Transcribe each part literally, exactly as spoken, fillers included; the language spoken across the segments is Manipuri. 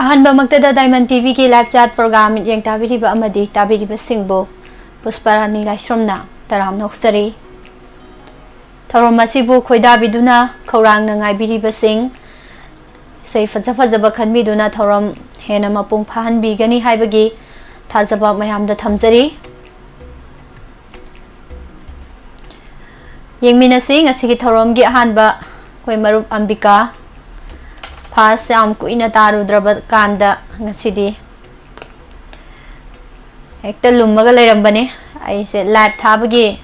ꯑꯍꯥꯟꯕꯃꯛꯇꯗ Diamond TVꯒꯤ live chat program ꯃꯤꯠꯌꯦꯡ ꯇꯥꯕꯤꯔꯤꯕ ꯑꯃꯗꯤ ꯇꯥꯕꯤꯔꯤꯕꯁꯤꯡꯕꯨ ꯄꯨꯁꯄꯔꯥꯅꯤ ꯂꯥꯏꯁ꯭ꯔꯝꯅ ꯇꯔꯥꯝꯅ ꯑꯣꯛꯆꯔꯤ꯫ ꯊꯧꯔꯝ ꯑꯁꯤꯕꯨ ꯈꯣꯏꯗꯥꯕꯤꯗꯨꯅ ꯈꯧꯔꯥꯡꯅ ꯉꯥꯏꯕꯤꯔꯤꯕꯁꯤꯡ, ꯏꯁꯩ ꯐꯖ ꯐꯖꯕ ꯈꯟꯕꯤꯗꯨꯅ ꯊꯧꯔꯝ ꯍꯦꯟꯅ ꯃꯄꯨꯡ ꯐꯥꯍꯟꯕꯤꯒꯅꯤ ꯍꯥꯏꯕꯒꯤ ꯊꯥꯖꯕ ꯃꯌꯥꯝꯗ ꯊꯝꯖꯔꯤ꯫ ꯌꯦꯡꯃꯤꯟꯅꯁꯤ ꯉꯁꯤꯒꯤ ꯊꯧꯔꯝꯒꯤ ꯑꯍꯥꯟꯕ ꯑꯩꯈꯣꯏ ꯃꯔꯨꯞ ꯑꯝꯕꯤꯀꯥ꯫ First ꯌꯥꯝ ꯀꯨꯏꯅ ꯇꯥꯔꯨꯗ꯭ꯔꯕ ꯀꯥꯟꯗ ꯉꯁꯤꯗꯤ ꯍꯦꯛꯇ ꯂꯨꯝꯃꯒ ꯂꯩꯔꯝꯕꯅꯦ꯫ ꯑꯩꯁꯦ live ꯊꯥꯕꯒꯤ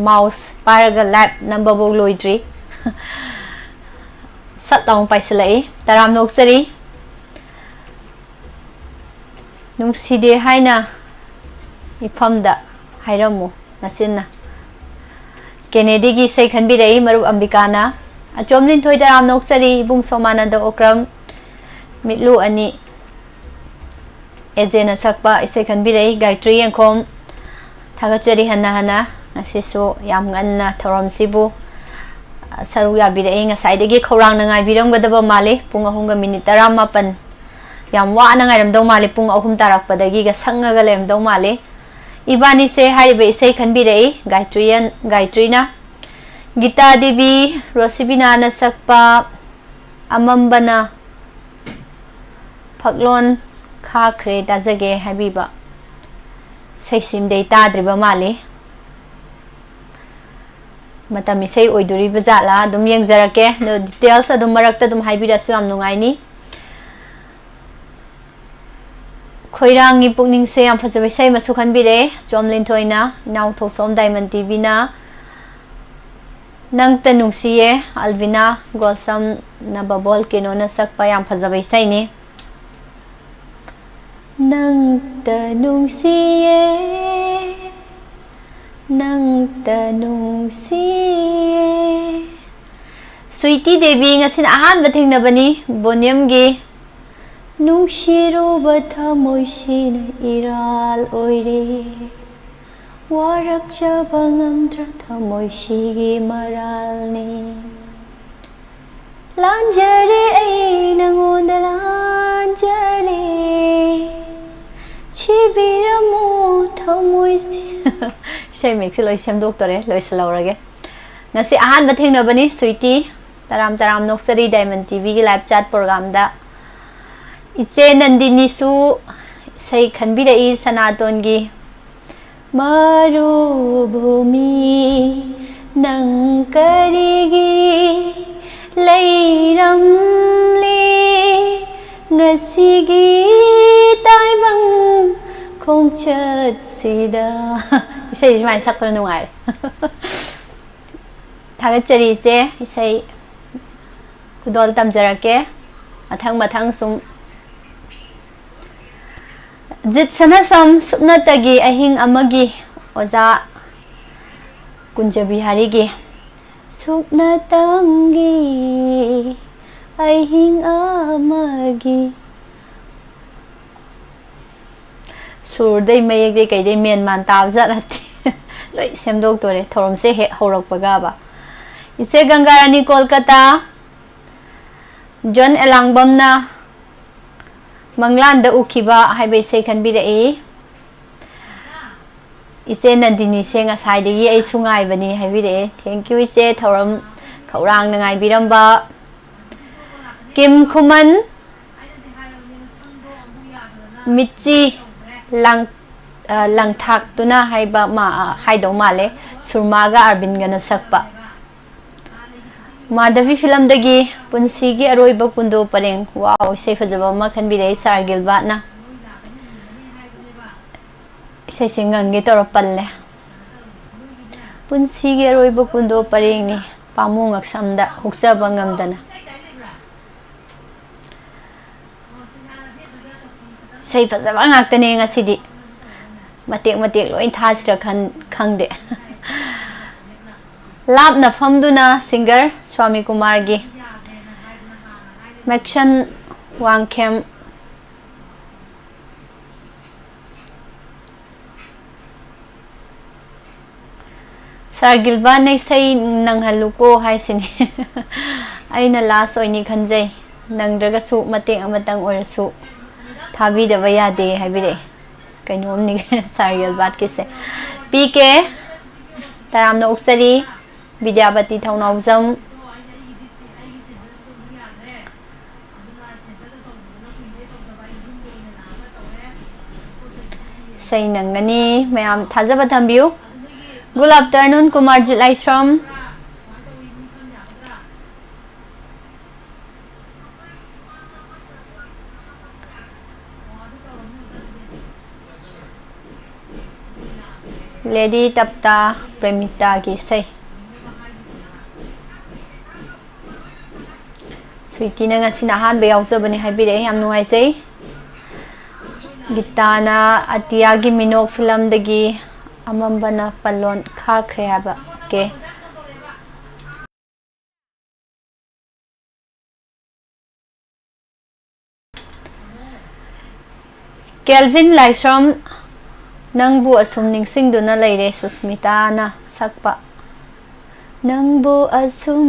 mouse ꯄꯥꯏꯔꯒ live ꯅꯝꯕꯐꯧ ꯂꯣꯏꯗ꯭ꯔꯤ꯫ ꯁꯠ ꯂꯥꯎꯅ ꯄꯥꯏꯁꯤꯜꯂꯛꯏ꯫ ꯇꯔꯥꯝꯅ ꯑꯣꯛꯆꯔꯤ꯫ ꯅꯨꯡꯁꯤꯗꯦ ꯍꯥꯏꯅ ꯏꯐꯝꯗ ꯍꯥꯏꯔꯝꯃꯨ ꯅꯆꯤꯟꯅ꯫ ꯀꯦꯅꯦꯗꯤꯒꯤ ꯏꯁꯩ ꯈꯟꯕꯤꯔꯛꯏ ꯃꯔꯨꯞ ꯑꯝꯕꯤꯀꯥꯅ꯫ ꯑꯆꯣꯝ ꯂꯤꯟꯊꯣꯏ ꯇꯔꯥꯝꯅ ꯑꯣꯛꯆꯔꯤ, ꯏꯕꯨꯡ ꯁꯣꯃꯥꯅꯟꯗ ꯑꯣꯀ꯭ꯔꯝ, ꯃꯤꯠꯂꯨ ꯑꯅꯤ, ꯑꯦꯖꯦꯅ ꯁꯛꯄ ꯏꯁꯩ ꯈꯟꯕꯤꯔꯛꯏ ꯒꯥꯌꯇ꯭ꯔꯤ ꯌꯦꯡꯈꯣꯝ꯫ ꯊꯥꯒꯠꯆꯔꯤ ꯍꯟꯅ ꯍꯟꯅ꯫ ꯉꯁꯤꯁꯨ ꯌꯥꯝ ꯉꯟꯅ ꯊꯧꯔꯝꯁꯤꯕꯨ, ꯑ, ꯁꯔꯨꯛ ꯌꯥꯕꯤꯔꯛꯏ꯫ ꯉꯁꯥꯏꯗꯒꯤ ꯈꯧꯔꯥꯡꯅ ꯉꯥꯏꯕꯤꯔꯝꯒꯗꯕ ꯃꯥꯜꯂꯤ꯫ ꯄꯨꯡ ꯑꯍꯨꯝꯒ ꯃꯤꯅꯤꯠ ꯇꯔꯥꯃꯥꯄꯟ꯫ ꯌꯥꯝ ꯋꯥꯅ ꯉꯥꯏꯔꯝꯗꯧ ꯃꯥꯜꯂꯤ꯫ ꯄꯨꯡ ꯑꯍꯨꯝ ꯇꯥꯔꯛꯄꯗꯒꯤꯒ ꯁꯪꯉꯒ ꯂꯩꯔꯝꯗꯧ ꯃꯥꯜꯂꯤ꯫ ꯏꯕꯥꯅꯤꯁꯦ ꯍꯥꯏꯔꯤꯕ ꯏꯁꯩ ꯈꯟꯕꯤꯔꯛꯏ ꯒꯥꯌꯇ꯭ꯔꯤꯌꯟ-, ꯒꯥꯌꯇ꯭ꯔꯤꯅ꯫ ꯒꯤꯇꯥ ꯗꯦꯕꯤ, ꯔꯣꯁꯤꯕꯤꯅꯥꯅ ꯁꯛꯄ ꯑꯃꯝꯕꯅ ꯐꯛꯂꯣꯟ ꯈꯥꯈ꯭ꯔꯦ ꯇꯥꯖꯒꯦ ꯍꯥꯏꯕꯤꯕ ꯏꯁꯩꯁꯤꯃꯗꯤ ꯑꯩ ꯇꯥꯗ꯭ꯔꯤꯕ ꯃꯥꯜꯂꯤ꯫ ꯃꯇꯝ ꯏꯁꯩ ꯑꯣꯏꯗꯣꯔꯤꯕ ꯖꯥꯠꯂꯥ? ꯑꯗꯨꯝ ꯌꯦꯡꯖꯔꯛꯀꯦ꯫ ꯑꯗꯣ details ꯑꯗꯨꯝ ꯃꯔꯛꯇ ꯑꯗꯨꯝ ꯍꯥꯏꯕꯤꯔꯛꯑꯁꯨ ꯌꯥꯝ ꯅꯨꯡꯉꯥꯏꯅꯤ꯫ ꯈꯣꯏꯔꯥꯡꯒꯤ ꯄꯨꯛꯅꯤꯡꯁꯦ ꯌꯥꯝ ꯐꯖꯕ ꯏꯁꯩ ꯑꯃꯁꯨ ꯈꯟꯕꯤꯔꯛꯑꯦ ꯆꯣꯝ ꯂꯤꯟꯊꯣꯏꯅ, ꯏꯅꯥꯎ ꯊꯣꯛꯆꯣꯝ Diamond TVꯅ꯫ ꯅꯪꯇ ꯅꯨꯡꯁꯤꯌꯦ, ꯑꯜꯕꯤꯅꯥ ꯒꯣꯜꯁꯝ ꯅꯕꯕꯣꯜ ꯀꯦꯅꯣꯅ ꯁꯛꯄ ꯌꯥꯝ ꯐꯖꯕ ꯏꯁꯩꯅꯤ꯫ ꯅꯪꯇ ꯅꯨꯡꯁꯤꯌꯦ, ꯅꯪꯇ ꯅꯨꯡꯁꯤꯌꯦ꯫ ꯁ꯭ꯋꯤꯇꯤ ꯗꯦꯕꯤ, ꯉꯁꯤꯅ ꯑꯍꯥꯟꯕ ꯊꯦꯡꯅꯕꯅꯤ ꯕꯣꯅꯤꯌꯝꯒꯤ꯫ ꯅꯨꯡꯁꯤꯔꯨꯕ ꯊꯃꯣꯏꯁꯤꯅ ꯏꯔꯥꯜ ꯑꯣꯏꯔꯦ, ꯋꯥꯔꯛꯆꯕ ꯉꯝꯗ꯭ꯔ ꯊꯃꯣꯏꯁꯤꯒꯤ ꯃꯔꯥꯜꯅꯤ꯫ ꯂꯥꯟꯖꯔꯦ ꯑꯩ ꯅꯉꯣꯟꯗ ꯂꯥꯟꯖꯔꯦ꯫ ꯄꯤꯕꯤꯔꯝꯃꯣ ꯊꯃꯣꯏꯁꯤ꯫ ꯏꯁꯩ ꯃꯌꯦꯛꯁꯦ ꯂꯣꯏ ꯁꯦꯝꯗꯣꯛꯇꯣꯔꯦ, ꯂꯣꯏꯁꯤꯜꯍꯧꯔꯒꯦ꯫ ꯉꯁꯤ ꯑꯍꯥꯟꯕ ꯊꯦꯡꯅꯕꯅꯤ, ꯁ꯭ꯋꯤꯇꯤ꯫ ꯇꯔꯥꯝ ꯇꯔꯥꯝ ꯅꯣꯛꯆꯔꯤ ꯗꯥꯏꯃꯟ ꯇꯤꯚꯤꯒꯤ ꯂꯥꯏꯚ ꯆꯥꯠ ꯄ꯭ꯔꯣꯒꯥꯝꯗ꯫ ꯏꯆꯦ ꯅꯟꯗꯤꯅꯤꯁꯨ ꯏꯁꯩ ꯈꯟꯕꯤꯔꯛꯏ, ꯁꯅꯥꯇꯣꯟꯒꯤ꯫ ꯃꯔꯨꯚꯨꯃꯤ ꯅꯪ ꯀꯔꯤꯒꯤ ꯂꯩꯔꯝꯂꯦ ꯉꯁꯤꯒꯤ ꯇꯥꯏꯕꯪ ꯈꯣꯡꯆꯠꯁꯤꯗ꯫ ꯏꯁꯩꯁꯤ ꯁꯨꯃꯥꯏꯅ ꯁꯛꯄꯅ ꯅꯨꯡꯉꯥꯏꯔꯦ꯫ ꯊꯥꯒꯠꯆꯔꯤ ꯏꯆꯦ, ꯏꯁꯩ ꯈꯨꯗꯣꯜ ꯇꯝꯖꯔꯛꯀꯦ꯫ ꯃꯊꯪ ꯃꯊꯪ ꯁꯨꯝ꯫ ꯖꯤꯠ ꯁꯅꯥꯁꯝ ꯁꯨꯞꯅꯇꯒꯤ ꯑꯍꯤꯡ ꯑꯃꯒꯤ ꯑꯣꯖꯥ ꯀꯨꯟꯖꯕꯤꯍꯥꯔꯤꯒꯤ ꯁꯨꯞꯅꯇꯪꯒꯤ ꯑꯍꯤꯡ ꯑꯃꯒꯤ꯫ ꯁꯨꯔꯗꯩ ꯃꯌꯦꯛꯇꯩ ꯀꯩꯗꯩ ꯃꯦꯟ ꯃꯥꯟ ꯇꯥꯕ ꯖꯥꯠ ꯅꯠꯇꯦ꯫ ꯂꯣꯏ ꯁꯦꯝꯗꯣꯛꯇꯣꯔꯦ ꯊꯧꯔꯝꯁꯦ ꯍꯦꯛ ꯍꯧꯔꯛꯄꯒꯕ꯫ ꯏꯆꯦ ꯒꯪꯒꯥꯔꯥꯅꯤ ꯀꯣꯜꯀꯇꯥ, ꯖꯣꯟ ꯑꯦꯂꯥꯡꯕꯝꯅ ꯃꯪꯂꯥꯟꯗ ꯎꯈꯤꯕ ꯍꯥꯏꯕ ꯏꯁꯩ ꯈꯟꯕꯤꯔꯛꯏ꯫ ꯏꯆꯦ ꯅꯟꯗꯤꯅꯤꯁꯦ ꯉꯁꯥꯏꯗꯒꯤ ꯑꯩꯁꯨ ꯉꯥꯏꯕꯅꯤ ꯍꯥꯏꯕꯤꯔꯛꯑꯦ꯫ Thank you ꯏꯆꯦ, ꯊꯧꯔꯝ ꯈꯧꯔꯥꯡꯅ ꯉꯥꯏꯕꯤꯔꯝꯕ꯫ ꯀꯤꯝ ꯈꯨꯃꯟ, ꯃꯤꯠꯆꯤ ꯂꯥꯡ-, ꯑ, ꯂꯪꯊꯥꯛꯇꯨꯅ ꯍꯥꯏꯕ ꯃꯥ-, ꯍꯥꯏꯗꯧ ꯃꯥꯜꯂꯦ꯫ ꯁꯨꯔꯃꯥꯒ ꯑꯔꯕꯤꯟꯒꯅ ꯁꯛꯄ꯫ ꯃꯥꯙꯕꯤ ꯐꯤꯂꯝꯗꯒꯤ ꯄꯨꯟꯁꯤꯒꯤ ꯑꯔꯣꯏꯕ ꯀꯨꯟꯗꯣ ꯄꯔꯦꯡ꯫ ꯋꯥꯎ, ꯏꯁꯩ ꯐꯖꯕ ꯑꯃ ꯈꯟꯕꯤꯔꯛꯏ ꯁꯥꯔ ꯒꯤꯜꯕꯥꯔꯠꯅ꯫ ꯏꯁꯩꯁꯦ ꯉꯪꯒꯦ ꯇꯧꯔ ꯄꯜꯂꯦ꯫ ꯄꯨꯟꯁꯤꯒꯤ ꯑꯔꯣꯏꯕ ꯀꯨꯟꯗꯣ ꯄꯔꯦꯡꯅꯤ, ꯄꯥꯝꯃꯨ ꯉꯛꯁꯝꯗ ꯍꯨꯛꯆꯕ ꯉꯝꯗꯅ꯫ ꯏꯁꯩ ꯐꯖꯕ ꯉꯥꯛꯇꯅꯦ ꯉꯁꯤꯗꯤ꯫ ꯃꯇꯦꯛ ꯃꯇꯦꯛ ꯂꯣꯏ ꯊꯥꯁꯤꯔ ꯈꯟ-, ꯈꯪꯗꯦ꯫ ꯂꯥꯞꯅ ꯐꯝꯗꯨꯅ ꯁꯤꯡꯒꯔ ꯁ꯭ꯋꯥꯃꯤ ꯀꯨꯃꯥꯔꯒꯤ꯫ ꯃꯦꯛꯁꯟ ꯋꯥꯡꯈꯦꯝ꯫ ꯁꯥꯔ ꯒꯤꯜꯕꯥꯔꯠꯅ ꯏꯁꯩ ꯅꯪꯍꯜꯂꯨꯀꯣ ꯍꯥꯏꯁꯤꯅꯤ꯫ ꯑꯩꯅ ꯂꯥꯁ ꯑꯣꯏꯅꯤ ꯈꯟꯖꯩ꯫ ꯅꯪꯗ꯭ꯔꯒꯁꯨ ꯃꯇꯦꯛ ꯑꯃꯇꯪ ꯑꯣꯏꯔꯁꯨ ꯊꯥꯕꯤꯗꯕ ꯌꯥꯗꯦ ꯍꯥꯏꯕꯤꯔꯛꯑꯦ꯫ ꯀꯩꯅꯣꯝꯅꯤ꯫ ꯁꯥꯔ ꯒꯤꯜꯕꯥꯔꯠꯀꯤꯁꯦ꯫ ꯄꯤ ꯀꯦ, ꯇꯔꯥꯝꯅ ꯑꯣꯛꯆꯔꯤ꯫ ꯕꯤꯗ꯭ꯌꯥꯄꯇꯤ ꯊꯧꯅꯥꯎꯖꯝ꯫ ꯏꯁꯩ ꯅꯪꯒꯅꯤ꯫ ꯃꯌꯥꯝ ꯊꯥꯖꯕ ꯊꯝꯕꯤꯌꯨ꯫ Good afternoon, ꯀꯨꯃꯥꯔꯖꯤꯠ ꯂꯥꯏꯁ꯭ꯔꯝ꯫ ꯂꯦꯗꯤ ꯇꯞꯇꯥ ꯄ꯭ꯔꯦꯃꯤꯇꯥꯒꯤ ꯏꯁꯩ꯫ ꯁ꯭ꯋꯤꯇꯤꯅ ꯉꯁꯤꯅ ꯑꯍꯥꯟꯕ ꯌꯥꯎꯖꯕꯅꯤ ꯍꯥꯏꯕꯤꯔꯛꯑꯦ, ꯌꯥꯝ ꯅꯨꯡꯉꯥꯏꯖꯩ꯫ ꯒꯤꯇꯥꯅ ꯑꯇꯤꯌꯥꯒꯤ ꯃꯤꯅꯣꯛ ꯐꯤꯂꯝꯗꯒꯤ ꯑꯃꯝꯕꯅ ꯄꯜꯂꯣꯟ ꯈꯥꯈ꯭ꯔꯦ ꯍꯥꯏꯕ꯫ ꯑꯣꯀꯦ꯫ ꯀꯦꯜꯚꯤꯟ ꯂꯥꯏꯁ꯭ꯔꯝ, ꯅꯪꯕꯨ ꯑꯁꯨꯝ ꯅꯤꯡꯁꯤꯡꯗꯨꯅ ꯂꯩꯔꯦ, ꯁꯨꯁꯃꯤꯇꯥꯅ ꯁꯛꯄ꯫ ꯅꯪꯕꯨ ꯑꯁꯨꯝ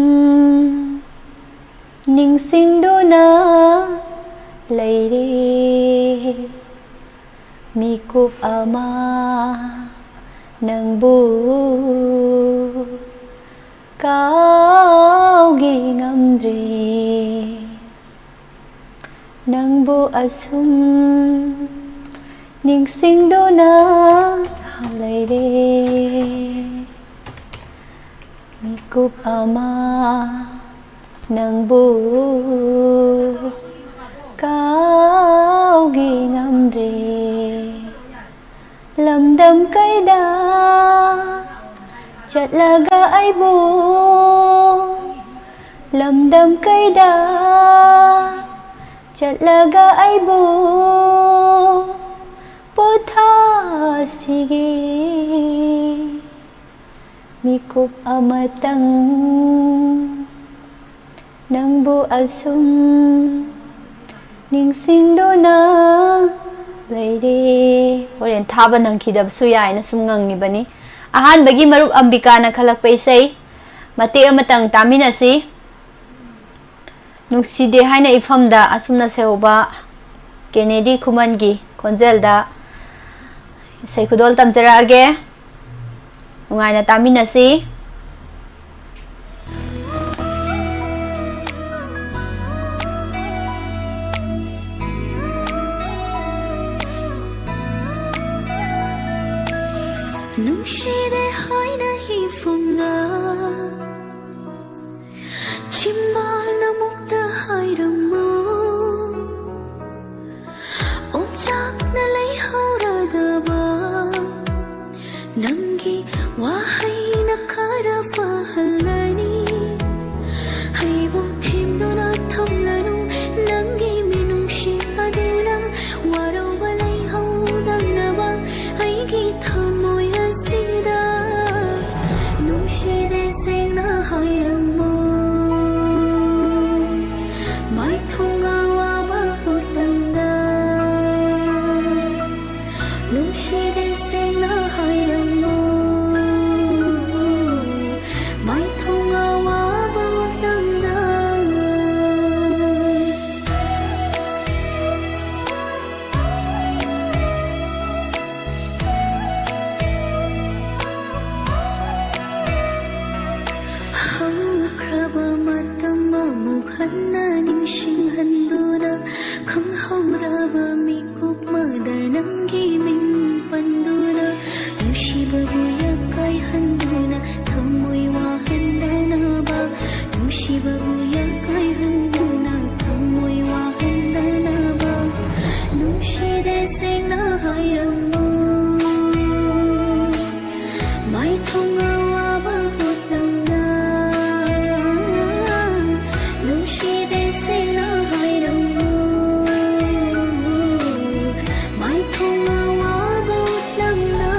ꯅꯤꯡꯁꯤꯡꯗꯨꯅ ꯂꯩꯔꯦ, ꯃꯤꯀꯨꯞ ꯑꯃ ꯅꯪꯕꯨ ꯀꯥꯎꯒꯤ ꯉꯝꯗ꯭ꯔꯦ꯫ ꯅꯪꯕꯨ ꯑꯁꯨꯝ ꯅꯤꯡꯁꯤꯡꯗꯨꯅ ꯂꯩꯔꯦ, ꯃꯤꯀꯨꯞ ꯑꯃ ꯅꯪꯕꯨ ꯀꯥꯎꯒꯤ ꯉꯝꯗ꯭ꯔꯦ꯫ ꯂꯝꯗꯝ ꯀꯩꯗ ꯆꯠꯂꯒ ꯑꯩꯕꯨ, ꯂꯝꯗꯝ ꯀꯩꯗ ꯆꯠꯂꯒ ꯑꯩꯕꯨ ꯄꯣꯊꯥꯁꯤꯒꯦ꯫ ꯃꯤꯀꯨꯞ ꯑꯃꯇꯪ ꯅꯪꯕꯨ ꯑꯁꯨꯝ ꯅꯤꯡꯁꯤꯡꯗꯨꯅ ꯂꯩꯔꯦ꯫ ꯍꯣꯔꯦꯟ ꯊꯥꯕ ꯅꯪꯈꯤꯗꯕꯁꯨ ꯌꯥꯏꯅ ꯁꯨꯝ ꯉꯪꯉꯤꯕꯅꯤ꯫ ꯑꯍꯥꯟꯕꯒꯤ ꯃꯔꯨꯞ ꯑꯝꯕꯤꯀꯥꯅ ꯈꯜꯂꯛꯄ ꯏꯁꯩ ꯃꯇꯦꯛ ꯑꯃꯇꯪ ꯇꯥꯃꯤꯟꯅꯁꯤ꯫ ꯅꯨꯡꯁꯤꯗꯦ ꯍꯥꯏꯅ ꯏꯐꯝꯗ ꯑꯁꯨꯝꯅ ꯁꯦꯍꯧꯕ ꯀꯦꯅꯦꯗꯤ ꯈꯨꯃꯟꯒꯤ ꯈꯣꯟꯖꯦꯜꯗ ꯏꯁꯩ ꯈꯨꯗꯣꯜ ꯇꯝꯖꯔꯛꯑꯒꯦ꯫ ꯅꯨꯡꯉꯥꯏꯅ ꯇꯥꯃꯤꯟꯅꯁꯤ꯫ ꯅꯨꯡꯁꯤꯔꯦ ꯍꯥꯏꯅ ꯍꯤꯐꯨꯝꯂ ꯆꯤꯝꯕꯥꯜꯅ ꯃꯨꯛꯇ ꯍꯥꯏꯔꯝꯃꯨ꯫ ꯑꯣꯝꯆꯥꯛꯅ ꯂꯩꯍꯧꯔꯗꯕ ꯅꯪꯒꯤ ꯋꯥꯍꯩꯅ ꯈꯔ ꯐꯍꯜꯂꯅꯤ꯫ ꯑꯩꯕꯨ ꯊꯦꯝꯗꯨꯅ ꯊꯝꯂꯅꯨ, ꯅꯪꯒꯤ ꯃꯤꯅꯨꯡꯁꯤ ꯑꯗꯨꯅ ꯋꯥꯔꯧꯕ ꯂꯩꯍꯧꯗꯅꯕ ꯑꯩꯒꯤ ꯊꯃꯣꯏ ꯑꯁꯤꯗ ꯅꯨꯡꯁꯤꯗꯦ ꯁꯦꯡꯅ ꯍꯥꯏꯔꯝꯃꯨ꯫ ꯃꯥꯏꯊꯣꯡ ꯑꯋꯥꯕ ꯎꯠꯂꯝꯗ ꯅꯨꯡꯁꯤꯗꯦ ꯁꯦꯡꯅ ꯍꯥꯏꯔꯝꯃꯨ꯫ ꯃꯥꯏꯊꯣꯡ ꯑꯋꯥꯕ ꯎꯠꯂꯝꯗ ꯍꯧꯈ꯭ꯔꯕ ꯃꯇꯝ ꯑꯃꯨꯛ ꯍꯟꯅ ꯅꯤꯡꯁꯤꯡꯍꯟꯗꯨꯅ ꯈꯪꯍꯧꯗꯕ ꯃꯤꯀꯨꯞ ꯑꯃꯗ ꯅꯪꯒꯤ ꯃꯤꯡ ꯄꯟꯗꯨꯅ ꯅꯨꯡꯁꯤꯕꯕꯨ ꯌꯥꯀꯥꯏꯍꯟꯗꯨꯅ ꯊꯃꯣꯏ ꯋꯥꯍꯟꯗꯅꯕ ꯅꯨꯡꯁꯤꯕꯕꯨ ꯌꯥꯀꯥꯏꯍꯟꯗꯨꯅ ꯊꯃꯣꯏ ꯋꯥꯍꯟꯗꯅꯕ ꯅꯨꯡꯁꯤꯗꯦ ꯁꯦꯡꯅ ꯍꯥꯏꯔꯝꯃꯨ꯫ ꯃꯥꯏꯊꯣꯡ ꯑꯋꯥꯕ ꯎꯠꯂꯝꯗ ꯅꯨꯡꯁꯤꯗꯦ ꯁꯦꯡꯅ ꯍꯥꯏꯔꯝꯃꯨ꯫ ꯃꯥꯏꯊꯣꯡ ꯑꯋꯥꯕ ꯎꯠꯂꯝꯗ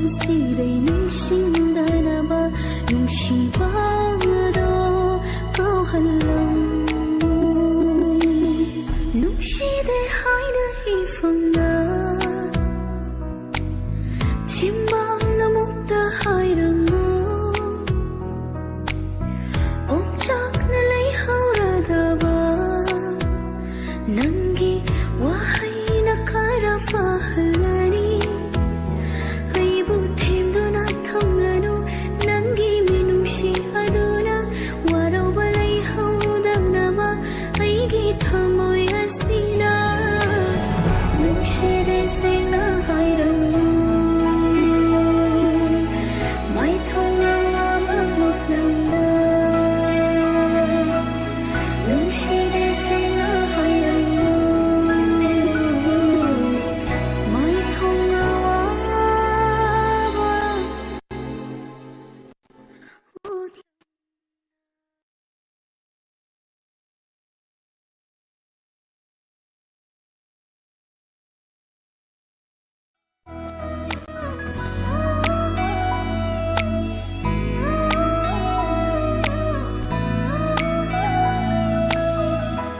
ꯁꯤꯗꯩ ꯅꯤꯡꯁꯤꯡꯗꯅꯕ ꯅꯨꯡꯁꯤꯕꯗꯣ ꯀꯥꯎꯍꯜꯂꯝꯃꯨ꯫ ꯅꯨꯡꯁꯤꯗꯦ ꯍꯥꯏꯅ ꯏꯐꯝꯗ ꯆꯤꯝꯕꯥꯜꯅ ꯃꯨꯛꯇ ꯍꯥꯏꯔꯝꯃꯨ꯫ ꯑꯣꯝꯆꯥꯛꯅ ꯂꯩꯍꯧꯔꯗꯕ ꯅꯪꯒꯤ ꯋꯥꯍꯩꯅ ꯈꯔ ꯐꯍꯜꯂꯅꯤ꯫ ꯑꯩꯕꯨ ꯊꯦꯝꯗꯨꯅ ꯊꯝꯂꯅꯨ, ꯅꯪꯒꯤ ꯃꯤꯅꯨꯡꯁꯤ ꯑꯗꯨꯅ ꯋꯥꯔꯧꯕ ꯂꯩꯍꯧꯗꯅꯕ ꯑꯩꯒꯤ ꯊꯃꯣꯏ ꯑꯁꯤꯅ꯫ ꯅꯨꯡꯁꯤꯗꯦ ꯁꯦꯡꯅ ꯍꯥꯏꯔꯝꯃꯨ, ꯃꯥꯏꯊꯣꯡ ꯑꯋꯥꯕ ꯃꯨꯛꯂꯝꯗ꯫ ꯅꯨꯡꯁꯤꯗꯦ ꯁꯦꯡꯅ ꯍꯥꯏꯔꯝꯃꯨ, ꯃꯥꯏꯊꯣꯡ ꯑꯋꯥꯕ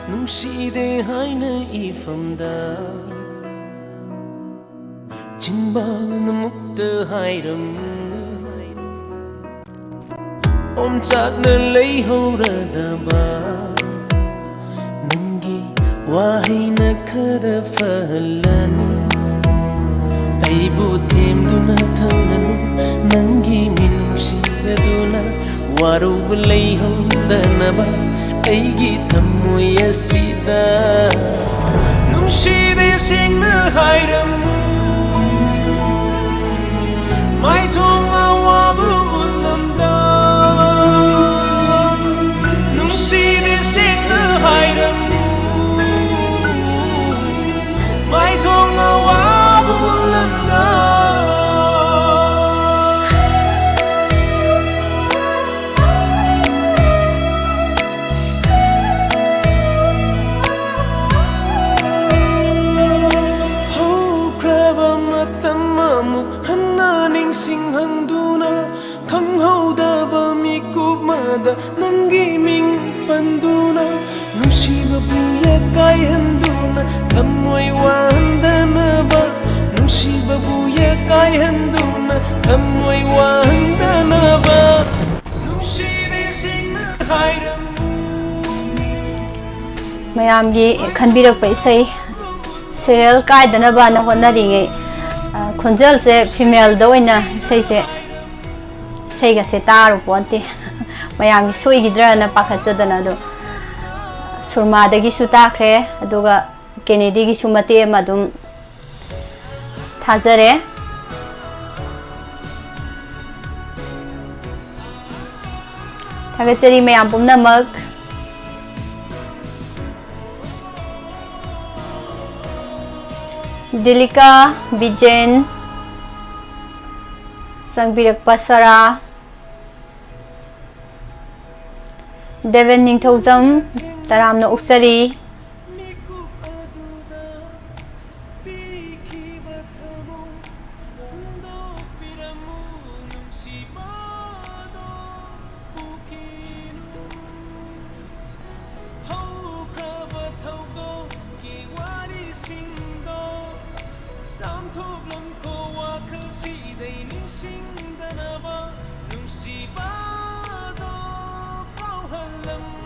ꯅꯨꯡꯁꯤꯗꯦ ꯍꯥꯏꯅ ꯏꯐꯝꯗ ꯆꯤꯟꯕꯥꯜꯅ ꯃꯨꯛꯇ ꯍꯥꯏꯔꯝꯃꯨ꯫ ꯑꯣꯝꯆꯥꯛꯅ ꯂꯩꯍꯧꯔꯗꯕ ꯅꯪꯒꯤ ꯋꯥꯍꯩꯅ ꯈꯔ ꯐꯍꯜꯂꯅꯤ꯫ ꯑꯩꯕꯨ ꯊꯦꯝꯗꯨꯅ ꯊꯝꯂꯅꯨ, ꯅꯪꯒꯤ ꯃꯤꯅꯨꯡꯁꯤ ꯑꯗꯨꯅ ꯋꯥꯔꯧꯕ ꯂꯩꯍꯧꯗꯅꯕ ꯑꯩꯒꯤ ꯊꯃꯣꯏ ꯑꯁꯤꯗ꯫ ꯅꯨꯡꯁꯤꯕꯤ ꯁꯦꯡꯅ ꯍꯥꯏꯔꯝꯃꯨ, ꯃꯥꯏꯊꯣꯡ ꯑꯋꯥꯕ ꯎꯠꯂꯝꯗ꯫ ꯅꯨꯡꯁꯤꯕꯤ ꯁꯦꯡꯅ ꯍꯥꯏꯔꯝꯃꯨ, ꯃꯥꯏꯊꯣꯡ ꯑꯋꯥꯕ ꯎꯠꯂꯝꯗ꯫ ꯍꯧꯈ꯭ꯔꯕ ꯃꯇꯝ ꯑꯃꯨꯛ ꯍꯟꯅ ꯈꯪꯍꯧꯗꯕ ꯃꯤꯀꯨꯞ ꯑꯃꯗ ꯅꯪꯒꯤ ꯃꯤꯡ ꯄꯟꯗꯨꯅ, ꯅꯨꯡꯁꯤꯕꯕꯨ ꯌꯥꯀꯥꯏꯍꯟꯗꯨꯅ, ꯊꯝꯃꯣꯏ ꯋꯥꯍꯟꯗꯅꯕ, ꯅꯨꯡꯁꯤꯕꯕꯨ ꯌꯥꯀꯥꯏꯍꯟꯗꯨꯅ, ꯊꯝꯃꯣꯏ ꯋꯥꯍꯟꯗꯅꯕ, ꯅꯨꯡꯁꯤꯕꯤ ꯁꯦꯡꯅ ꯍꯥꯏꯔꯝꯃꯨ꯫ ꯃꯌꯥꯝꯒꯤ ꯈꯟꯕꯤꯔꯛꯄ ꯏꯁꯩ ꯁꯤꯔꯤꯌꯦꯜ ꯀꯥꯏꯗꯅꯕꯅ ꯍꯣꯠꯅꯔꯤꯉꯩ, ꯑ, ꯈꯣꯟꯖꯦꯜꯁꯦ ꯐꯤꯃꯦꯜꯗ ꯑꯣꯏꯅ ꯏꯁꯩꯁꯦ, ꯏꯁꯩꯒꯁꯦ ꯇꯥꯔꯨ ꯄꯣꯟꯇꯦ꯫ ꯃꯌꯥꯝꯒꯤ ꯁꯣꯏꯈꯤꯗ꯭ꯔꯅ ꯄꯥꯈꯠꯆꯗꯅ꯫ ꯑꯗꯣ ꯁꯨꯔꯃꯥꯗꯒꯤꯁꯨ ꯇꯥꯈ꯭ꯔꯦ, ꯑꯗꯨꯒ ꯀꯦꯅꯦꯗꯤꯒꯤꯁꯨ ꯃꯇꯦꯛ ꯑꯃ ꯑꯗꯨꯝ ꯊꯥꯖꯔꯦ꯫ ꯊꯥꯒꯠꯆꯔꯤ ꯃꯌꯥꯝ ꯄꯨꯝꯅꯃꯛ꯫ ꯗꯤꯂꯤꯀꯥ ꯕꯤꯖꯦꯟ ꯆꯪꯕꯤꯔꯛꯄ ꯁꯔꯥ꯫ ꯗꯦꯕꯦꯟ ꯅꯤꯡꯊꯧꯖꯝ, ꯇꯔꯥꯝꯅ ꯑꯣꯛꯆꯔꯤ꯫ ꯍꯧꯈ꯭ꯔꯕ ꯊꯧꯗꯣꯛꯀꯤ ꯋꯥꯔꯤꯁꯤꯡꯗꯣ ꯆꯥꯝꯊꯣꯛꯂꯝꯈꯣ ꯋꯥꯈꯜꯁꯤꯗꯩ ꯅꯤꯡꯁꯤꯡꯗꯅꯕ, ꯅꯨꯡꯁꯤꯕꯗꯣ ꯀꯥꯎꯍꯜꯂꯝꯃꯨ꯫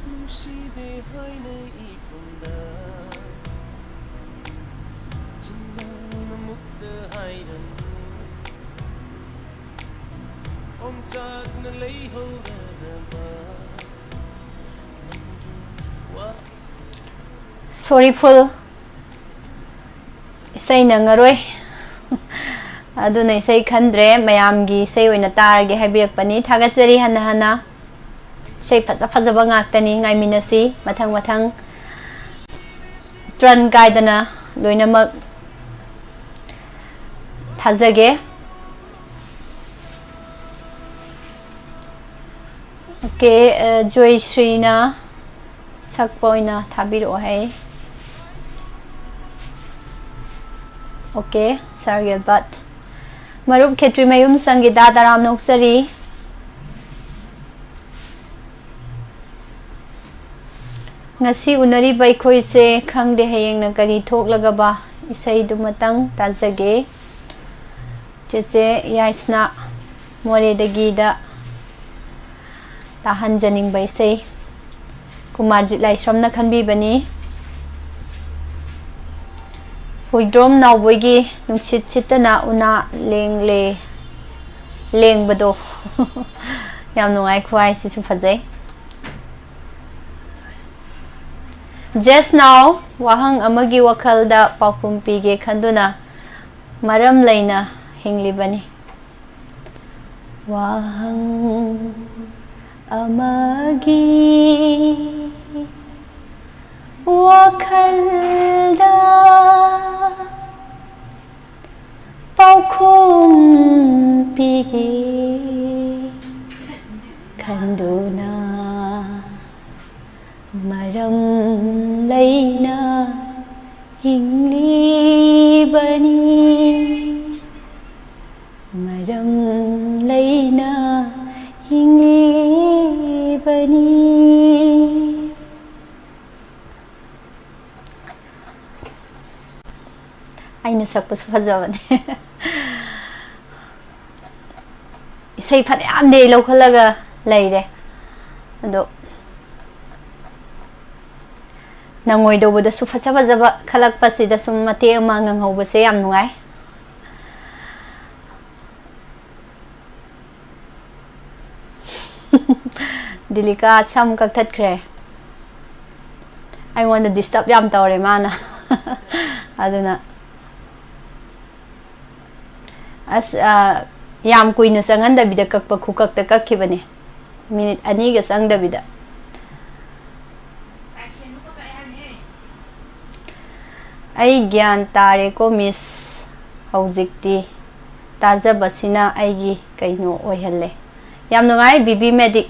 ꯅꯨꯡꯁꯤꯗꯦ ꯍꯥꯏꯅ ꯏꯐꯝꯗ ꯆꯤꯟꯕꯥꯜꯅ ꯃꯨꯛꯇ ꯍꯥꯏꯔꯝꯃꯨ꯫ ꯑꯣꯝꯆꯥꯛꯅ ꯂꯩꯍꯧꯔꯗꯕ ꯅꯪꯒꯤ ꯋꯥ꯫ ꯁꯣꯔꯤꯐꯨꯜ ꯏꯁꯩ ꯅꯪꯉꯔꯣꯏ꯫ ꯑꯗꯨꯅ ꯏꯁꯩ ꯈꯟꯗ꯭ꯔꯦ, ꯃꯌꯥꯝꯒꯤ ꯏꯁꯩ ꯑꯣꯏꯅ ꯇꯥꯔꯒꯦ ꯍꯥꯏꯕꯤꯔꯛꯄꯅꯤ꯫ ꯊꯥꯒꯠꯆꯔꯤ ꯍꯟꯅ ꯍꯟꯅ꯫ ꯏꯁꯩ ꯐꯖ ꯐꯖꯕ ꯉꯥꯛꯇꯅꯤ, ꯉꯥꯏꯃꯤꯟꯅꯁꯤ꯫ ꯃꯊꯪ ꯃꯊꯪ ꯇ꯭ꯔꯟ ꯀꯥꯏꯗꯅ ꯂꯣꯏꯅꯃꯛ ꯊꯥꯖꯒꯦ꯫ ꯑꯣꯀꯦ, ꯑ, ꯖꯣꯏꯁ꯭ꯔꯤꯅ ꯁꯛꯄ ꯑꯣꯏꯅ ꯊꯥꯕꯤꯔꯛꯑꯣ ꯍꯥꯏ꯫ ꯑꯣꯀꯦ, ꯁꯥꯔ ꯒꯤꯜꯕꯔꯠ꯫ ꯃꯔꯨꯞ ꯈꯦꯇ꯭ꯔꯤꯃꯌꯨꯝ ꯁꯪꯒꯤꯇꯥ ꯇꯔꯥꯝꯅ ꯑꯣꯛꯆꯔꯤ꯫ ꯉꯁꯤ ꯎꯅꯔꯤꯕ ꯑꯩꯈꯣꯏꯁꯦ ꯈꯪꯗꯦ ꯍꯌꯦꯡꯅ ꯀꯔꯤ ꯊꯣꯛꯂꯒꯕ꯫ ꯏꯁꯩꯗꯨꯃꯇꯪ ꯇꯥꯖꯒꯦ꯫ ꯆꯦꯆꯦ ꯌꯥꯏꯁꯅꯥ ꯃꯣꯔꯦꯗꯒꯤꯗ ꯇꯥꯍꯟꯖꯅꯤꯡꯕ ꯏꯁꯩ ꯀꯨꯃꯥꯔꯖꯤꯠ ꯂꯥꯏꯁ꯭ꯔꯝꯅ ꯈꯟꯕꯤꯕꯅꯤ꯫ ꯍꯨꯏꯗ꯭ꯔꯣꯝ ꯅꯥꯎꯕꯣꯏꯒꯤ ꯅꯨꯡꯁꯤꯠ ꯁꯤꯠꯇꯅ ꯎꯅꯥ ꯂꯦꯡꯂꯦ ꯂꯦꯡꯕꯗꯣ꯫ ꯌꯥꯝ ꯅꯨꯡꯉꯥꯏ, ꯈꯨꯍꯥꯏꯁꯤꯁꯨ ꯐꯖꯩ꯫ Just now ꯋꯥꯍꯪ ꯑꯃꯒꯤ ꯋꯥꯈꯜꯗ ꯄꯥꯎꯈꯨꯝ ꯄꯤꯒꯦ ꯈꯟꯗꯨꯅ ꯃꯔꯝ ꯂꯩꯅ ꯍꯤꯡꯂꯤꯕꯅꯤ꯫ ꯋꯥꯍꯪ ꯑꯃꯒꯤ ꯋꯥꯈꯜꯗ ꯄꯥꯎꯈꯨꯝ ꯄꯤꯒꯦ ꯈꯟꯗꯨꯅ ꯃꯔꯝ ꯂꯩꯅ ꯍꯤꯡꯂꯤꯕꯅꯤ꯫ ꯃꯔꯝ ꯂꯩꯅ ꯍꯤꯡꯂꯤꯕꯅꯤ꯫ ꯑꯩꯅ ꯁꯛꯄꯁꯨ ꯐꯖꯕꯅꯦ꯫ ꯏꯁꯩ ꯐꯅꯌꯥꯝꯗꯤ ꯑꯩ ꯂꯧꯈꯠꯂꯒ ꯂꯩꯔꯦ, ꯑꯗꯣ ꯅꯪꯉꯣꯏꯗꯧꯕꯗꯁꯨ ꯐꯖ ꯐꯖꯕ ꯈꯜꯂꯛꯄꯁꯤꯗ ꯁꯨꯝ ꯃꯇꯦꯛ ꯑꯃ ꯉꯪꯍꯧꯕꯁꯦ ꯌꯥꯝ ꯅꯨꯡꯉꯥꯏ꯫ ꯗꯤꯂꯤꯀꯥ ꯁꯝ ꯀꯛꯊꯠꯈ꯭ꯔꯦ꯫ ꯑꯩꯉꯣꯟꯗ disturb ꯌꯥꯝ ꯇꯧꯔꯦ ꯃꯥꯅ꯫ ꯑꯗꯨꯅ ꯑꯁ, ꯑ, ꯌꯥꯝ ꯀꯨꯏꯅ ꯆꯪꯍꯟꯗꯕꯤꯗ ꯀꯛꯄ ꯈꯨꯀꯛꯇ ꯀꯛꯈꯤꯕꯅꯦ, ꯃꯤꯅꯤꯠ ꯑꯅꯤꯒ ꯆꯪꯗꯕꯤꯗ꯫ ꯑꯩ ꯒ꯭ꯌꯥꯟ ꯇꯥꯔꯦꯀꯣ ꯃꯤꯁ, ꯍꯧꯖꯤꯛꯇꯤ ꯇꯥꯖꯕꯁꯤꯅ ꯑꯩꯒꯤ ꯀꯩꯅꯣ ꯑꯣꯏꯍꯜꯂꯦ꯫ ꯌꯥꯝ ꯅꯨꯡꯉꯥꯏ ꯕꯤꯕꯤ ꯃꯦꯗꯤꯛ꯫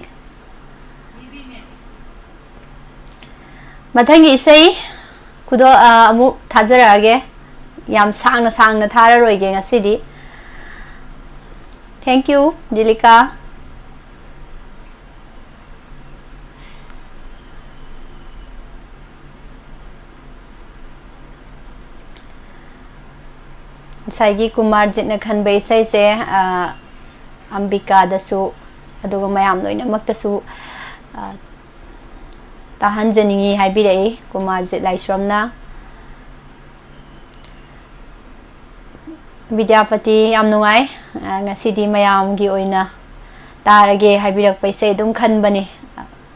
ꯃꯊꯪꯒꯤ ꯏꯁꯩ ꯈꯨꯗꯣ-, ꯑ, ꯑꯃꯨꯛ ꯊꯥꯖꯔꯛꯑꯒꯦ꯫ ꯌꯥꯝ ꯁꯥꯡꯅ ꯁꯥꯡꯅ ꯊꯥꯔꯔꯣꯏꯒꯦ ꯉꯁꯤꯗꯤ꯫ Thank you, ꯗꯤꯂꯤꯀꯥ꯫ ꯉꯁꯥꯏꯒꯤ ꯀꯨꯃꯥꯔꯖꯤꯠꯅ ꯈꯟꯕ ꯏꯁꯩꯁꯦ, ꯑ, ꯑꯝꯕꯤꯀꯥꯗꯁꯨ, ꯑꯗꯨꯒ ꯃꯌꯥꯝ ꯂꯣꯏꯅꯃꯛꯇꯁꯨ, ꯑ, ꯇꯥꯍꯟꯖꯅꯤꯡꯉꯤ ꯍꯥꯏꯕꯤꯔꯛꯏ ꯀꯨꯃꯥꯔꯖꯤꯠ ꯂꯥꯏꯁ꯭ꯔꯝꯅ꯫ ꯕꯤꯗ꯭ꯌꯥꯄꯇꯤ, ꯌꯥꯝ ꯅꯨꯡꯉꯥꯏ꯫ ꯑ, ꯉꯁꯤꯗꯤ ꯃꯌꯥꯝꯒꯤ ꯑꯣꯏꯅ ꯇꯥꯔꯒꯦ ꯍꯥꯏꯕꯤꯔꯛꯄ ꯏꯁꯩ ꯑꯗꯨꯝ ꯈꯟꯕꯅꯤ꯫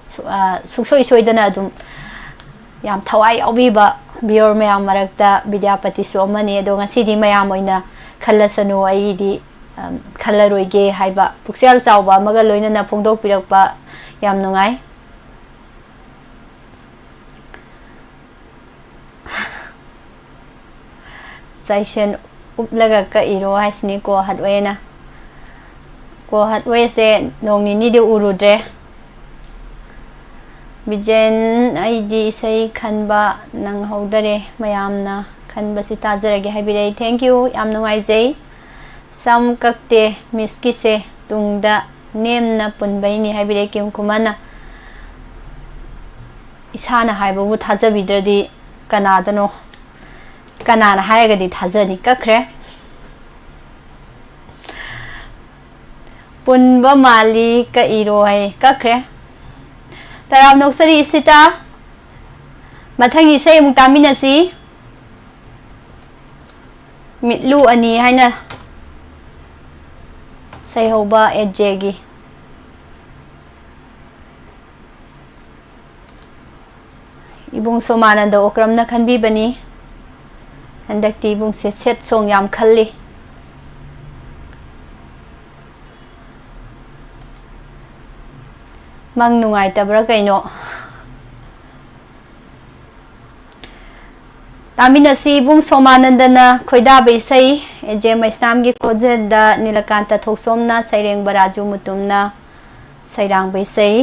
ꯁꯨ-, ꯑ, ꯁꯨꯡꯁꯣꯏ ꯁꯣꯏꯗꯅ ꯑꯗꯨꯝ ꯌꯥꯝ ꯊꯋꯥꯏ ꯌꯥꯎꯕꯤꯕ viewer ꯃꯌꯥꯝ ꯃꯔꯛꯇ ꯕꯤꯗ꯭ꯌꯥꯄꯇꯤꯁꯨ ꯑꯃꯅꯤ꯫ ꯑꯗꯣ ꯉꯁꯤꯗꯤ ꯃꯌꯥꯝ ꯑꯣꯏꯅ ꯈꯜꯂꯁꯅꯨ, ꯑꯩꯒꯤꯗꯤ, ꯑꯝ, ꯈꯜꯂꯔꯣꯏꯒꯦ ꯍꯥꯏꯕ ꯄꯨꯛꯆꯦꯜ ꯆꯥꯎꯕ ꯑꯃꯒ ꯂꯣꯏꯅꯅ ꯐꯣꯡꯗꯣꯛꯄꯤꯔꯛꯄ ꯌꯥꯝ ꯅꯨꯡꯉꯥꯏ꯫ ꯆꯥꯏꯁꯦꯟ ꯎꯞꯂꯒ ꯀꯛꯏꯔꯣ ꯍꯥꯏꯁꯤꯅꯤ ꯀꯣ ꯍꯠꯋꯦꯅ꯫ ꯀꯣ ꯍꯠꯋꯦꯁꯦ ꯅꯣꯡ ꯅꯤꯅꯤꯗꯤ ꯎꯔꯨꯗ꯭ꯔꯦ꯫ ꯕꯤꯖꯦꯟ, ꯑꯩꯗꯤ ꯏꯁꯩ ꯈꯟꯕ ꯅꯪꯍꯧꯗꯔꯦ, ꯃꯌꯥꯝꯅ ꯈꯟꯕꯁꯤ ꯇꯥꯖꯔꯒꯦ ꯍꯥꯏꯕꯤꯔꯛꯏ꯫ Thank you, ꯌꯥꯝ ꯅꯨꯡꯉꯥꯏꯖꯩ꯫ ꯁꯝ ꯀꯛꯇꯦ ꯃꯤꯁꯀꯤꯁꯦ, ꯇꯨꯡꯗ ꯅꯦꯝꯅ ꯄꯨꯟꯕꯩꯅꯤ ꯍꯥꯏꯕꯤꯔꯛꯏ ꯀꯤꯝ ꯈꯨꯃꯟꯅ꯫ ꯏꯁꯥꯅ ꯍꯥꯏꯕꯕꯨ ꯊꯥꯖꯕꯤꯗ꯭ꯔꯗꯤ ꯀꯅꯥꯗꯅꯣ? ꯀꯅꯥꯅ ꯍꯥꯏꯔꯒꯗꯤ ꯊꯥꯖꯅꯤ? ꯀꯛꯈ꯭ꯔꯦ꯫ ꯄꯨꯟꯕ ꯃꯥꯜꯂꯤ ꯀꯛꯏꯔꯣ ꯍꯥꯏ, ꯀꯛꯈ꯭ꯔꯦ꯫ ꯇꯔꯥꯝꯅ ꯑꯣꯛꯆꯔꯤ ꯏꯁꯤꯇꯥ꯫ ꯃꯊꯪꯒꯤ ꯏꯁꯩ ꯑꯃꯨꯛ ꯇꯥꯃꯤꯟꯅꯁꯤ꯫ ꯃꯤꯠꯂꯨ ꯑꯅꯤ ꯍꯥꯏꯅ ꯁꯩꯍꯧꯕ ꯑꯦꯖꯦꯒꯤ꯫ ꯏꯕꯨꯡ ꯁꯣꯃꯥꯅꯟꯗ ꯑꯣꯀ꯭ꯔꯝꯅ ꯈꯟꯕꯤꯕꯅꯤ꯫ ꯍꯟꯗꯛꯇꯤ ꯏꯕꯨꯡꯁꯦ sad song ꯌꯥꯝ ꯈꯜꯂꯤ꯫ ꯃꯪ ꯅꯨꯡꯉꯥꯏꯇꯕ꯭ꯔꯥ ꯀꯩꯅꯣ? ꯇꯥꯃꯤꯟꯅꯁꯤ ꯏꯕꯨꯡ ꯁꯣꯃꯥꯅꯟꯗꯅ ꯈꯣꯏꯗꯥꯕ ꯏꯁꯩ, ꯑꯦꯖꯦ ꯃꯩꯁꯅꯥꯝꯒꯤ ꯈꯣꯟꯖꯦꯜꯗ ꯅꯤꯂꯀꯥꯟꯇ ꯊꯣꯛꯆꯣꯝꯅ, ꯁꯩꯔꯦꯡꯕ ꯔꯥꯖꯨ ꯃꯨꯇꯨꯝꯅ ꯁꯩꯔꯥꯡꯕ ꯏꯁꯩ꯫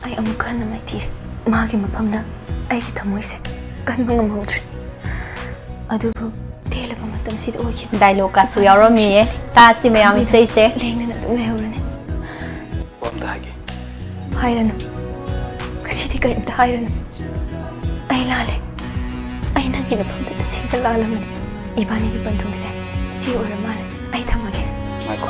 ꯑꯩ ꯑꯃꯨꯛ ꯍꯟꯅ ꯃꯥꯏꯊꯤꯔꯦ꯫ ꯃꯥꯒꯤ ꯃꯐꯝꯗ ꯑꯩꯒꯤ ꯊꯃꯣꯏꯁꯦ ꯀꯟꯕ ꯉꯝꯍꯧꯗ꯭ꯔꯦ꯫ ꯑꯗꯨꯕꯨ ꯇꯦꯜꯂꯕ ꯃꯇꯝ ꯃꯇꯝꯁꯤꯗ ꯑꯣꯏꯈꯤꯕ ꯗꯥꯏꯂꯣꯒꯀꯁꯨ ꯌꯥꯎꯔꯝꯃꯤꯌꯦ꯫ ꯇꯥꯁꯤ ꯃꯌꯥꯝ ꯏꯁꯩꯁꯦ꯫ ꯂꯦꯡꯗꯅ ꯑꯗꯨꯝ ꯂꯩꯍꯧꯔꯅꯤ꯫ ꯋꯥ ꯑꯝꯇ ꯍꯥꯏꯒꯦ꯫ ꯍꯥꯏꯔꯅꯨ꯫ ꯉꯁꯤꯗꯤ ꯀꯔꯤꯝꯇ ꯍꯥꯏꯔꯅꯨ꯫ ꯑꯩ ꯂꯥꯜꯂꯦ꯫ ꯑꯩ ꯅꯪꯒꯤ ꯃꯐꯝꯗ ꯇꯁꯦꯡꯅ ꯂꯥꯜꯂꯕꯅꯤ꯫ ꯏꯕꯥꯅꯤꯒꯤ ꯄꯟꯊꯨꯡꯁꯦ ꯁꯤ ꯑꯣꯏꯔ ꯃꯥꯜꯂꯦ꯫ ꯑꯩ ꯊꯝꯃꯒꯦ꯫ ꯉꯥꯏꯈꯣ꯫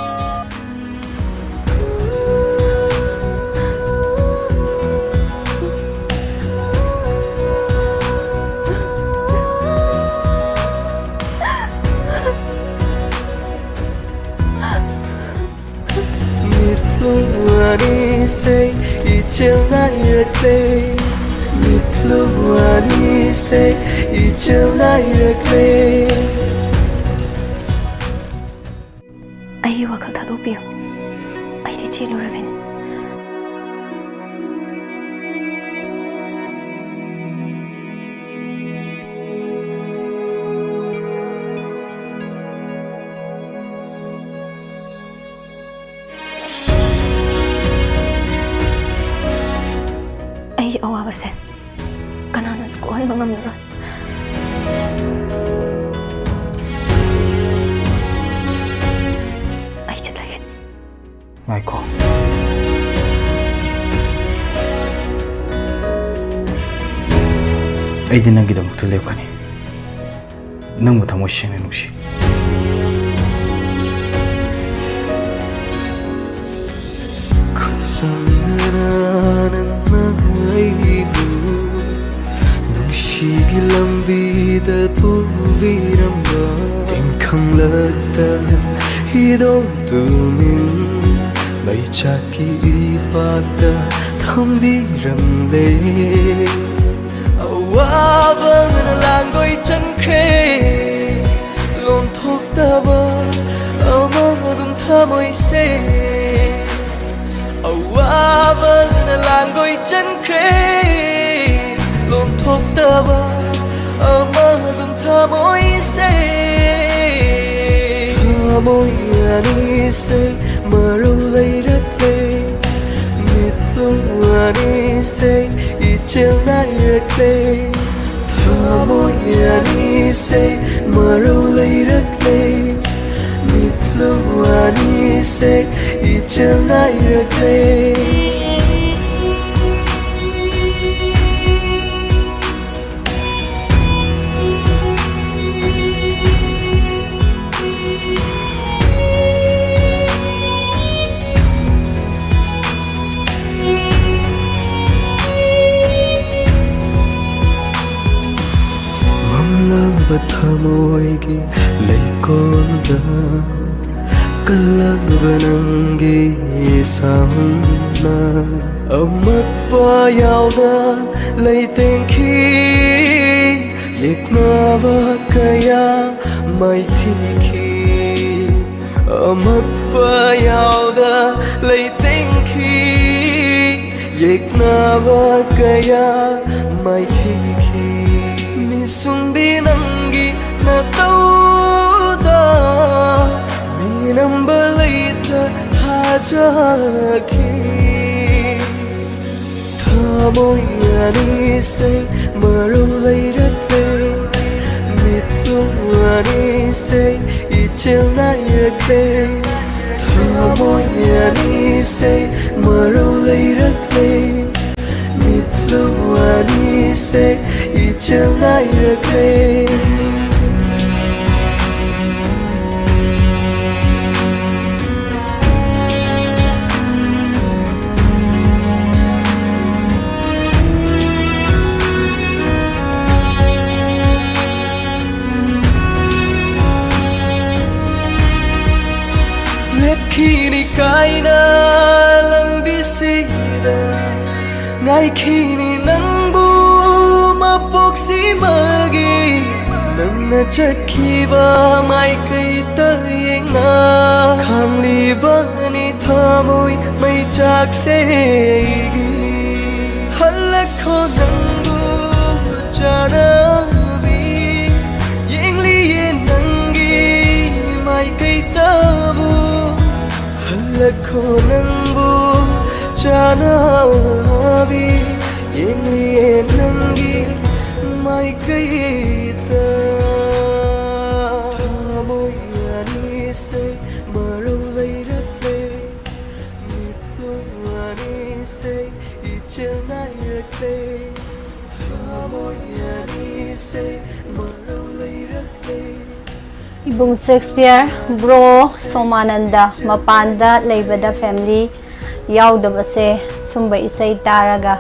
ꯃꯤꯠꯂꯨ ꯑꯅꯤꯁꯦ ꯏꯆꯦꯜ ꯅꯥꯏꯔꯛꯂꯦ꯫ ꯃꯤꯠꯂꯨ ꯑꯅꯤꯁꯦ ꯏꯆꯦꯜ ꯅꯥꯏꯔꯛꯂꯦ꯫ ꯑꯩꯒꯤ ꯋꯥꯈꯜ ꯊꯥꯗꯣꯛꯄꯤꯌꯨ꯫ ꯑꯩꯗꯤ ꯆꯦꯜꯂꯨꯔꯕꯅꯤ꯫ ꯑꯩꯒꯤ ꯑꯋꯥꯕꯁꯦ ꯀꯅꯥꯅꯁꯨ ꯀꯣꯛꯍꯟꯕ ꯉꯝꯂꯔꯣꯏ꯫ ꯑꯩ ꯆꯠꯂꯒꯦ꯫ ꯉꯥꯏꯈꯣ꯫ ꯑꯩꯗꯤ ꯅꯪꯒꯤꯗꯃꯛꯇ ꯂꯦꯞꯀꯅꯤ꯫ ꯅꯪꯕꯨ ꯊꯃꯣꯏ ꯁꯦꯡꯅ ꯅꯨꯡꯁꯤ꯫ ꯈꯨꯠꯁꯝꯅꯅ ꯅꯪꯅ ꯑꯩꯕꯨ ꯅꯨꯡꯁꯤꯒꯤ ꯂꯝꯕꯤꯗ ꯄꯨꯕꯤꯔꯝꯕ ꯇꯤꯟꯈꯪꯂꯛꯇ ꯍꯤꯗꯣꯡ ꯇꯨꯃꯤꯟ ꯃꯩꯆꯥꯛꯀꯤ ꯏꯄꯥꯛꯇ ꯊꯝꯕꯤꯔꯝꯂꯦ꯫ ꯑꯋꯥꯕꯅ ꯂꯥꯡꯒꯣꯏ ꯆꯟꯈ꯭ꯔꯦ, ꯂꯣꯟꯊꯣꯛꯇꯕ ꯑꯃꯒꯨꯝ ꯊꯃꯣꯏꯁꯦ꯫ ꯑꯋꯥꯕꯅ ꯂꯥꯡꯒꯣꯏ ꯆꯟꯈ꯭ꯔꯦ, ꯂꯣꯟꯊꯣꯛꯇꯕ ꯑꯃꯒꯨꯝ ꯊꯃꯣꯏꯁꯦ꯫ ꯊꯃꯣꯏ ꯑꯅꯤꯁꯦ ꯃꯔꯧ ꯂꯩꯔꯛꯂꯦ, ꯃꯤꯠꯂꯨ ꯑꯅꯤꯁꯦ ꯏꯆꯦꯜ ꯅꯥꯏꯔꯛꯂꯦ꯫ ꯊꯃꯣꯏ ꯑꯅꯤꯁꯦ ꯃꯔꯧ ꯂꯩꯔꯛꯂꯦ꯫ ꯑꯅꯤꯁꯦ ꯏꯆꯦꯜ ꯅꯥꯏꯔꯛꯂꯦ꯫ ꯃꯝꯂꯕ ꯊꯃꯣꯏꯒꯤ ꯂꯩꯀꯣꯜꯗ ꯀꯜꯂꯕ ꯅꯪꯒꯤ ꯁꯥꯍꯨꯝꯅ ꯑꯃꯛꯄ ꯌꯥꯎꯅ ꯂꯩꯇꯦꯡꯈꯤ꯫ ꯌꯦꯛꯅꯕ ꯀꯌꯥ ꯃꯥꯏꯊꯤꯈꯤ꯫ ꯑꯃꯛꯄ ꯌꯥꯎꯗ ꯂꯩꯇꯦꯡꯈꯤ꯫ ꯌꯦꯛꯅꯕ ꯀꯌꯥ ꯃꯥꯏꯊꯤꯈꯤ꯫ ꯅꯤꯁꯨꯝꯕꯤ ꯅꯪꯒꯤ ꯅꯇꯧꯗ ꯃꯤꯅꯝꯕ ꯂꯩꯇ ꯊꯥꯖꯈꯤ꯫ ꯊꯃꯣꯏ ꯑꯅꯤꯁꯦ ꯃꯔꯧ ꯂꯩꯔꯛꯂꯦ꯫ ꯃꯤꯠꯂꯨ ꯑꯅꯤꯁꯦ ꯏꯆꯦꯜ ꯅꯥꯏꯔꯛꯂꯦ꯫ ꯊꯃꯣꯏ ꯑꯅꯤꯁꯦ ꯃꯔꯧ ꯂꯩꯔꯛꯂꯦ꯫ ꯃꯤꯠꯂꯨ ꯑꯅꯤꯁꯦ ꯏꯆꯦꯜ ꯅꯥꯏꯔꯛꯂꯦ꯫ ꯂꯦꯞꯈꯤꯅꯤ ꯀꯥꯏꯅ ꯂꯝꯕꯤꯁꯤꯗ ꯉꯥꯏꯈꯤꯅꯤ ꯅꯪꯕꯨ ꯃꯄꯣꯛꯁꯤꯃꯒꯤ꯫ ꯅꯪꯅ ꯆꯠꯈꯤꯕ ꯃꯥꯏꯀꯩꯗ ꯌꯦꯡꯅ ꯈꯥꯡꯂꯤꯕꯅꯤ ꯊꯃꯣꯏ ꯃꯩꯆꯥꯛꯁꯦ ꯑꯩꯒꯤ꯫ ꯍꯜꯂꯛꯈꯣ ꯅꯪꯕꯨ ꯆꯥꯅꯕꯤ꯫ ꯌꯦꯡꯂꯤꯌꯦ ꯅꯪꯒꯤ ꯃꯥꯏꯀꯩꯗꯕꯨ꯫ ꯍꯜꯂꯛꯈꯣ ꯅꯪꯕꯨ ꯆꯥꯅꯕꯤ꯫ ꯌꯦꯡꯂꯤꯌꯦ ꯅꯪꯒꯤ ꯃꯥꯏꯀꯩꯗ꯫ ꯊꯃꯣꯏ ꯑꯅꯤꯁꯦ ꯃꯔꯧ ꯂꯩꯔꯦ꯫ ꯏꯕꯨꯡ ꯁꯦꯛꯁꯄꯤꯌꯔ, ꯕ꯭ꯔꯣ ꯁꯣꯃꯥꯅꯟꯗ ꯃꯄꯥꯟꯗ ꯂꯩꯕꯗ ꯐꯦꯃꯤꯂꯤ ꯌꯥꯎꯗꯕꯁꯦ ꯁꯨꯝꯕ ꯏꯁꯩ ꯇꯥꯔꯒ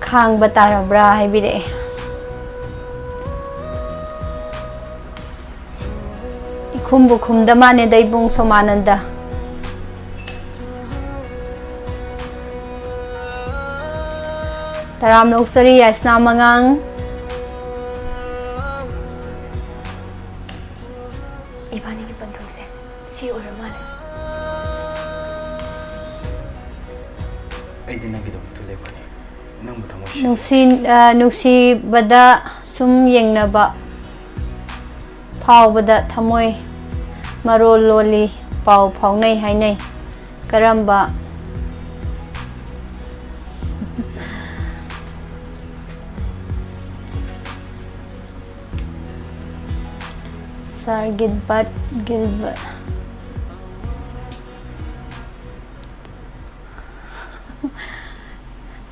ꯈꯥꯡꯕ ꯇꯥꯔꯕ꯭ꯔꯥ ꯍꯥꯏꯕꯤꯔꯛꯑꯦ꯫ ꯏꯈꯨꯝꯕꯨ ꯈꯨꯝꯗ ꯃꯥꯅꯦꯗ ꯏꯕꯨꯡ ꯁꯣꯃꯥꯅꯟꯗ꯫ ꯇꯔꯥꯝꯅ ꯑꯣꯛꯆꯔꯤ ꯌꯥꯏꯁꯅꯥ ꯃꯉꯥꯡ꯫ ꯏꯕꯥꯅꯤꯒꯤ ꯄꯟꯊꯨꯡꯁꯦ ꯁꯤ ꯑꯣꯏꯔ ꯃꯥꯜꯂꯦ꯫ ꯑꯩꯗꯤ ꯅꯪꯒꯤꯗꯃꯛꯇ ꯂꯦꯞꯀꯅꯤ꯫ ꯅꯪꯕꯨ ꯊꯃꯣꯏ ꯁꯦꯡꯅ ꯅꯨꯡꯁꯤ-, ꯑ, ꯅꯨꯡꯁꯤꯕꯗ ꯁꯨꯝ ꯌꯦꯡꯅꯕ ꯐꯥꯎꯕꯗ ꯊꯃꯣꯏ ꯃꯔꯣꯜ ꯂꯣꯜꯂꯤ, ꯄꯥꯎ ꯐꯥꯎꯅꯩ ꯍꯥꯏꯅꯩ꯫ ꯀꯔꯝꯕ? ꯁꯥꯔ ꯒꯤꯜꯕꯔꯠ, ꯒꯤꯜꯕꯔꯠ꯫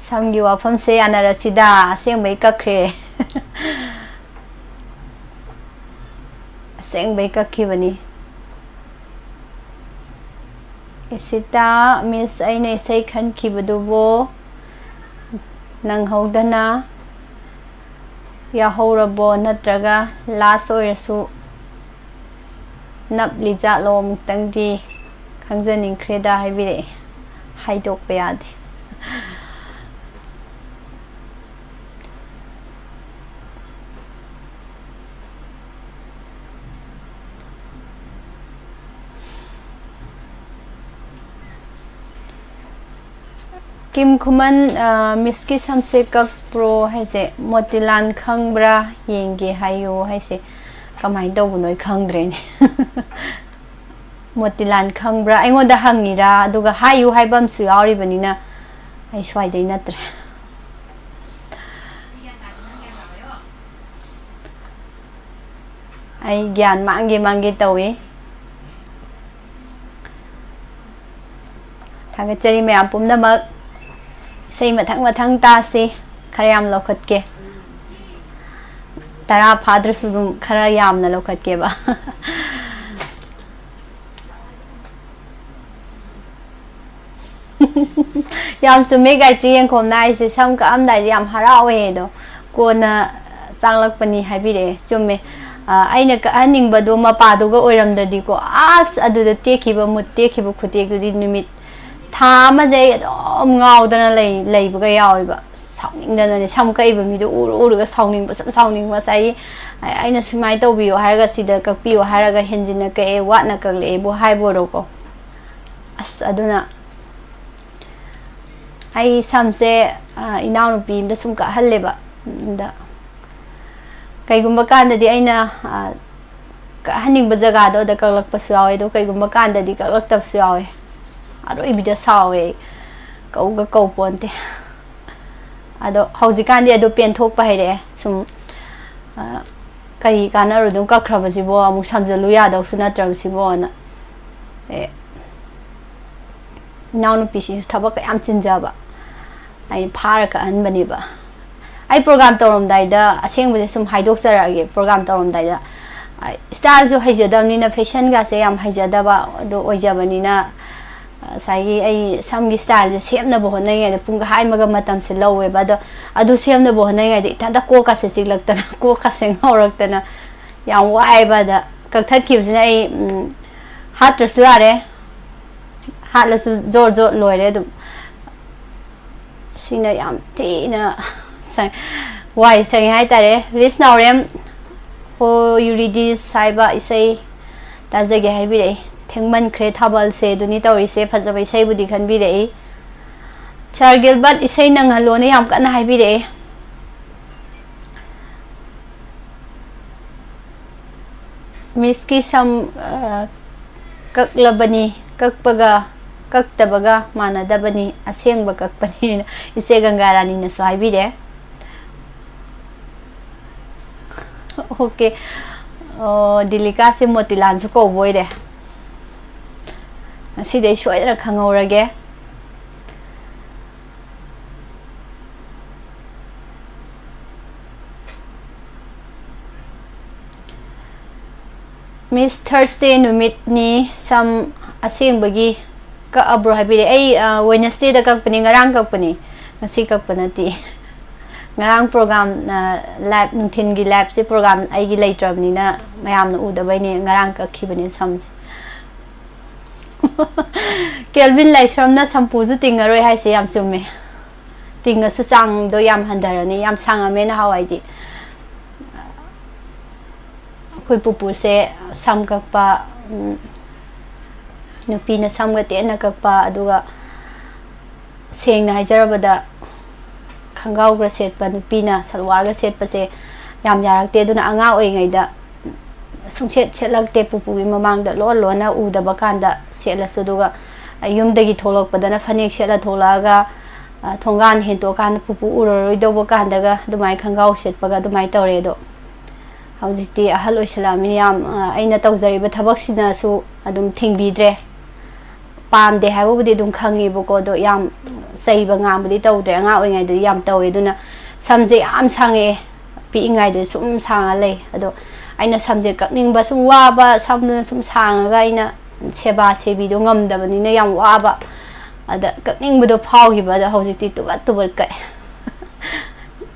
ꯁꯝꯒꯤ ꯋꯥꯐꯝꯁꯦ ꯌꯥꯅꯔꯁꯤꯗ, ꯑꯁꯦꯡꯕꯩ ꯀꯛꯈ꯭ꯔꯦ꯫ ꯑꯁꯦꯡꯕꯩ ꯀꯛꯈꯤꯕꯅꯤ꯫ ꯏꯁꯤꯇꯥ, ꯃꯤꯁ, ꯑꯩꯅ ꯏꯁꯩ ꯈꯟꯈꯤꯕꯗꯨꯕꯨ ꯅꯪꯍꯧꯗꯅ ꯌꯥꯍꯧꯔꯕꯣ? ꯅꯠꯇ꯭ꯔꯒ ꯂꯥꯁ ꯑꯣꯏꯔꯁꯨ ꯅꯞꯂꯤ ꯖꯥꯠꯂꯣ? ꯑꯃꯨꯛꯇꯪꯗꯤ ꯈꯪꯖꯅꯤꯡꯈ꯭ꯔꯦꯗ ꯍꯥꯏꯕꯤꯔꯛꯑꯦ꯫ ꯍꯥꯏꯗꯣꯛꯄ ꯌꯥꯗꯦ꯫ ꯀꯤꯝ ꯈꯨꯃꯟ, ꯑ, ꯃꯤꯁꯀꯤ ꯁꯝꯁꯦ ꯀꯛꯄ꯭ꯔꯣ ꯍꯥꯏꯁꯦ, ꯃꯣꯇꯤꯂꯥꯟ ꯈꯪꯕ꯭ꯔꯥ ꯌꯦꯡꯒꯦ ꯍꯥꯏꯌꯣ ꯍꯥꯏꯁꯦ ꯀꯃꯥꯏꯅ ꯇꯧꯕꯅꯣ ꯑꯩ ꯈꯪꯗ꯭ꯔꯦꯅꯦ꯫ ꯃꯣꯇꯤꯂꯥꯟ ꯈꯪꯕ꯭ꯔꯥ? ꯑꯩꯉꯣꯟꯗ ꯍꯪꯉꯤꯔꯥ? ꯑꯗꯨꯒ ꯍꯥꯏꯌꯨ ꯍꯥꯏꯕ ꯑꯃꯁꯨ ꯌꯥꯎꯔꯤꯕꯅꯤꯅ ꯑꯩ ꯁ꯭ꯋꯥꯏꯗꯩ ꯅꯠꯇ꯭ꯔꯦ꯫ ꯑꯩ ꯒ꯭ꯌꯥꯟ ꯃꯥꯡꯒꯦ ꯃꯥꯡꯒꯦ ꯇꯧꯏ꯫ ꯊꯥꯒꯠꯆꯔꯤ ꯃꯌꯥꯝ ꯄꯨꯝꯅꯃꯛ꯫ ꯏꯁꯩ ꯃꯊꯪ ꯃꯊꯪ ꯇꯥꯁꯤ꯫ ꯈꯔ ꯌꯥꯝ ꯂꯧꯈꯠꯀꯦ꯫ ꯇꯔꯥ ꯐꯥꯗ꯭ꯔꯁꯨ ꯑꯗꯨꯝ ꯈꯔ ꯌꯥꯝꯅ ꯂꯧꯈꯠꯀꯦꯕ꯫ ꯌꯥꯝ ꯆꯨꯝꯃꯦ ꯒꯥꯌꯇ꯭ꯔꯤ ꯌꯦꯡꯈꯣꯝꯅ ꯍꯥꯏꯁꯦ, ꯁꯝ ꯀꯛꯑꯝꯗꯥꯏꯗ ꯌꯥꯝ ꯍꯔꯥꯎꯋꯦ ꯑꯗꯣ ꯀꯣꯟꯅ ꯆꯥꯛꯂꯛꯄꯅꯤ ꯍꯥꯏꯕꯤꯔꯛꯑꯦ꯫ ꯆꯨꯝꯃꯦ꯫ ꯑ, ꯑꯩꯅ ꯀꯛꯍꯟꯅꯤꯡꯕꯗꯣ ꯃꯄꯥꯗꯨꯒ ꯑꯣꯏꯔꯝꯗ꯭ꯔꯗꯤꯀꯣ, ꯑꯁ, ꯑꯗꯨꯗ ꯇꯦꯛꯈꯤꯕ ꯃꯨꯠ, ꯇꯦꯛꯈꯤꯕ ꯈꯨꯇꯦꯛꯇꯨꯗꯤ ꯅꯨꯃꯤꯠ ꯊꯥ ꯑꯃꯁꯦ ꯑꯩ ꯑꯗꯨꯝ ꯉꯥꯎꯗꯅ ꯂꯩ-, ꯂꯩꯕꯒ ꯌꯥꯎꯋꯦꯕ꯫ ꯁꯥꯎꯅꯤꯡꯗꯅꯅꯦ, ꯁꯝ ꯀꯛꯏꯕ ꯃꯤꯗꯣ ꯎꯔ ꯎꯔꯒ ꯁꯥꯎꯅꯤꯡꯕ, ꯁꯨꯝ ꯁꯥꯎꯅꯤꯡꯕ꯫ ꯉꯁꯥꯏꯒꯤ ꯑꯩ-, ꯑꯩꯅ ꯁꯨꯃꯥꯏꯅ ꯇꯧꯕꯤꯌꯣ ꯍꯥꯏꯔꯒ, ꯁꯤꯗ ꯀꯛꯄꯤꯌꯣ ꯍꯥꯏꯔꯒ ꯍꯦꯟꯖꯤꯟꯅ ꯀꯛꯑꯦ, ꯋꯥꯠꯅ ꯀꯛꯂꯛꯑꯦꯕꯨ ꯍꯥꯏꯕ ꯑꯣꯏꯔꯣꯀꯣ꯫ ꯑꯁ, ꯑꯗꯨꯅ ꯑꯩ ꯁꯝꯁꯦ, ꯑ, ꯏꯅꯥꯎꯅꯨꯄꯤ ꯑꯝꯗ ꯁꯨꯝ ꯀꯛꯍꯜꯂꯦꯕ꯫ ꯑꯗ ꯀꯩꯒꯨꯝꯕ ꯀꯥꯟꯗꯗꯤ ꯑꯩꯅ, ꯑ, ꯀꯛꯍꯟꯅꯤꯡꯕ ꯖꯒꯥꯗꯣ ꯑꯗ ꯀꯛꯂꯛꯄꯁꯨ ꯌꯥꯎꯋꯦ, ꯑꯗꯣ ꯀꯩꯒꯨꯝꯕ ꯀꯥꯟꯗꯗꯤ ꯀꯛꯂꯛꯇꯕꯁꯨ ꯌꯥꯎꯋꯦ꯫ ꯑꯔꯣꯏꯕꯤꯗ ꯁꯥꯎꯋꯦ ꯑꯩ꯫ ꯀꯧꯒ ꯀꯧ ꯄꯣꯟꯇꯦ꯫ ꯑꯗꯣ ꯍꯧꯖꯤꯛꯀꯥꯟꯗꯤ ꯑꯗꯨ ꯄꯦꯟꯊꯣꯛꯄ ꯍꯩꯔꯛꯑꯦ꯫ ꯁꯨꯝ, ꯑ, ꯀꯔꯤ ꯀꯥꯟꯅꯔꯨꯗꯣꯏꯅꯣ ꯀꯛꯈ꯭ꯔꯕꯁꯤꯕꯣ, ꯑꯃꯨꯛ ꯁꯝꯖꯜꯂꯨ ꯌꯥꯗꯧꯁꯨ ꯅꯠꯇ꯭ꯔꯕꯁꯤꯕꯣꯅ꯫ ꯑꯦ, ꯏꯅꯥꯎꯅꯨꯄꯤꯁꯤꯁꯨ ꯊꯕꯛꯀ ꯌꯥꯝ ꯆꯤꯟꯖꯕ꯫ ꯑꯩ ꯐꯥꯔ ꯀꯛꯍꯟꯕꯅꯦꯕ꯫ ꯑꯩ ꯄ꯭ꯔꯣꯒ꯭ꯔꯥꯝ ꯇꯧꯔꯝꯗꯥꯏꯗ ꯑꯁꯦꯡꯕꯁꯦ ꯁꯨꯝ ꯍꯥꯏꯗꯣꯛꯆꯔꯛꯑꯒꯦ꯫ ꯄ꯭ꯔꯣꯒ꯭ꯔꯥꯝ ꯇꯧꯔꯝꯗꯥꯏꯗ, ꯑ, ꯏꯁꯇꯥꯏꯜꯁꯨ ꯍꯩꯖꯗꯕꯅꯤꯅ, ꯐꯦꯁꯟꯒꯥꯁꯦ ꯌꯥꯝ ꯍꯩꯖꯗꯕ ꯑꯗꯣ ꯑꯣꯏꯖꯕꯅꯤꯅ, ꯉꯁꯥꯏꯒꯤ ꯑꯩ ꯁꯝꯒꯤ ꯏꯁꯇꯥꯏꯜꯁꯦ ꯁꯦꯝꯅꯕ ꯍꯣꯠꯅꯔꯤꯉꯩꯗ ꯄꯨꯡꯈꯥꯏ ꯑꯃꯒ ꯃꯇꯝꯁꯦ ꯂꯧꯋꯦꯕ꯫ ꯑꯗꯣ ꯑꯗꯨ ꯁꯦꯝꯅꯕ ꯍꯣꯠꯅꯔꯤꯉꯩꯗ ꯏꯊꯟꯇ ꯀꯣꯛꯀꯁꯦ ꯆꯤꯛꯂꯛꯇꯅ, ꯀꯣꯛꯀꯁꯦ ꯉꯥꯎꯔꯛꯇꯅ ꯌꯥꯝ ꯋꯥꯏꯑꯦꯕ꯫ ꯑꯗ ꯀꯛꯊꯠꯈꯤꯕꯁꯤꯅ ꯑꯩ, ꯎꯝ, ꯍꯥꯠꯇ꯭ꯔꯁꯨ ꯌꯥꯔꯦ, ꯍꯥꯠꯂꯁꯨ ꯖꯣꯔ ꯖꯣꯔ ꯂꯣꯏꯔꯦ ꯑꯗꯨꯝ꯫ ꯁꯤꯅ ꯌꯥꯝ ꯊꯤꯅ ꯁꯪ-, ꯋꯥꯏ ꯁꯪꯉꯦ ꯍꯥꯏꯇꯥꯔꯦ꯫ ꯔꯤꯁ ꯅꯥꯎꯔꯦꯝ, ꯍꯣ ꯌꯨꯔꯤꯗꯤꯁ ꯍꯥꯏꯕ ꯏꯁꯩ ꯇꯥꯖꯒꯦ ꯍꯥꯏꯕꯤꯔꯛꯏ꯫ ꯊꯦꯡꯃꯟꯈ꯭ꯔꯦ ꯊꯥꯕꯜꯁꯦ ꯑꯗꯨꯅꯤ ꯇꯧꯔꯤꯁꯦ꯫ ꯐꯖꯕ ꯏꯁꯩꯕꯨꯗꯤ ꯈꯟꯕꯤꯔꯛꯏ꯫ ꯁꯥꯔ ꯒꯤꯜꯕꯔꯠ, ꯏꯁꯩ ꯅꯪꯍꯜꯂꯣꯅ ꯌꯥꯝ ꯀꯟꯅ ꯍꯥꯏꯕꯤꯔꯛꯑꯦ꯫ ꯃꯤꯁꯀꯤ ꯁꯝ, ꯑ, ꯀꯛꯂꯕꯅꯤ, ꯀꯛꯄꯒ ꯀꯛꯇꯕꯒ ꯃꯥꯟꯅꯗꯕꯅꯤ, ꯑꯁꯦꯡꯕ ꯀꯛꯄꯅꯤꯅ ꯏꯆꯦ ꯒꯪꯒꯥ ꯔꯥꯅꯤꯅꯁꯨ ꯍꯥꯏꯕꯤꯔꯦ꯫ ꯑꯣꯀꯦ꯫ ꯑꯣ, ꯗꯤꯂꯤꯀꯥꯁꯦ ꯃꯣꯇꯤꯂꯥꯜꯁꯨ ꯀꯧꯕ ꯑꯣꯏꯔꯦ꯫ ꯉꯁꯤꯗꯤ ꯑꯩ ꯁꯣꯏꯗꯅ ꯈꯪꯍꯧꯔꯒꯦ꯫ Miss, Thursday ꯅꯨꯃꯤꯠꯅꯤ, ꯁꯝ ꯑꯁꯦꯡꯕꯒꯤ ꯀꯛꯑꯕ꯭ꯔꯣ ꯍꯥꯏꯕꯤꯔꯦ꯫ ꯑꯩ, ꯑ, Wednesdayꯗ ꯀꯛꯄꯅꯤ, ꯉꯔꯥꯡ ꯀꯛꯄꯅꯤ, ꯉꯁꯤ ꯀꯛꯄ ꯅꯠꯇꯦ꯫ ꯉꯔꯥꯡ program, ꯑ, live, ꯅꯨꯡꯊꯤꯟꯒꯤ liveꯁꯦ program ꯑꯩꯒꯤ ꯂꯩꯇ꯭ꯔꯕꯅꯤꯅ ꯃꯌꯥꯝꯅ ꯎꯗꯕꯩꯅꯦ, ꯉꯔꯥꯡ ꯀꯛꯈꯤꯕꯅꯦ ꯁꯝꯁꯦ꯫ ꯀꯦꯜꯚꯤꯟ ꯂꯥꯏꯁ꯭ꯔꯝꯅ ꯁꯝꯄꯨꯁꯨ ꯇꯤꯡꯉꯔꯣꯏ ꯍꯥꯏꯁꯦ ꯌꯥꯝ ꯆꯨꯝꯃꯦ꯫ ꯇꯤꯡꯉꯁꯨ ꯆꯥꯡꯗꯣ ꯌꯥꯝ ꯍꯟꯊꯔꯅꯤ, ꯌꯥꯝ ꯁꯥꯡꯉꯝꯃꯦ ꯅꯍꯥꯟꯋꯥꯏꯗꯤ꯫ ꯑꯩꯈꯣꯏ ꯄꯨꯄꯨꯁꯦ ꯁꯝ ꯀꯛꯄ, ꯎꯝ, ꯅꯨꯄꯤꯅ ꯁꯝꯒ ꯇꯦꯟꯅ ꯀꯛꯄ, ꯑꯗꯨꯒ ꯁꯦꯡꯅ ꯍꯥꯏꯖꯔꯕꯗ ꯈꯣꯡꯒ꯭ꯔꯥꯎꯒ ꯁꯦꯠꯄ ꯅꯨꯄꯤꯅ ꯁꯜꯋꯥꯔꯒ ꯁꯦꯠꯄꯁꯦ ꯌꯥꯝ ꯌꯥꯔꯛꯇꯦ꯫ ꯑꯗꯨꯅ ꯑꯉꯥꯡ ꯑꯣꯏꯔꯤꯉꯩꯗ ꯁꯨꯡꯁꯦꯠ ꯁꯦꯠꯂꯛꯇꯦ, ꯄꯨꯄꯨꯒꯤ ꯃꯃꯥꯡꯗ ꯂꯣꯟ ꯂꯣꯟꯅ ꯎꯗꯕ ꯀꯥꯟꯗ ꯁꯦꯠꯂꯁꯨ꯫ ꯑꯗꯨꯒ ꯌꯨꯝꯗꯒꯤ ꯊꯣꯛꯂꯛꯄꯗꯅ ꯐꯅꯦꯛ ꯁꯦꯠꯂ ꯊꯣꯛꯂꯛꯑꯒ, ꯑ, ꯊꯣꯡꯒꯥꯟ ꯍꯦꯟꯇꯣꯛꯑꯀꯥꯟꯗ ꯄꯨꯄꯨ ꯎꯔꯔꯣꯏꯗꯧꯕ ꯀꯥꯟꯗꯒ ꯑꯗꯨꯃꯥꯏꯅ ꯈꯣꯡꯒ꯭ꯔꯥꯎ ꯁꯦꯠꯄꯒ ꯑꯗꯨꯃꯥꯏꯅ ꯇꯧꯔꯦ꯫ ꯑꯗꯣ ꯍꯧꯖꯤꯛꯇꯤ ꯑꯍꯜ ꯑꯣꯏꯁꯜꯂꯛꯑꯃꯤꯅ ꯌꯥꯝ, ꯑ, ꯑꯩꯅ ꯇꯧꯖꯔꯤꯕ ꯊꯕꯛꯁꯤꯅꯁꯨ ꯑꯗꯨꯝ ꯊꯤꯡꯕꯤꯗ꯭ꯔꯦ꯫ ꯄꯥꯝꯗꯦ ꯍꯥꯏꯕꯕꯨꯗꯤ ꯑꯗꯨꯝ ꯈꯪꯉꯦꯕꯀꯣ, ꯑꯗꯣ ꯌꯥꯝ ꯆꯩꯕ ꯉꯥꯡꯕꯗꯤ ꯇꯧꯗ꯭ꯔꯦ꯫ ꯑꯉꯥꯡ ꯑꯣꯏꯔꯤꯉꯩꯗꯗꯤ ꯌꯥꯝ ꯇꯧꯋꯦ꯫ ꯑꯗꯨꯅ ꯁꯝꯁꯦ ꯌꯥꯝ ꯁꯥꯡꯉꯛꯑꯦ, ꯄꯤꯛꯏꯉꯩꯗ ꯁꯨꯝ ꯁꯥꯡꯉ ꯂꯩ꯫ ꯑꯗꯣ ꯑꯩꯅ ꯁꯝꯁꯦ ꯀꯛꯅꯤꯡꯕ ꯁꯨꯝ ꯋꯥꯕ, ꯁꯝꯗꯨꯅ ꯁꯨꯝ ꯁꯥꯡꯉꯒ ꯑꯩꯅ ꯁꯦꯕꯥ ꯁꯦꯕꯤꯗꯣ ꯉꯝꯗꯕꯅꯤꯅ ꯌꯥꯝ ꯋꯥꯕ꯫ ꯑꯗ ꯀꯛꯅꯤꯡꯕꯗꯣ ꯐꯥꯎꯈꯤꯕ, ꯑꯗꯣ ꯍꯧꯖꯤꯛꯇꯤ ꯇꯨꯕꯠ ꯇꯨꯕꯠ ꯀꯛꯑꯦ꯫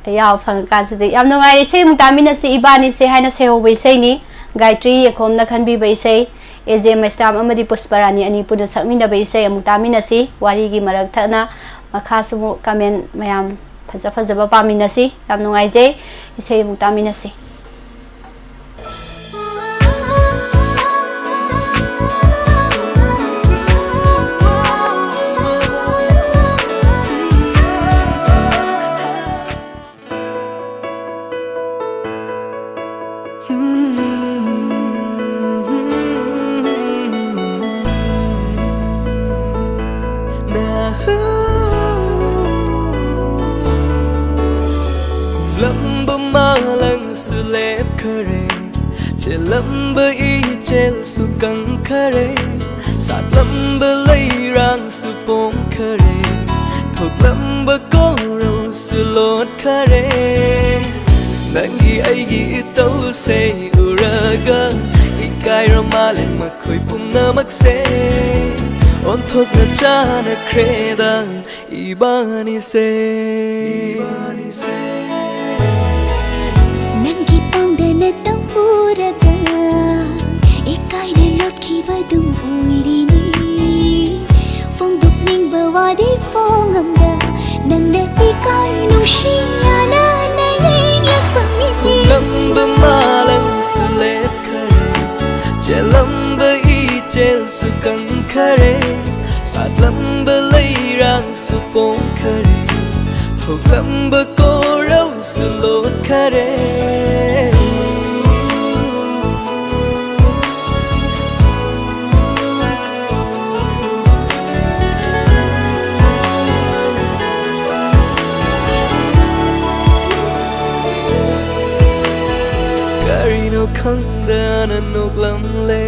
ꯌꯥꯎ ꯐꯪꯉꯀꯥꯟꯁꯤꯗ ꯌꯥꯝ ꯅꯨꯡꯉꯥꯏꯔꯦ꯫ ꯏꯁꯩ ꯑꯃꯨꯛ ꯇꯥꯃꯤꯟꯅꯁꯤ, ꯏꯕꯥꯅꯤꯁꯦ ꯍꯥꯏꯅ ꯁꯩꯍꯧꯕ ꯏꯁꯩꯅꯤ꯫ ꯒꯥꯌꯇ꯭ꯔꯤ ꯌꯦꯛꯈꯣꯝꯅ ꯈꯟꯕꯤꯕ ꯏꯁꯩ, ꯑꯦ ꯖꯦ ꯃꯩꯁ꯭ꯔꯥꯝ ꯑꯃꯗꯤ ꯄꯨꯁꯄꯔꯥꯅꯤ ꯑꯅꯤ ꯄꯨꯟꯅ ꯁꯛꯃꯤꯟꯅꯕ ꯏꯁꯩ ꯑꯃꯨꯛ ꯇꯥꯃꯤꯟꯅꯁꯤ꯫ ꯋꯥꯔꯤꯒꯤ ꯃꯔꯛ ꯊꯠꯅ ꯃꯈꯥꯁꯨ ꯑꯃꯨꯛ comment ꯃꯌꯥꯝ ꯐꯖ ꯐꯖꯕ ꯄꯥꯃꯤꯟꯅꯁꯤ꯫ ꯌꯥꯝ ꯅꯨꯡꯉꯥꯏꯖꯩ꯫ ꯏꯁꯩ ꯑꯃꯨꯛ ꯇꯥꯃꯤꯟꯅꯁꯤ꯫ ꯍꯨꯝꯂꯝꯕ ꯃꯥꯂꯪꯁꯨ ꯂꯦꯞꯈꯔꯦ, ꯆꯦꯜꯂꯝꯕ ꯏꯆꯦꯜꯁꯨ ꯀꯪꯈꯔꯦ, ꯁꯥꯠꯂꯝꯕ ꯂꯩꯔꯥꯡꯁꯨ ꯄꯣꯝꯈꯔꯦ, ꯊꯣꯛꯂꯝꯕ ꯀꯣꯔꯧꯁꯨ ꯂꯣꯠꯈꯔꯦ꯫ ꯅꯪꯒꯤ ꯑꯩꯒꯤ ꯏꯇꯧꯁꯦ ꯎꯔꯒ ꯏꯀꯥꯏ ꯀꯥꯏꯔ ꯃꯥꯜꯂꯦ ꯃꯈꯣꯏ ꯄꯨꯝꯅꯃꯛꯁꯦ꯫ ꯑꯣꯟꯊꯣꯛꯅ ꯆꯥꯟꯅꯈ꯭ꯔꯦꯗ ꯏꯕꯥꯅꯤꯁꯦ꯫ ꯅꯪꯒꯤ ꯄꯥꯡꯗꯅ ꯇꯧꯔꯒ ꯏꯀꯥꯏꯅ ꯂꯣꯠꯈꯤꯕꯗꯨꯝ ꯑꯣꯏꯔꯤꯅꯤ꯫ ꯐꯣꯡꯗꯣꯛꯅꯤꯡꯕ ꯋꯥꯗꯤ ꯐꯣꯡꯉꯝꯗ ꯅꯪꯅ ꯏꯀꯥꯏ ꯅꯨꯡꯁꯤꯅ ꯅꯌꯦꯡꯂꯛꯄ ꯃꯤꯠꯅꯤ꯫ ꯍꯨꯝꯂꯝꯕ ꯃꯥꯂꯪꯁꯨ ꯂꯦꯞꯈꯔꯦ, ꯆꯦꯜꯂꯝꯕ ꯏꯆꯦꯜꯁꯨ ꯀꯪꯈꯔꯦ, ꯁꯥꯠꯂꯝꯕ ꯂꯩꯔꯥꯡꯁꯨ ꯄꯣꯝꯈꯔꯦ, ꯊꯣꯛꯂꯝꯕ ꯀꯣꯔꯧꯁꯨ ꯂꯣꯠꯈꯔꯦ꯫ ꯀꯔꯤꯅꯣ ꯈꯪꯗꯅ ꯅꯣꯛꯂꯝꯂꯦ,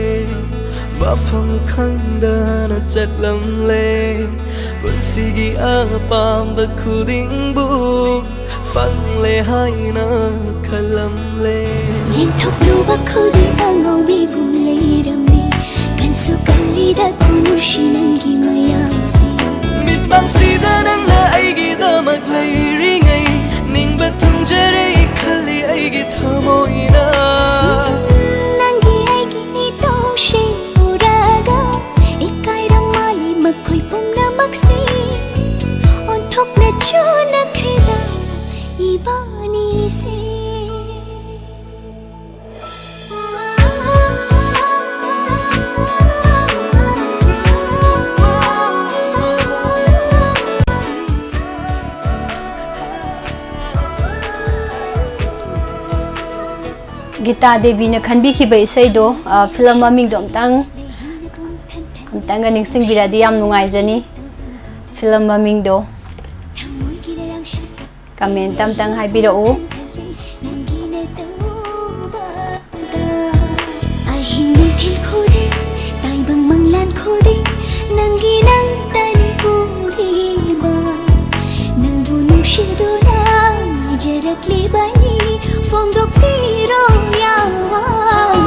ꯃꯐꯝ ꯈꯪꯗꯅ ꯆꯠꯂꯝꯂꯦ, ꯄꯨꯟꯁꯤꯒꯤ ꯑꯄꯥꯝꯕ ꯈꯨꯗꯤꯡꯕꯨ ꯐꯪꯂꯦ ꯍꯥꯏꯅ ꯈꯜꯂꯝꯂꯦ꯫ ꯌꯦꯡꯊꯣꯛꯂꯨꯕ ꯈꯨꯗꯤꯡ ꯑꯉꯧꯕꯤꯒꯨꯝ ꯂꯩꯔꯝꯃꯤ, ꯀꯟꯁꯨ ꯀꯜꯂꯤꯗ ꯈꯨꯅꯨꯡꯁꯤ ꯅꯪꯒꯤ ꯃꯌꯥꯏꯁꯦ꯫ ꯃꯤꯠꯃꯥꯡꯁꯤꯗ ꯅꯪꯅ ꯑꯩꯒꯤꯗꯃꯛ ꯂꯩꯔꯤꯉꯩ ꯅꯤꯡꯕ ꯊꯨꯡꯖꯔꯦ ꯈꯜꯂꯤ ꯑꯩꯒꯤ ꯊꯃꯣꯏꯅ꯫ ꯅꯪꯒꯤ ꯑꯩꯒꯤ ꯏꯇꯧꯁꯦ ꯎꯔꯒ ꯏꯀꯥꯏꯔ ꯃꯥꯜꯂꯤ ꯃꯈꯣꯏ ꯄꯨꯝꯅꯃꯛꯁꯦ꯫ ꯑꯣꯟꯊꯣꯛꯅ ꯆꯨꯅꯈ꯭ꯔꯦꯗ ꯏꯕꯥꯅꯤꯁꯦ꯫ ꯒꯤꯇꯥ ꯗꯦꯕꯤꯅ ꯈꯟꯕꯤꯈꯤꯕ ꯏꯁꯩꯗꯣ, ꯑ, ꯐꯤꯂꯝ ꯃꯃꯤꯡꯗꯣ ꯑꯝꯇꯪ, ꯑꯝꯇꯪꯒ ꯅꯤꯡꯁꯤꯡꯕꯤꯔꯗꯤ ꯌꯥꯝ ꯅꯨꯡꯉꯥꯏꯖꯅꯤ꯫ ꯐꯤꯂꯝ ꯃꯃꯤꯡꯗꯣ ꯀꯃꯦꯟꯇ ꯑꯝꯇꯪ ꯍꯥꯏꯕꯤꯔꯛꯎ꯫ ꯑꯍꯤꯡ ꯅꯨꯡꯊꯤꯜ ꯈꯨꯗꯤꯡ, ꯇꯥꯏꯕꯪ ꯃꯪꯂꯥꯟ ꯈꯨꯗꯤꯡ, ꯅꯪꯒꯤ ꯅꯪꯇꯅꯤ ꯎꯔꯤꯕ꯫ ꯅꯪꯕꯨ ꯅꯨꯡꯁꯤꯗꯨꯅ ꯉꯥꯏꯖꯔꯛꯂꯤꯕꯅꯤ, ꯐꯣꯡꯗꯣꯛꯄꯤꯔꯣ ꯌꯥꯋꯥꯗꯨ꯫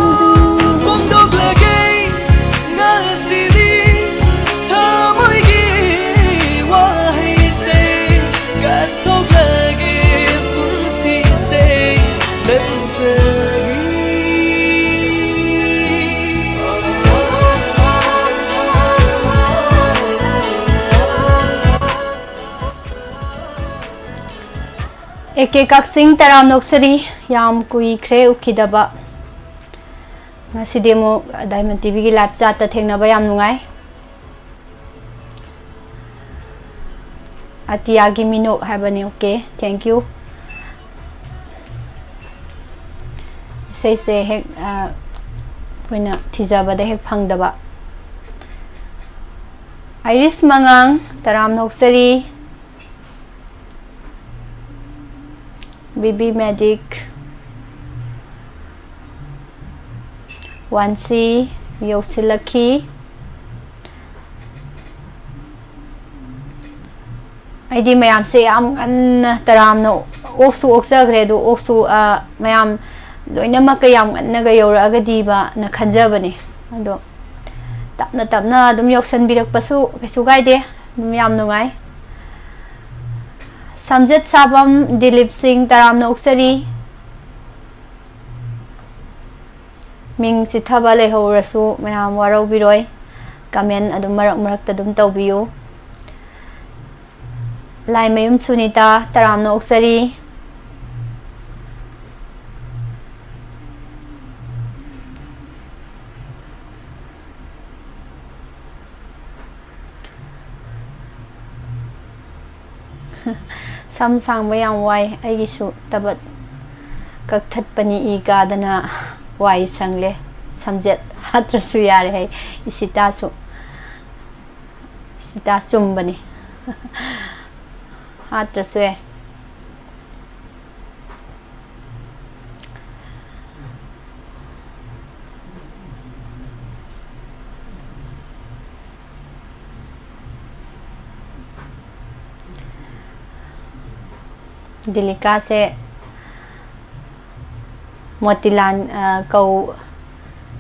ꯀꯦ ꯀꯛꯆꯤꯡ ꯇꯔꯥꯝꯅ ꯑꯣꯛꯆꯔꯤ꯫ ꯌꯥꯝ ꯀꯨꯏꯈ꯭ꯔꯦ ꯎꯈꯤꯗꯕ꯫ ꯉꯁꯤꯗꯤ ꯑꯃꯨꯛ Diamond ꯇꯤꯚꯤꯒꯤ live chatꯇ ꯊꯦꯡꯅꯕ ꯌꯥꯝ ꯅꯨꯡꯉꯥꯏ꯫ ꯑꯇꯤꯌꯥꯒꯤ ꯃꯤꯅꯣꯛ ꯍꯥꯏꯕꯅꯤ꯫ Okay, thank you꯫ ꯏꯁꯩꯁꯦ ꯍꯦꯛ, ꯑ, ꯑꯩꯈꯣꯏꯅ ꯊꯤꯖꯕꯗ ꯍꯦꯛ ꯐꯪꯗꯕ꯫ ꯑꯥꯏꯔꯤꯁ ꯃꯉꯥꯡ, ꯇꯔꯥꯝꯅ ꯑꯣꯛꯆꯔꯤ꯫ ꯕꯤꯕꯤ ꯃꯦꯖꯤꯛ꯫ ꯋꯥꯟꯁꯤ ꯌꯧꯁꯤꯜꯂꯛꯈꯤ꯫ ꯑꯩꯗꯤ ꯃꯌꯥꯝꯁꯦ ꯌꯥꯝ ꯉꯟꯅ ꯇꯔꯥꯝꯅ ꯑꯣꯛꯁꯨ ꯑꯣꯛꯆꯈ꯭ꯔꯦ, ꯑꯗꯣ ꯑꯣꯛꯁꯨ, ꯑ, ꯃꯌꯥꯝ ꯂꯣꯏꯅꯃꯛꯀ ꯌꯥꯝ ꯉꯟꯅꯒ ꯌꯧꯔꯛꯑꯒꯗꯤꯕꯅ ꯈꯟꯖꯕꯅꯦ꯫ ꯑꯗꯣ ꯇꯞꯅ ꯇꯞꯅ ꯑꯗꯨꯝ ꯌꯧꯁꯟꯕꯤꯔꯛꯄꯁꯨ ꯀꯩꯁꯨ ꯀꯥꯏꯗꯦ, ꯑꯗꯨꯝ ꯌꯥꯝ ꯅꯨꯡꯉꯥꯏ꯫ ꯁꯝꯖꯦꯠ ꯁꯥꯕꯝ ꯗꯤꯂꯤꯞ ꯁꯤꯡ, ꯇꯔꯥꯝꯅ ꯑꯣꯛꯆꯔꯤ꯫ ꯃꯤꯡ ꯆꯤꯠꯊꯕ ꯂꯩꯍꯧꯔꯁꯨ ꯃꯌꯥꯝ ꯋꯥꯔꯧꯕꯤꯔꯣꯏ꯫ Comment ꯑꯗꯨꯝ ꯃꯔꯛ ꯃꯔꯛꯇ ꯑꯗꯨꯝ ꯇꯧꯕꯤꯌꯨ꯫ ꯂꯥꯏꯃꯌꯨꯝ ꯁꯨꯅꯤꯇꯥ, ꯇꯔꯥꯝꯅ ꯑꯣꯛꯆꯔꯤ꯫ ꯁꯝ ꯁꯥꯡꯕ ꯌꯥꯝ ꯋꯥꯏ, ꯑꯩꯒꯤꯁꯨ ꯇꯕꯠ ꯀꯛꯊꯠꯄꯅꯤ ꯏ ꯀꯥꯗꯅ꯫ ꯋꯥꯏ ꯁꯪꯂꯦ꯫ ꯁꯝꯖꯦꯠ ꯍꯥꯠꯇ꯭ꯔꯁꯨ ꯌꯥꯔꯦ ꯍꯥꯏ ꯏꯁꯤꯇꯥꯁꯨ꯫ ꯏꯁꯤꯇꯥ ꯆꯨꯝꯕꯅꯤ꯫ ꯍꯥꯠꯇ꯭ꯔꯁꯨ ꯌꯥꯏ꯫ ꯗꯤꯂꯤꯀꯥꯁꯦ ꯃꯣꯇꯤꯂꯥꯟ, ꯑ, ꯀꯧ-,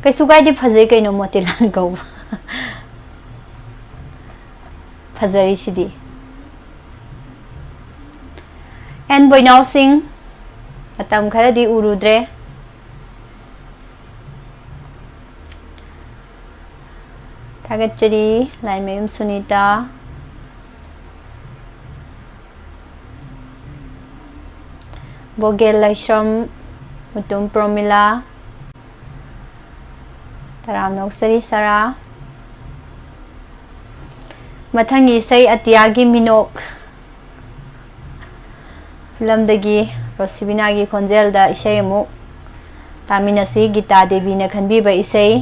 ꯀꯩꯁꯨ ꯀꯥꯏꯗꯦ, ꯐꯖꯩ ꯀꯩꯅꯣ ꯃꯣꯇꯤꯂꯥꯟ ꯀꯧꯕ꯫ ꯐꯖꯔꯤꯁꯤꯗꯤ꯫ ꯑꯦꯟ ꯕꯣꯏꯅꯥꯎ ꯁꯤꯡ, ꯃꯇꯝ ꯈꯔꯗꯤ ꯎꯔꯨꯗ꯭ꯔꯦ꯫ ꯊꯥꯒꯠꯆꯔꯤ, ꯂꯥꯏꯃꯌꯨꯝ ꯁꯨꯅꯤꯇꯥ꯫ ꯕꯣꯒꯦꯜ ꯂꯥꯏꯁ꯭ꯔꯝ, ꯃꯨꯇꯨꯝ ꯄ꯭ꯔꯣꯃꯤꯂꯥ, ꯇꯔꯥꯝꯅ ꯑꯣꯛꯆꯔꯤ ꯁꯔꯥ꯫ ꯃꯊꯪꯒꯤ ꯏꯁꯩ ꯑꯇꯤꯌꯥꯒꯤ ꯃꯤꯅꯣꯛ ꯐꯤꯂꯝꯗꯒꯤ ꯔꯣꯁꯤꯕꯤꯅꯥꯒꯤ ꯈꯣꯟꯖꯦꯜꯗ ꯏꯁꯩ ꯑꯃꯨꯛ ꯇꯥꯃꯤꯟꯅꯁꯤ꯫ ꯒꯤꯇꯥ ꯗꯦꯕꯤꯅ ꯈꯟꯕꯤꯕ ꯏꯁꯩ꯫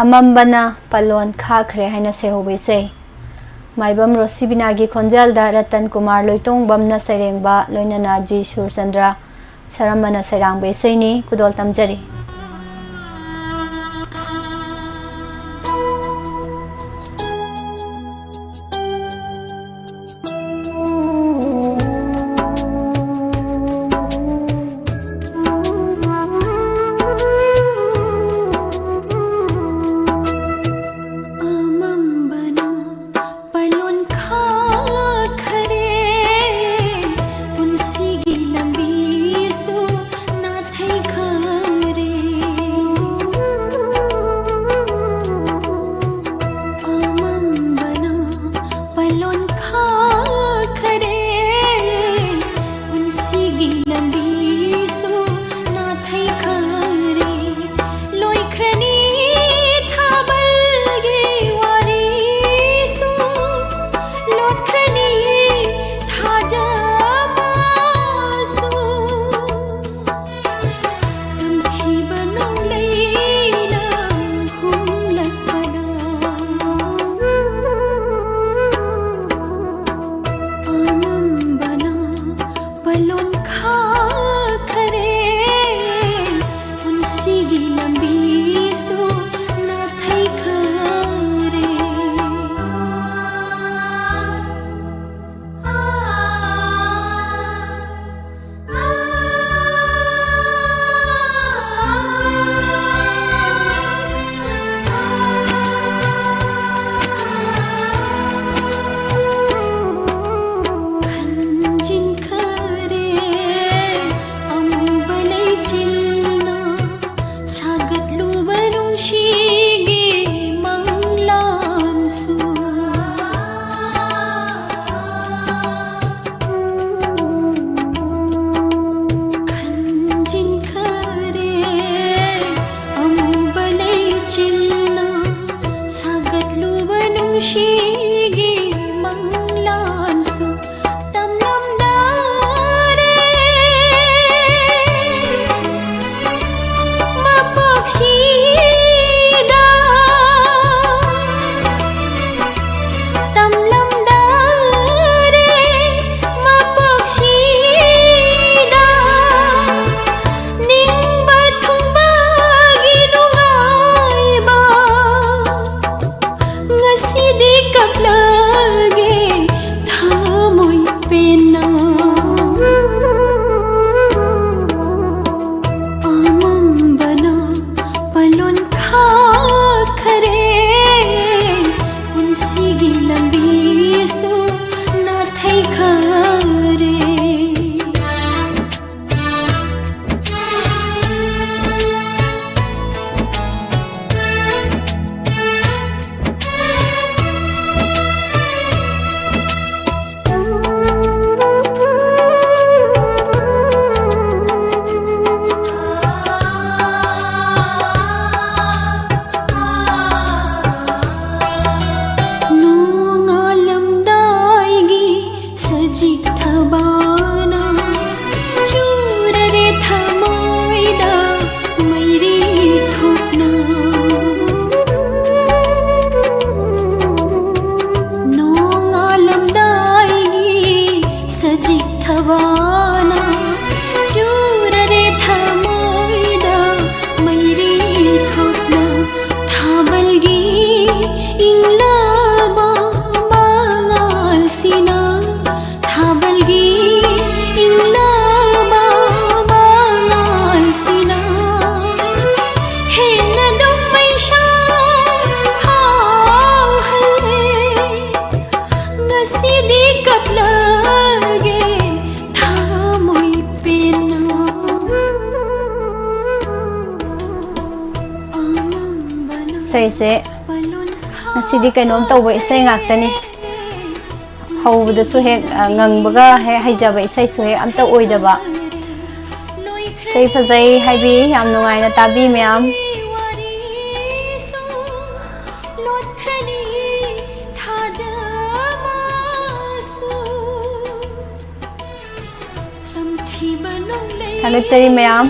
ꯑꯃꯝꯕꯅ ꯄꯥꯂꯣꯟ ꯈꯥꯈ꯭ꯔꯦ ꯍꯥꯏꯅ ꯁꯩꯍꯧꯕ ꯏꯁꯩ꯫ ꯃꯥꯏꯕꯝ ꯔꯣꯁꯤꯕꯤꯅꯥꯒꯤ ꯈꯣꯟꯖꯦꯜꯗ ꯔꯇꯟ ꯀꯨꯃꯥꯔ ꯂꯣꯏꯇꯣꯡꯕꯝꯅ ꯁꯩꯔꯦꯡꯕ, ꯂꯣꯏꯅꯅ ꯖꯤ ꯁꯨꯔꯆꯟꯗ꯭ꯔ ꯁꯔꯃꯅ ꯁꯩꯔꯥꯡꯕ ꯏꯁꯩꯅꯤ꯫ ꯈꯨꯗꯣꯜ ꯇꯝꯖꯔꯤ꯫ ꯑꯃꯝꯕꯅ ꯄꯥꯂꯣꯟ ꯈꯥꯈꯔꯦ, ꯄꯨꯟꯁꯤꯒꯤ ꯂꯝꯕꯤꯁꯨ ꯅꯥꯊꯩꯈꯔꯦ꯫ ꯁꯤꯗ ꯇꯝꯂꯝꯗꯥꯔꯦ ꯃꯄꯣꯛꯁꯤꯗ ꯅꯤꯡꯕ ꯊꯨꯡꯕꯒꯤ ꯅꯨꯡꯉꯥꯏꯕ꯫ ꯉꯁꯤꯗꯤ ꯀꯞꯂꯒꯦ ꯊꯃꯣꯏ ꯄꯦꯟꯅ꯫ ꯑꯃꯝꯕꯅ ꯄꯥꯂꯣꯟ ꯈꯥꯈꯔꯦ, ꯄꯨꯟꯁꯤꯒꯤ ꯂꯝꯕꯤꯁꯨ ꯅꯥꯊꯩꯈꯔꯦ꯫ ꯅꯣꯡꯉꯥꯜꯂꯝꯗꯥꯏꯒꯤ ꯁꯖꯤꯛ ꯊꯕꯥꯅ ꯆꯨꯔꯔꯦ ꯊꯃꯣꯏꯗ ꯃꯩꯔꯤ ꯊꯣꯛꯅ꯫ ꯅꯣꯡꯉꯥꯜꯂꯝꯗꯥꯏꯒꯤ ꯁꯖꯤꯛ ꯊꯕꯥꯅ ꯆꯨꯔꯔꯦ ꯊꯃꯣꯏꯗ ꯃꯩꯔꯤ ꯊꯣꯛꯅ꯫ ꯊꯥꯕꯜꯒꯤ ꯏꯪꯂꯕ ꯃꯉꯥꯜꯁꯤꯅ, ꯊꯥꯕꯜꯒꯤ ꯏꯪꯂꯕ ꯃꯉꯥꯜꯁꯤꯅ ꯍꯦꯟꯅ ꯑꯗꯨꯝ ꯃꯩꯁꯥ ꯐꯥꯎꯍꯜꯂꯦ꯫ ꯉꯁꯤꯗꯤ ꯀꯞꯂꯒꯦ ꯊꯃꯣꯏ ꯄꯦꯟꯅ꯫ ꯑꯃꯝꯕꯅ ꯏꯁꯩꯁꯦ ꯄꯥꯂꯣꯟ ꯉꯁꯤꯗꯤ ꯀꯩꯅꯣꯝ ꯇꯧꯕ ꯏꯁꯩ ꯉꯥꯛꯇꯅꯤ꯫ ꯍꯧꯕꯗꯁꯨ ꯍꯦꯛ, ꯑ, ꯉꯪꯕꯒ ꯍꯦꯛ ꯍꯩꯖꯕ ꯏꯁꯩꯁꯨ ꯍꯦꯛ ꯑꯝꯇ ꯑꯣꯏꯗꯕ꯫ ꯏꯁꯩ ꯐꯖꯩ ꯍꯥꯏꯕꯤ, ꯌꯥꯝ ꯅꯨꯡꯉꯥꯏꯅ ꯇꯥꯕꯤ ꯃꯌꯥꯝ꯫ ꯊꯥꯒꯠꯆꯔꯤ ꯃꯌꯥꯝ꯫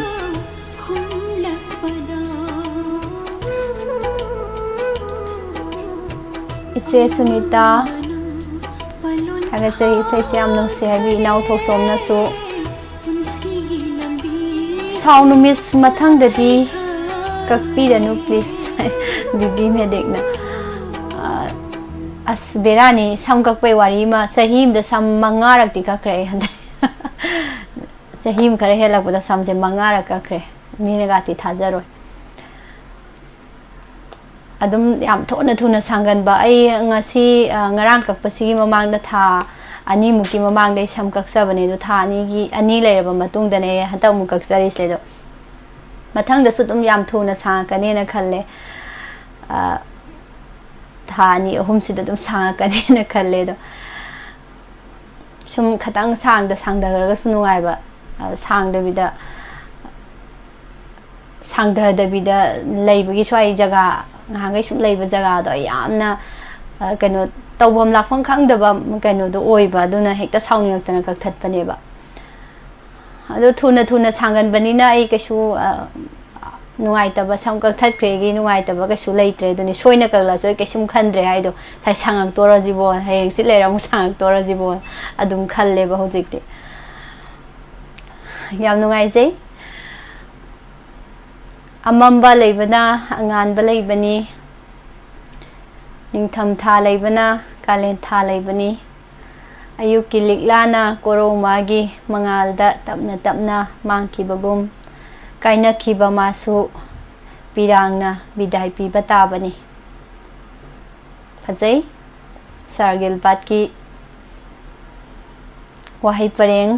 ꯏꯆꯦ ꯁꯨꯅꯤꯇꯥ, ꯊꯥꯒꯠꯆꯔꯤ꯫ ꯏꯁꯩꯁꯦ ꯌꯥꯝ ꯅꯨꯡꯁꯤ ꯍꯥꯏꯕꯤ ꯏꯅꯥꯎ ꯊꯣꯛꯆꯣꯝꯅꯁꯨ꯫ ꯁꯥꯎ ꯅꯨꯃꯤꯠ ꯃꯊꯪꯗꯗꯤ ꯀꯛꯄꯤꯔꯅꯨ please꯫ ꯕꯤꯕꯤ ꯃꯦꯗꯤꯛꯅ꯫ ꯑ, ꯑꯁ ꯕꯦꯔꯥꯅꯤ, ꯁꯝ ꯀꯛꯄꯩ ꯋꯥꯔꯤ ꯑꯃ꯫ ꯆꯍꯤ ꯑꯃꯗ ꯁꯝ ꯃꯉꯥꯔꯛꯇꯤ ꯀꯛꯈ꯭ꯔꯦ ꯑꯩ ꯍꯟꯗꯛ꯫ ꯆꯍꯤ ꯑꯃ ꯈꯔ ꯍꯦꯜꯂꯛꯄꯗ ꯁꯝꯁꯦ ꯃꯉꯥꯔꯛ ꯀꯛꯈ꯭ꯔꯦ꯫ ꯃꯤꯅꯒꯥꯇꯤ ꯊꯥꯖꯔꯣꯏ꯫ ꯑꯗꯨꯝ ꯌꯥꯝ ꯊꯨꯅ ꯊꯨꯅ ꯁꯥꯡꯒꯟꯕ꯫ ꯑꯩ ꯉꯁꯤ, ꯑ, ꯉꯔꯥꯡ ꯀꯛꯄꯁꯤꯒꯤ ꯃꯃꯥꯡꯗ ꯊꯥ ꯑꯅꯤꯃꯨꯛꯀꯤ ꯃꯃꯥꯡꯗ ꯑꯩ ꯁꯝ ꯀꯛꯆꯕꯅꯦ꯫ ꯑꯗꯣ ꯊꯥ ꯑꯅꯤꯒꯤ, ꯑꯅꯤ ꯂꯩꯔꯕ ꯃꯇꯨꯡꯗꯅꯦ ꯑꯩ ꯍꯟꯗꯛ ꯑꯃꯨꯛ ꯀꯛꯆꯔꯤꯁꯦ꯫ ꯑꯗꯣ ꯃꯊꯪꯗꯁꯨ ꯑꯗꯨꯝ ꯌꯥꯝ ꯊꯨꯅ ꯁꯥꯡꯉꯛꯀꯅꯦꯅ ꯈꯜꯂꯦ꯫ ꯑ, ꯊꯥ ꯑꯅꯤ ꯑꯍꯨꯝꯁꯤꯗ ꯑꯗꯨꯝ ꯁꯥꯡꯉꯛꯀꯅꯦꯅ ꯈꯜꯂꯦ꯫ ꯑꯗꯣ ꯁꯨꯝ ꯈꯤꯇꯪ ꯁꯥꯡꯗ ꯁꯥꯡꯊꯈ꯭ꯔꯒꯁꯨ ꯅꯨꯡꯉꯥꯏꯕ, ꯑ, ꯁꯥꯡꯗꯕꯤꯗ, ꯁꯥꯡꯊꯗꯕꯤꯗ ꯂꯩꯕꯒꯤ ꯁ꯭ꯋꯥꯏ ꯖꯒꯥ, ꯉꯍꯥꯟꯈꯩ ꯁꯨꯝ ꯂꯩꯕ ꯖꯒꯥꯗꯣ ꯑꯩ ꯌꯥꯝꯅ, ꯑ, ꯀꯩꯅꯣ, ꯇꯧꯐꯝ ꯂꯥꯛꯐꯝ ꯈꯪꯗꯕ ꯀꯩꯅꯣꯗꯣ ꯑꯣꯏꯕ, ꯑꯗꯨꯅ ꯍꯦꯛꯇ ꯁꯥꯎꯅꯤꯡꯉꯛꯇꯅ ꯀꯛꯊꯠꯄꯅꯦꯕ꯫ ꯑꯗꯣ ꯊꯨꯅ ꯊꯨꯅ ꯁꯥꯡꯒꯟꯕꯅꯤꯅ ꯑꯩ ꯀꯩꯁꯨ, ꯑ, ꯅꯨꯡꯉꯥꯏꯇꯕ, ꯁꯝ ꯀꯛꯊꯠꯈ꯭ꯔꯦꯒꯤ ꯅꯨꯡꯉꯥꯏꯇꯕ ꯀꯩꯁꯨ ꯂꯩꯇ꯭ꯔꯦ꯫ ꯑꯗꯨꯅꯤ ꯁꯣꯏꯅ ꯀꯛꯂꯁꯨ ꯑꯩ ꯀꯩꯁꯨꯝ ꯈꯟꯗ꯭ꯔꯦ ꯍꯥꯏꯗꯣ, ꯉꯁꯥꯏ ꯁꯥꯡꯉꯛꯇꯣꯔꯁꯤꯕꯣ, ꯍꯌꯦꯡ ꯍꯪꯆꯤꯠ ꯂꯩꯔ ꯑꯃꯨꯛ ꯁꯥꯡꯉꯛꯇꯣꯔꯁꯤꯕꯣ ꯑꯗꯨꯝ ꯈꯜꯂꯦꯕ ꯍꯧꯖꯤꯛꯇꯤ꯫ ꯌꯥꯝ ꯅꯨꯡꯉꯥꯏꯖꯩ꯫ ꯑꯃꯝꯕ ꯂꯩꯕꯅ ꯑꯉꯥꯟꯕ ꯂꯩꯕꯅꯤ, ꯅꯤꯡꯊꯝ ꯊꯥ ꯂꯩꯕꯅ ꯀꯥꯂꯦꯟ ꯊꯥ ꯂꯩꯕꯅꯤ꯫ ꯑꯌꯨꯛꯀꯤ ꯂꯤꯛꯂꯥꯅ ꯀꯣꯔꯧ ꯃꯥꯒꯤ ꯃꯉꯥꯜꯗ ꯇꯞꯅ ꯇꯞꯅ ꯃꯥꯡꯈꯤꯕꯒꯨꯝ, ꯀꯥꯏꯅꯈꯤꯕ ꯃꯥꯁꯨ ꯄꯤꯔꯥꯡꯅ ꯕꯤꯗꯥꯏ ꯄꯤꯕ ꯇꯥꯕꯅꯤ꯫ ꯐꯖꯩ꯫ ꯁꯥꯔ ꯒꯤꯜꯕꯥꯔꯠꯀꯤ ꯋꯥꯍꯩ ꯄꯔꯦꯡ꯫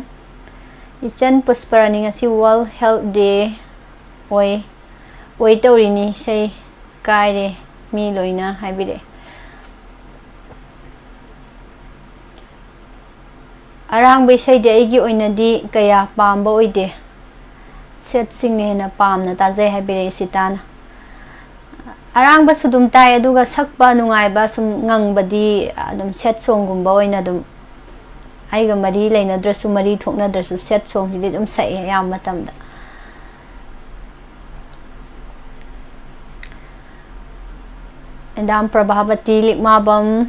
ꯏꯆꯟ ꯄꯨꯁꯄꯔꯥꯅꯤ, ꯉꯁꯤ World Health Day ꯑꯣꯏ, ꯑꯣꯏ ꯇꯧꯔꯤꯅꯤ, ꯏꯁꯩ ꯀꯥꯏꯔꯦ ꯃꯤ ꯂꯣꯏꯅ ꯍꯥꯏꯕꯤꯔꯛꯑꯦ꯫ ꯑꯔꯥꯡꯕ ꯏꯁꯩꯗꯤ ꯑꯩꯒꯤ ꯑꯣꯏꯅꯗꯤ ꯀꯌꯥ ꯄꯥꯝꯕ ꯑꯣꯏꯗꯦ꯫ ꯁꯦꯠꯁꯤꯡꯅ ꯍꯦꯟꯅ ꯄꯥꯝꯅ ꯇꯥꯖꯩ ꯍꯥꯏꯕꯤꯔꯛꯑꯦ ꯁꯤꯇꯥꯅ꯫ ꯑꯔꯥꯡꯕꯁꯨ ꯑꯗꯨꯝ ꯇꯥꯏ, ꯑꯗꯨꯒ ꯁꯛꯄ ꯅꯨꯡꯉꯥꯏꯕ ꯁꯨꯝ ꯉꯪꯕꯗꯤ ꯑꯗꯨꯝ ꯁꯦꯠ ꯁꯣꯡꯒꯨꯝꯕ ꯑꯣꯏꯅ ꯑꯗꯨꯝ ꯑꯩꯒ ꯃꯔꯤ ꯂꯩꯅꯗ꯭ꯔꯁꯨ, ꯃꯔꯤ ꯊꯣꯛꯅꯗ꯭ꯔꯁꯨ ꯁꯦꯠ ꯁꯣꯡꯁꯤꯗꯤ ꯑꯗꯨꯝ ꯁꯛꯑꯦ ꯑꯌꯥꯝꯕ ꯃꯇꯝꯗ꯫ ꯃꯦꯗꯥꯝ ꯄ꯭ꯔꯚꯥꯕꯇꯤ ꯂꯤꯛꯃꯥꯕꯝ,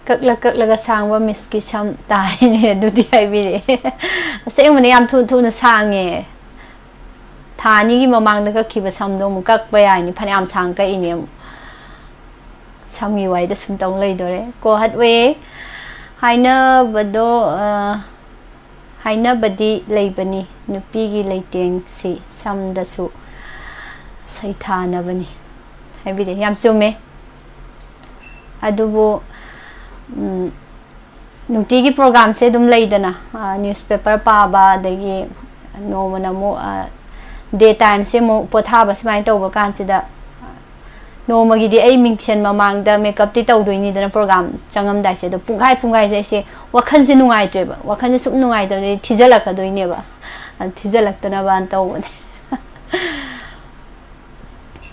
ꯀꯛꯂ ꯀꯛꯂꯒ ꯁꯥꯡꯕ ꯃꯤꯁꯀꯤ ꯁꯝ ꯇꯥꯏꯅꯦ ꯑꯗꯨꯗꯤ ꯍꯥꯏꯕꯤꯔꯛꯑꯦ꯫ ꯑꯁꯦꯡꯕꯅꯦ, ꯌꯥꯝ ꯊꯨ ꯊꯨꯅ ꯁꯥꯡꯉꯦ꯫ ꯊꯥ ꯑꯅꯤꯒꯤ ꯃꯃꯥꯡꯗ ꯀꯛꯈꯤꯕ ꯁꯝꯗꯣ ꯑꯃꯨꯛ ꯀꯛꯄ ꯌꯥꯏꯅꯤ, ꯐꯅꯌꯥꯝ ꯁꯥꯡ ꯀꯛꯏꯅꯦ ꯑꯃꯨꯛ꯫ ꯁꯝꯒꯤ ꯋꯥꯔꯤꯗ ꯁꯨꯝ ꯇꯧ ꯂꯩꯗꯣꯔꯦ꯫ ꯀꯣ ꯍꯠꯋꯦ ꯍꯥꯏꯅꯕꯗꯣ, ꯑ, ꯍꯥꯏꯅꯕꯗꯤ ꯂꯩꯕꯅꯤ, ꯅꯨꯄꯤꯒꯤ ꯂꯩꯇꯦꯡꯁꯤ ꯁꯝꯗꯁꯨ ꯁꯩꯊꯥꯅꯕꯅꯤ ꯍꯥꯏꯕꯤꯔꯦ꯫ ꯌꯥꯝ ꯆꯨꯝꯃꯦ꯫ ꯑꯗꯨꯕꯨ, ꯎꯝ, ꯅꯨꯡꯇꯤꯒꯤ ꯄ꯭ꯔꯣꯒꯥꯝꯁꯦ ꯑꯗꯨꯝ ꯂꯩꯗꯅ, ꯑ, ꯅ꯭ꯌꯨꯁꯄꯦꯄꯔ ꯄꯥꯕ, ꯑꯗꯒꯤ ꯅꯣꯡꯃꯅ ꯑꯃꯨꯛ, ꯑ, ꯗꯦ ꯇꯥꯏꯝꯁꯦ ꯑꯃꯨꯛ ꯄꯣꯊꯥꯕ, ꯁꯨꯃꯥꯏꯅ ꯇꯧꯕ ꯀꯥꯟꯁꯤꯗ, ꯅꯣꯡꯃꯒꯤꯗꯤ ꯑꯩ ꯃꯤꯡꯁꯦꯜ ꯃꯃꯥꯡꯗ ꯃꯦꯀꯞꯇꯤ ꯇꯧꯗꯣꯏꯅꯤꯗꯅ, ꯄ꯭ꯔꯣꯒꯥꯝ ꯆꯪꯉꯝꯗꯥꯏꯁꯦ꯫ ꯑꯗꯣ ꯄꯨꯡꯈꯥꯏ ꯄꯨꯡꯈꯥꯏꯁꯦ ꯑꯩꯁꯦ ꯋꯥꯈꯜꯁꯦ ꯅꯨꯡꯉꯥꯏꯇ꯭ꯔꯦꯕ, ꯋꯥꯈꯜꯁꯦ ꯁꯨꯝ ꯅꯨꯡꯉꯥꯏꯇꯕꯗꯒꯤ ꯊꯤꯖꯤꯜꯂꯛꯀꯗꯣꯏꯅꯦꯕ꯫ ꯑꯗꯨ ꯊꯤꯖꯤꯜꯂꯛꯇꯅꯕꯅ ꯇꯧꯕꯅꯦ꯫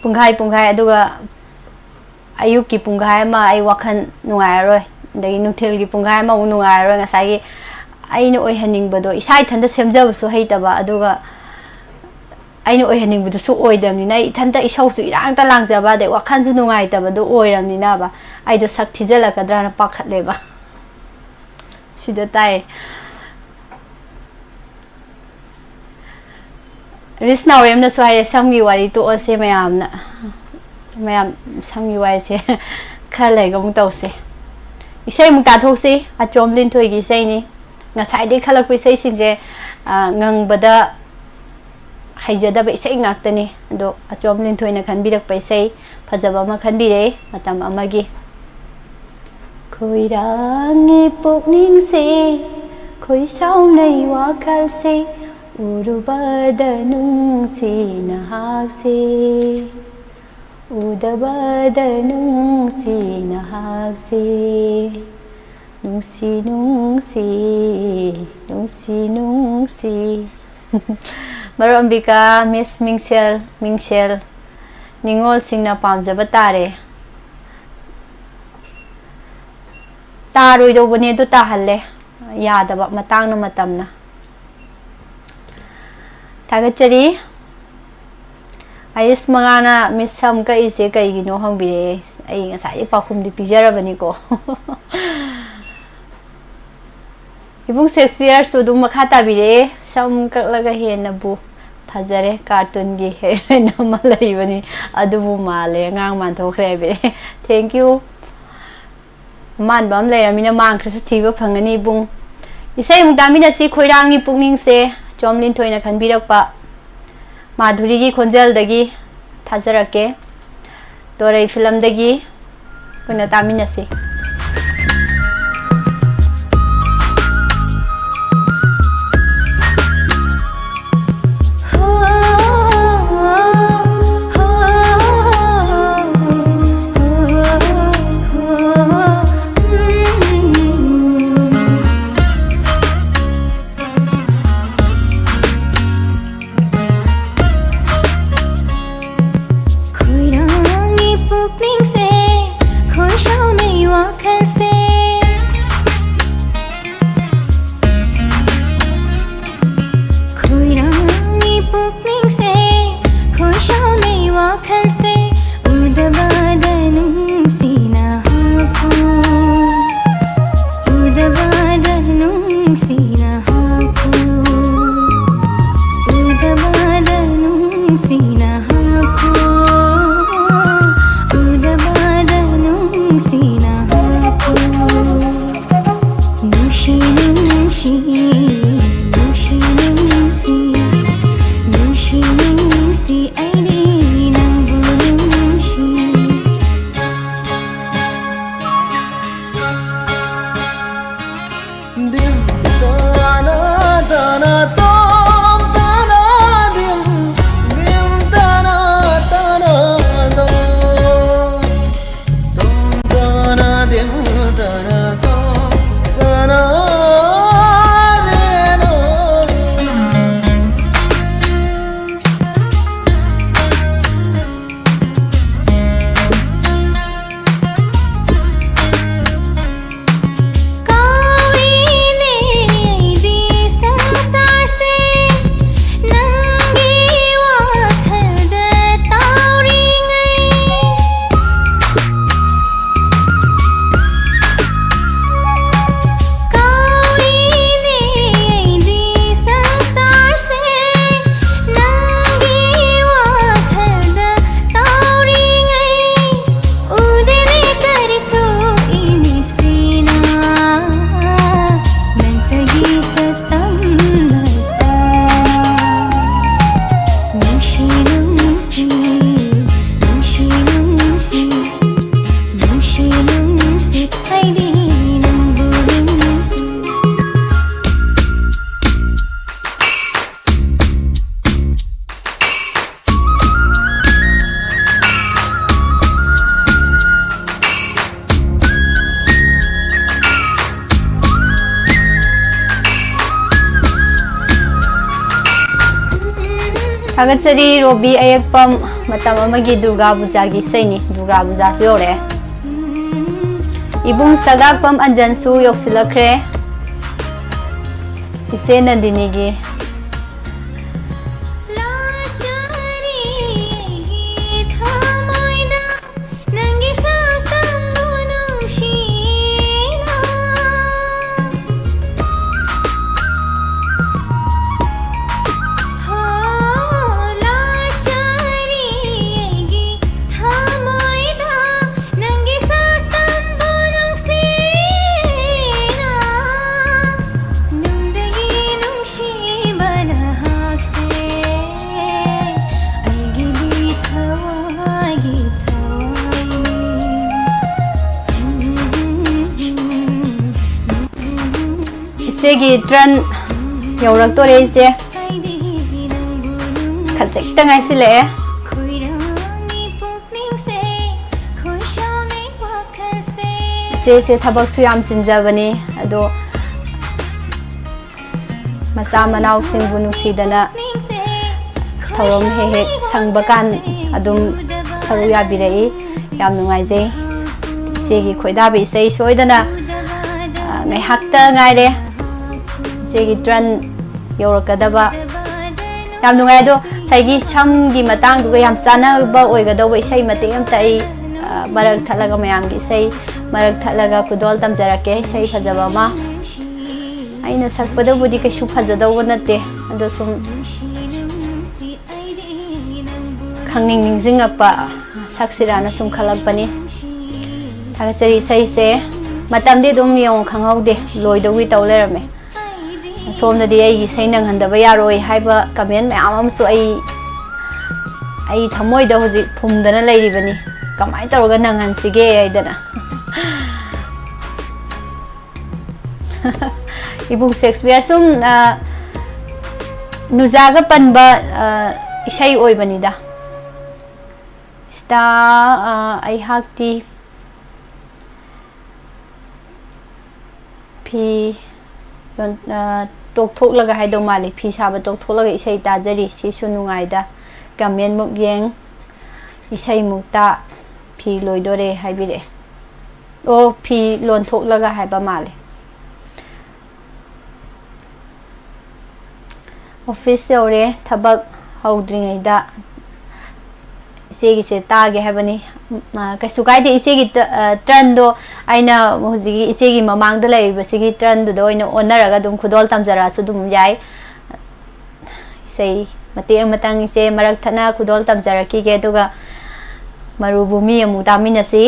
ꯄꯨꯡꯈꯥꯏ ꯄꯨꯡꯈꯥꯏ, ꯑꯗꯨꯒ ꯑꯌꯨꯛꯀꯤ ꯄꯨꯡꯈꯥꯏ ꯑꯃ ꯑꯩ ꯋꯥꯈꯜ ꯅꯨꯡꯉꯥꯏꯔꯔꯣꯏ, ꯑꯗꯒꯤ ꯅꯨꯡꯊꯤꯜꯒꯤ ꯄꯨꯡꯈꯥꯏ ꯑꯃꯃꯨꯛ ꯅꯨꯡꯉꯥꯏꯔꯔꯣꯏ꯫ ꯉꯁꯥꯏꯒꯤ ꯑꯩꯅ ꯑꯣꯏꯍꯟꯅꯤꯡꯕꯗꯣ, ꯏꯁꯥ ꯏꯊꯟꯇ ꯁꯦꯝꯖꯕꯁꯨ ꯍꯩꯇꯕ, ꯑꯗꯨꯒ ꯑꯩꯅ ꯑꯣꯏꯍꯟꯅꯤꯡꯕꯗꯨꯁꯨ ꯑꯣꯏꯗꯕꯅꯤꯅ, ꯑꯩ ꯏꯊꯟꯇ ꯏꯁꯧꯁꯨ ꯏꯔꯥꯡꯇ ꯂꯥꯡꯖꯕ, ꯑꯗꯩ ꯋꯥꯈꯜꯁꯨ ꯅꯨꯡꯉꯥꯏꯇꯕꯗꯣ ꯑꯣꯏꯔꯕꯅꯤꯅꯕ, ꯑꯩꯗꯣ ꯁꯛ ꯊꯤꯖꯤꯜꯂꯛꯀꯗ꯭ꯔꯥꯅ ꯄꯥꯈꯠꯂꯦꯕ꯫ ꯁꯤꯗ ꯇꯥꯏ꯫ ꯔꯤꯁ ꯅꯥꯎꯔꯦꯝꯅꯁꯨ ꯍꯥꯏꯔꯦ, "ꯁꯝꯒꯤ ꯋꯥꯔꯤ ꯇꯣꯛꯑꯁꯦ ꯃꯌꯥꯝꯅ, ꯃꯌꯥꯝ ꯁꯝꯒꯤ ꯋꯥꯔꯤꯁꯦ ꯈꯔ ꯂꯩꯔꯒ ꯑꯃꯨꯛ ꯇꯧꯁꯦ꯫ ꯏꯁꯩ ꯑꯃꯨꯛ ꯇꯥꯊꯣꯛꯁꯤ, ꯑꯆꯣꯝ ꯂꯤꯟꯊꯣꯏꯒꯤ ꯏꯁꯩꯅꯤ꯫ ꯉꯁꯥꯏꯗꯒꯤ ꯈꯜꯂꯛꯄ ꯏꯁꯩꯁꯤꯡꯁꯦ, ꯑ, ꯉꯪꯕꯗ ꯍꯩꯖꯗꯕ ꯏꯁꯩ ꯉꯥꯛꯇꯅꯤ꯫ ꯑꯗꯣ ꯑꯆꯣꯝ ꯂꯤꯟꯊꯣꯏꯅ ꯈꯟꯕꯤꯔꯛꯄ ꯏꯁꯩ ꯐꯖꯕ ꯑꯃ ꯈꯟꯕꯤꯔꯛꯑꯦ, ꯃꯇꯝ ꯑꯃꯒꯤ꯫ ꯈꯣꯏꯔꯥꯡꯉꯤ ꯄꯨꯛꯅꯤꯡꯁꯦ, ꯈꯣꯏꯁꯥꯎꯅꯩ ꯋꯥꯈꯜꯁꯦ, ꯎꯔꯨꯕꯗ ꯅꯨꯡꯁꯤ ꯅꯍꯥꯛꯁꯦ, ꯎꯗꯕꯗ ꯅꯨꯡꯁꯤ ꯅꯍꯥꯛꯁꯦ, ꯅꯨꯡꯁꯤ, ꯅꯨꯡꯁꯤ, ꯅꯨꯡꯁꯤ, ꯅꯨꯡꯁꯤ꯫ ꯃꯔꯨꯞ ꯑꯝꯕꯤꯀꯥ, ꯃꯤꯁ ꯃꯤꯡꯁꯦꯜ, ꯃꯤꯡꯁꯦꯜ, ꯅꯤꯉꯣꯜꯁꯤꯡꯅ ꯄꯥꯝꯖꯕ ꯇꯥꯔꯦ꯫ ꯇꯥꯔꯣꯏꯗꯧꯕꯅꯦ ꯑꯗꯨ ꯇꯥꯍꯜꯂꯦ꯫ ꯌꯥꯗꯕ, ꯃꯇꯥꯡꯅ ꯃꯇꯝꯅ꯫ ꯊꯥꯒꯠꯆꯔꯤ꯫ ꯑꯥꯏꯔꯤꯁ ꯃꯉꯥꯅ ꯃꯤꯁ ꯁꯝ ꯀꯛꯏꯁꯦ ꯀꯩꯒꯤꯅꯣ ꯍꯪꯕꯤꯔꯛꯑꯦ꯫ ꯑꯩ ꯉꯁꯥꯏꯗꯩ ꯄꯥꯎꯈꯨꯝꯗꯤ ꯄꯤꯖꯔꯕꯅꯤꯀꯣ꯫ ꯏꯕꯨꯡ ꯁꯦꯛꯁꯄꯤꯌꯔꯁꯨ ꯑꯗꯨꯝ ꯃꯈꯥ ꯇꯥꯕꯤꯔꯛꯑꯦ, "ꯁꯝ ꯀꯛꯂꯒ ꯍꯦꯟꯅꯕꯨ ꯐꯖꯔꯦ, ꯀꯥꯔꯇꯨꯟꯒꯤ ꯍꯦꯔꯣꯏꯟ ꯑꯃ ꯂꯩꯕꯅꯤ, ꯑꯗꯨꯕꯨ ꯃꯥꯜꯂꯦ, ꯑꯉꯥꯡ ꯃꯥꯟꯊꯣꯛꯈ꯭ꯔꯦ" ꯍꯥꯏꯕꯤꯔꯛꯑꯦ꯫ Thank you꯫ ꯑꯃꯥꯟꯕ ꯑꯃ ꯂꯩꯔꯃꯤꯅ ꯃꯥꯡꯈ꯭ꯔꯁꯨ ꯊꯤꯕ ꯐꯪꯒꯅꯤ ꯏꯕꯨꯡ꯫ ꯏꯁꯩ ꯑꯃꯨꯛ ꯇꯥꯃꯤꯟꯅꯁꯤ, "ꯈꯣꯏꯔꯥꯡꯒꯤ ꯄꯨꯛꯅꯤꯡꯁꯦ", ꯆꯣꯝꯂꯤꯟꯊꯣꯏꯅ ꯈꯟꯕꯤꯔꯛꯄ꯫ ꯃꯥꯙꯨꯔꯤꯒꯤ ꯈꯣꯟꯖꯦꯜꯗꯒꯤ ꯊꯥꯖꯔꯛꯀꯦ, ꯗꯣꯔꯩ ꯐꯤꯂꯝꯗꯒꯤ꯫ ꯄꯨꯟꯅ ꯇꯥꯃꯤꯟꯅꯁꯤ꯫ ꯈꯣꯏꯔꯥꯡꯒꯤ ꯄꯨꯛꯅꯤꯡꯁꯦ, ꯈꯣꯏꯁꯥꯎꯅꯩ ꯋꯥꯈꯜꯁꯦ꯫ ꯈꯣꯏꯔꯥꯡꯒꯤ ꯄꯨꯛꯅꯤꯡꯁꯦ, ꯈꯣꯏꯁꯥꯎꯅꯩ ꯋꯥꯈꯜꯁꯦ, ꯎꯗꯕꯗ ꯅꯨꯡꯁꯤꯅ ꯍꯥꯞꯄꯨ꯫ ꯎꯗꯕꯗ ꯅꯨꯡꯁꯤꯅ ꯍꯥꯞꯄꯨ꯫ ꯎꯗꯕꯗ ꯅꯨꯡꯁꯤꯅ ꯍꯥꯞꯄꯨ꯫ ꯎꯗꯕꯗ ꯅꯨꯡꯁꯤꯅ ꯍꯥꯞꯄꯨ꯫ ꯅꯨꯡꯁꯤ, ꯅꯨꯡꯁꯤ, ꯅꯨꯡꯁꯤ, ꯅꯨꯡꯁꯤ, ꯅꯨꯡꯁꯤ, ꯅꯨꯡꯁꯤ, ꯑꯩꯗꯤ ꯅꯪꯕꯨ ꯅꯨꯡꯁꯤ꯫ ꯗꯤꯝ ꯇꯥꯅ ꯇꯥꯅ ꯇꯣꯝ ꯇꯥꯅ ꯗꯤꯝ, ꯗꯤꯝ ꯊꯥꯒꯠꯆꯔꯤ ꯔꯣꯕꯤ ꯑꯌꯦꯛꯄꯝ꯫ ꯃꯇꯝ ꯑꯃꯒꯤ ꯗꯨꯔꯒꯥ ꯄꯨꯖꯥꯒꯤ ꯏꯁꯩꯅꯤ꯫ ꯗꯨꯔꯒꯥ ꯄꯨꯖꯥꯁꯨ ꯌꯧꯔꯛꯑꯦ꯫ ꯏꯕꯨꯡ ꯁꯒꯥꯛꯄꯝ ꯑꯟꯖꯟꯁꯨ ꯌꯧꯁꯤꯜꯂꯛꯈ꯭ꯔꯦ꯫ ꯏꯆꯦ ꯅꯟꯗꯤꯅꯤꯒꯤ꯫ ꯏꯆꯦꯒꯤ ꯇ꯭ꯔꯟ ꯌꯧꯔꯛꯇꯣꯔꯦ ꯏꯆꯦ꯫ ꯈꯖꯤꯛꯇ ꯉꯥꯏꯁꯤꯜꯂꯛꯑꯦ꯫ ꯏꯆꯦꯁꯦ ꯊꯕꯛꯁꯨ ꯌꯥꯝ ꯆꯤꯟꯖꯕꯅꯤ, ꯑꯗꯣ ꯃꯆꯥ ꯃꯅꯥꯎꯁꯤꯡꯕꯨ ꯅꯨꯡꯁꯤꯗꯅ ꯊꯧꯔꯝ ꯍꯦꯛ ꯍꯦꯛ ꯁꯪꯕ ꯀꯥꯟ ꯑꯗꯨꯝ ꯁꯔꯨꯛ ꯌꯥꯕꯤꯔꯛꯏ꯫ ꯌꯥꯝ ꯅꯨꯡꯉꯥꯏꯖꯩ꯫ ꯏꯆꯦꯒꯤ ꯈꯣꯏꯗꯥꯕ ꯏꯁꯩ ꯁꯣꯏꯗꯅ, ꯑ, ꯉꯥꯏꯍꯥꯛꯇ ꯉꯥꯏꯔꯦ ꯏꯆꯦꯒꯤ ꯇ꯭ꯔꯟ ꯌꯧꯔꯛꯀꯗꯕ꯫ ꯌꯥꯝ ꯅꯨꯡꯉꯥꯏ꯫ ꯑꯗꯣ ꯉꯁꯥꯏꯒꯤ ꯁꯝꯒꯤ ꯃꯇꯥꯡꯗꯨꯒ ꯌꯥꯝ ꯆꯥꯟꯅꯕ ꯑꯣꯏꯒꯗꯧꯕ ꯏꯁꯩ ꯃꯇꯦꯛ ꯑꯃꯇ ꯑꯩ, ꯑ, ꯃꯔꯛ ꯊꯠꯂꯒ, ꯃꯌꯥꯝꯒꯤ ꯏꯁꯩ ꯃꯔꯛ ꯊꯠꯂꯒ ꯈꯨꯗꯣꯜ ꯇꯝꯖꯔꯛꯀꯦ, ꯏꯁꯩ ꯐꯖꯕ ꯑꯃ꯫ ꯑꯩꯅ ꯁꯛꯄꯗꯕꯨꯗꯤ ꯀꯩꯁꯨ ꯐꯖꯗꯧꯕ ꯅꯠꯇꯦ, ꯑꯗꯣ ꯁꯨꯝ ꯈꯪꯅꯤꯡ ꯅꯤꯡꯁꯤꯡꯉꯛꯄ, ꯁꯛꯁꯤꯔꯥꯅ ꯁꯨꯝ ꯈꯜꯂꯛꯄꯅꯤ꯫ ꯊꯥꯒꯠꯆꯔꯤ꯫ ꯏꯁꯩꯁꯦ ꯃꯇꯝꯗꯤ ꯑꯗꯨꯝ ꯌꯦꯡꯉꯨ ꯈꯪꯍꯧꯗꯦ, ꯂꯣꯏꯗꯧꯒꯤ ꯇꯧ ꯂꯩꯔꯝꯃꯦ꯫ ꯁꯣꯝꯗꯗꯤ ꯑꯩꯒꯤ ꯏꯁꯩ ꯅꯪꯍꯟꯗꯕ ꯌꯥꯔꯣꯏ ꯍꯥꯏꯕ ꯀꯃꯦꯟ ꯃꯌꯥꯝ ꯑꯃꯁꯨ ꯑꯩ, ꯑꯩ ꯊꯃꯣꯏꯗ ꯍꯧꯖꯤꯛ ꯐꯨꯝꯗꯅ ꯂꯩꯔꯤꯕꯅꯤ꯫ ꯀꯃꯥꯏꯅ ꯇꯧꯔꯒ ꯅꯪꯍꯟꯁꯤꯒꯦ ꯍꯥꯏꯗꯅ꯫ ꯏꯕꯨꯡ ꯁꯦꯛꯁꯄꯤꯌꯔ ꯁꯨꯝ, ꯑ, ꯅꯨꯖꯥꯒ ꯄꯟꯕ, ꯑ, ꯏꯁꯩ ꯑꯣꯏꯕꯅꯤꯗ꯫ ꯁꯤꯗ, ꯑ, ꯑꯩꯍꯥꯛꯇꯤ ꯐꯤ ꯌꯣꯟ-, ꯑ, ꯇꯣꯛꯊꯣꯛꯂꯒ ꯍꯥꯏꯗꯧ ꯃꯥꯜꯂꯤ꯫ ꯐꯤ ꯁꯥꯕ ꯇꯣꯛꯊꯣꯛꯂꯒ ꯏꯁꯩ ꯇꯥꯖꯔꯤ꯫ ꯁꯤꯁꯨ ꯅꯨꯡꯉꯥꯏꯗ꯫ ꯀꯃꯦꯟꯃꯨꯛ ꯌꯦꯡ, ꯏꯁꯩꯃꯨꯛꯇ, ꯐꯤ ꯂꯣꯏꯗꯣꯔꯦ ꯍꯥꯏꯕꯤꯔꯛꯑꯦ꯫ ꯑꯣ, ꯐꯤ ꯂꯣꯟꯊꯣꯛꯂꯒ ꯍꯥꯏꯕ ꯃꯥꯜꯂꯦ꯫ ꯑꯣꯐꯤꯁ ꯌꯧꯔꯦ, ꯊꯕꯛ ꯍꯧꯗ꯭ꯔꯤꯉꯩꯗ ꯏꯆꯦꯒꯤꯁꯦ ꯇꯥꯒꯦ ꯍꯥꯏꯕꯅꯤ꯫ ꯎꯝ, ꯑ, ꯀꯩꯁꯨ ꯀꯥꯏꯗꯦ꯫ ꯏꯆꯦꯒꯤ ꯇ-, ꯑ, ꯇ꯭ꯔꯟꯗꯣ ꯑꯩꯅ ꯍꯧꯖꯤꯛꯀꯤ ꯏꯆꯦꯒꯤ ꯃꯃꯥꯡꯗ ꯂꯩꯔꯤꯕꯁꯤꯒꯤ ꯇ꯭ꯔꯟꯗꯨꯗ ꯑꯣꯏꯅ ꯑꯣꯟꯅꯔꯒ ꯑꯗꯨꯝ ꯈꯨꯗꯣꯜ ꯇꯝꯖꯔꯛꯑꯁꯨ ꯑꯗꯨꯝ ꯌꯥꯏ꯫ ꯏꯁꯩ ꯃꯇꯦꯛ ꯑꯃꯇꯪ ꯏꯆꯦ ꯃꯔꯛ ꯊꯠꯅ ꯈꯨꯗꯣꯜ ꯇꯝꯖꯔꯛꯈꯤꯒꯦ, ꯑꯗꯨꯒ ꯃꯔꯨ ꯚꯨꯃꯤ ꯑꯃꯨꯛ ꯇꯥꯃꯤꯟꯅꯁꯤ꯫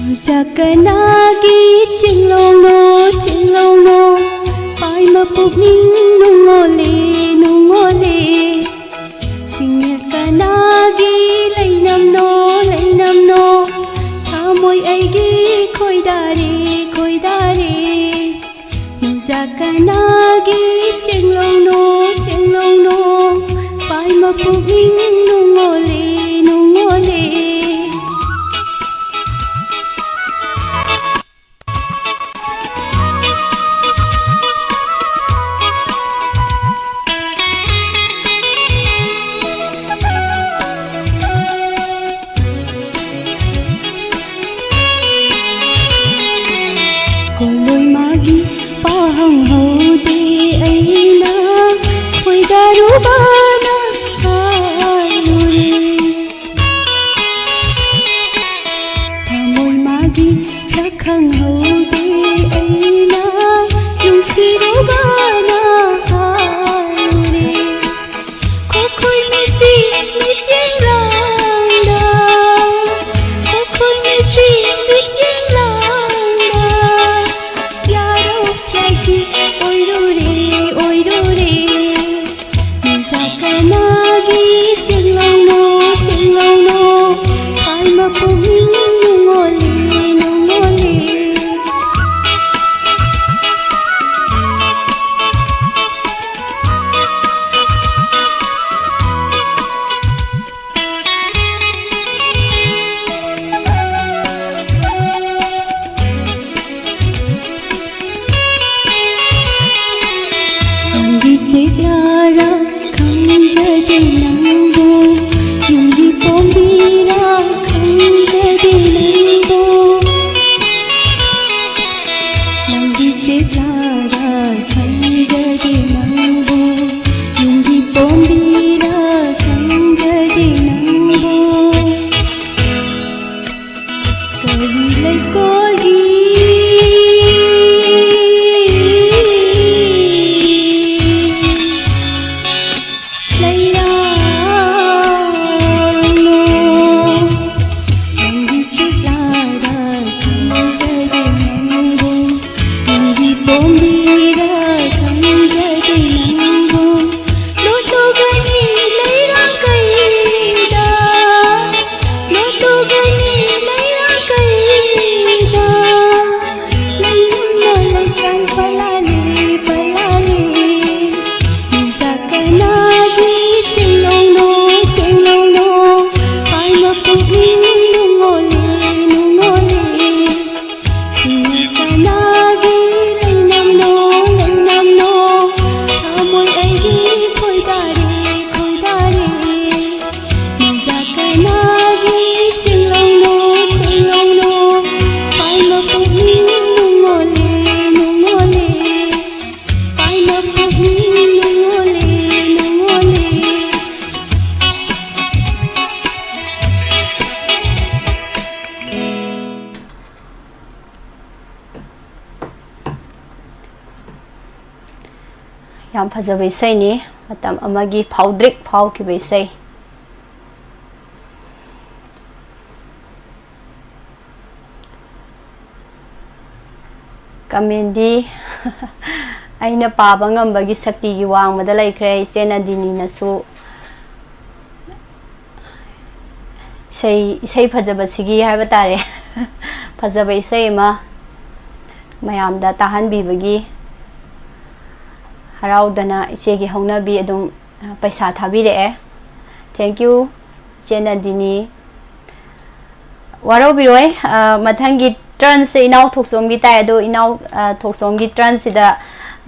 ꯅꯨꯡꯖꯥ ꯀꯅꯥꯒꯤ ꯆꯤꯡꯂꯧꯅꯣ, ꯆꯤꯡꯂꯧꯅꯣ, ꯄꯥꯏꯃ ꯄꯨꯛꯅꯤꯡ ꯅꯨꯡꯉꯣꯜꯂꯦ, ꯅꯨꯡꯉꯣꯜꯂꯦ꯫ ꯁꯤꯡꯅꯤꯜ ꯀꯅꯥꯒꯤ ꯂꯩꯅꯝꯅꯣ, ꯂꯩꯅꯝꯅꯣ, ꯊꯃꯣꯏ ꯑꯩꯒꯤ ꯈꯣꯏꯗꯥꯔꯦ, ꯈꯣꯏꯗꯥꯔꯦ꯫ ꯅꯨꯡꯖꯥ ꯀꯅꯥꯒꯤ ꯆꯦꯡꯂꯧꯅꯣ, ꯆꯦꯡꯂꯧꯅꯣ, ꯄꯥꯏꯃ ꯄꯨꯛꯅꯤꯡ ꯅꯨꯡꯉꯣꯜꯂꯦ, ꯅꯨꯡꯉꯣꯜꯂꯦ꯫ ꯈꯣꯡꯂꯣꯏ ꯃꯥꯒꯤ ꯄꯥꯍꯪꯍꯧꯗꯦ ꯑꯩꯅ ꯈꯣꯏꯗꯥꯔꯨꯕꯅ ꯍꯥꯏꯔꯨꯔꯦ꯫ ꯊꯃꯣꯏ ꯃꯥꯒꯤ ꯁꯛ ꯈꯪꯍꯧꯗꯦ ꯑꯩꯅ ꯅꯨꯡꯁꯤꯔꯨꯕꯅ ꯍꯥꯏꯔꯨꯔꯦ꯫ ꯈꯣꯏꯈꯣꯏ ꯃꯤꯁꯤ ꯃꯤꯠꯌꯦꯡ ꯂꯥꯡꯗ, ꯈꯣꯏꯈꯣꯏ ꯃꯤꯁꯤ ꯃꯤꯠꯌꯦꯡ ꯂꯥꯡꯗ, ꯆꯦꯛꯂꯥꯔ ꯈꯪꯖꯗꯦ ꯅꯪꯕꯨ, ꯌꯨꯝꯒꯤ ꯄꯣꯝꯕꯤꯔ ꯈꯪꯖꯗꯦ ꯅꯪꯕꯨ, ꯅꯪꯒꯤ ꯆꯦꯛꯂꯥꯔ ꯈꯪꯖꯗꯦ ꯅꯪꯕꯨ, ꯌꯨꯝꯒꯤ ꯄꯣꯝꯕꯤꯔ ꯈꯪꯖꯗꯦ ꯅꯪꯕꯨ꯫ ꯀꯔꯤ ꯂꯩꯀꯣꯜꯒꯤ ꯂꯩꯔꯥꯡꯅꯣ? ꯅꯪꯒꯤ ꯆꯦꯛꯂꯥꯗ ꯈꯪꯖꯔꯦ ꯅꯪꯕꯨ, ꯅꯪꯒꯤ ꯄꯣꯝꯕꯤꯗ ꯈꯪꯖꯔꯦ ꯅꯪꯕꯨ꯫ ꯂꯣꯠꯂꯨꯒꯅꯤ ꯂꯩꯔꯥꯡ ꯀꯩꯗ, ꯂꯣꯠꯂꯨꯒꯅꯤ ꯂꯩꯔꯥꯡ ꯀꯩꯗ꯫ ꯅꯪꯅ ꯂꯩꯀꯥꯏ ꯄꯂꯥꯂꯤ, ꯄꯂꯥꯂꯤ꯫ ꯅꯨꯡꯁꯥ ꯀꯅꯥꯒꯤ ꯆꯤꯡꯂꯧꯅꯣ, ꯆꯤꯡꯂꯧꯅꯣ? ꯄꯥꯏꯅ ꯄꯨꯛꯅꯤꯡ ꯅꯨꯡꯉꯣꯜꯂꯤ, ꯅꯨꯡꯉꯣꯜꯂꯤ꯫ ꯁꯤꯡꯅ ꯀꯅꯥꯒꯤ ꯂꯩꯅꯝꯅꯣ, ꯂꯩꯅꯝꯅꯣ? ꯊꯃꯣꯏ ꯑꯩꯒꯤ ꯈꯣꯏꯗꯥꯔꯦ, ꯈꯣꯏꯗꯥꯔꯦ꯫ ꯅꯨꯡꯖꯥ ꯀꯅꯥꯒꯤ ꯆꯤꯡꯂꯧꯅꯣ, ꯆꯤꯡꯂꯧꯅꯣ? ꯄꯥꯏꯅ ꯄꯨꯛꯅꯤꯡ ꯅꯨꯡꯉꯣꯜꯂꯤ, ꯅꯨꯡꯉꯣꯜꯂꯤ꯫ ꯄꯥꯏꯅ ꯄꯨꯛꯅꯤꯡ ꯅꯨꯡꯉꯣꯜꯂꯤ, ꯅꯨꯡꯉꯣꯜꯂꯤ꯫ ꯌꯥꯝ ꯐꯖꯕ ꯏꯁꯩꯅꯤ, ꯃꯇꯝ ꯑꯃꯒꯤ ꯐꯥꯎꯗ꯭ꯔꯤꯛ ꯐꯥꯎꯈꯤꯕ ꯏꯁꯩ꯫ ꯀꯃꯦꯟꯗꯤ ꯑꯩꯅ ꯄꯥꯕ ꯉꯝꯕꯒꯤ ꯁꯛꯇꯤꯒꯤ ꯋꯥꯡꯃꯗ ꯂꯩꯈ꯭ꯔꯦ꯫ ꯏꯆꯦ ꯅꯟꯗꯤꯅꯤꯅꯁꯨ ꯏꯁꯩ, ꯏꯁꯩ ꯐꯖꯕꯁꯤꯒꯤ ꯍꯥꯏꯕ ꯇꯥꯔꯦ, ꯐꯖꯕ ꯏꯁꯩ ꯑꯃ ꯃꯌꯥꯝꯗ ꯇꯥꯍꯟꯕꯤꯕꯒꯤ ꯍꯔꯥꯎꯗꯅ ꯏꯆꯦꯒꯤ ꯍꯧꯅꯕꯤ ꯑꯗꯨꯝ, ꯑ, ꯄꯩꯁꯥ ꯊꯥꯕꯤꯔꯛꯑꯦ꯫ Thank you, ꯏꯆꯦ ꯅꯟꯗꯤꯅꯤ꯫ ꯋꯥꯔꯧꯕꯤꯔꯣꯏ, ꯑ, ꯃꯊꯪꯒꯤ ꯇ꯭ꯔꯟꯁꯦ ꯏꯅꯥꯎ ꯊꯣꯛꯆꯣꯝꯒꯤ ꯇꯥꯏ, ꯑꯗꯣ ꯏꯅꯥꯎ, ꯑ, ꯊꯣꯛꯆꯣꯝꯒꯤ ꯇ꯭ꯔꯟꯁꯤꯗ,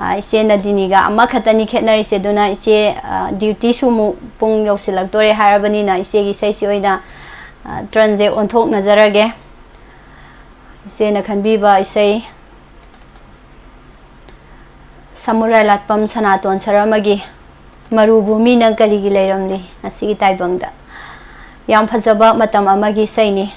ꯑ, ꯏꯆꯦ ꯅꯗꯤꯅꯤꯒ ꯑꯃꯈꯛꯇꯅꯤ ꯈꯦꯠꯅꯔꯤꯁꯦ꯫ ꯑꯗꯨꯅ ꯏꯆꯦ, ꯑ, duty ꯁꯨ ꯑꯃꯨꯛ ꯄꯨꯡ ꯌꯧꯁꯤꯜꯂꯛꯇꯣꯔꯦ ꯍꯥꯏꯔꯕꯅꯤꯅ ꯏꯆꯦꯒꯤ ꯏꯁꯩꯁꯤ ꯑꯣꯏꯅ, ꯑ, turn ꯁꯦ ꯑꯣꯟꯊꯣꯛꯅꯖꯔꯒꯦ꯫ ꯏꯆꯦꯅ ꯈꯟꯕꯤꯕ ꯏꯁꯩ ꯁꯃꯨꯔꯥꯏ ꯂꯥꯠꯄꯝ ꯁꯅꯥꯇꯣꯟ ꯁꯔꯃꯒꯤ ꯃꯔꯨꯚꯨꯃꯤ ꯅꯪ ꯀꯔꯤꯒꯤ ꯂꯩꯔꯝꯂꯤ ꯉꯁꯤꯒꯤ ꯇꯥꯏꯕꯪꯗ꯫ ꯌꯥꯝ ꯐꯖꯕ ꯃꯇꯝ ꯑꯃꯒꯤ ꯏꯁꯩꯅꯤ꯫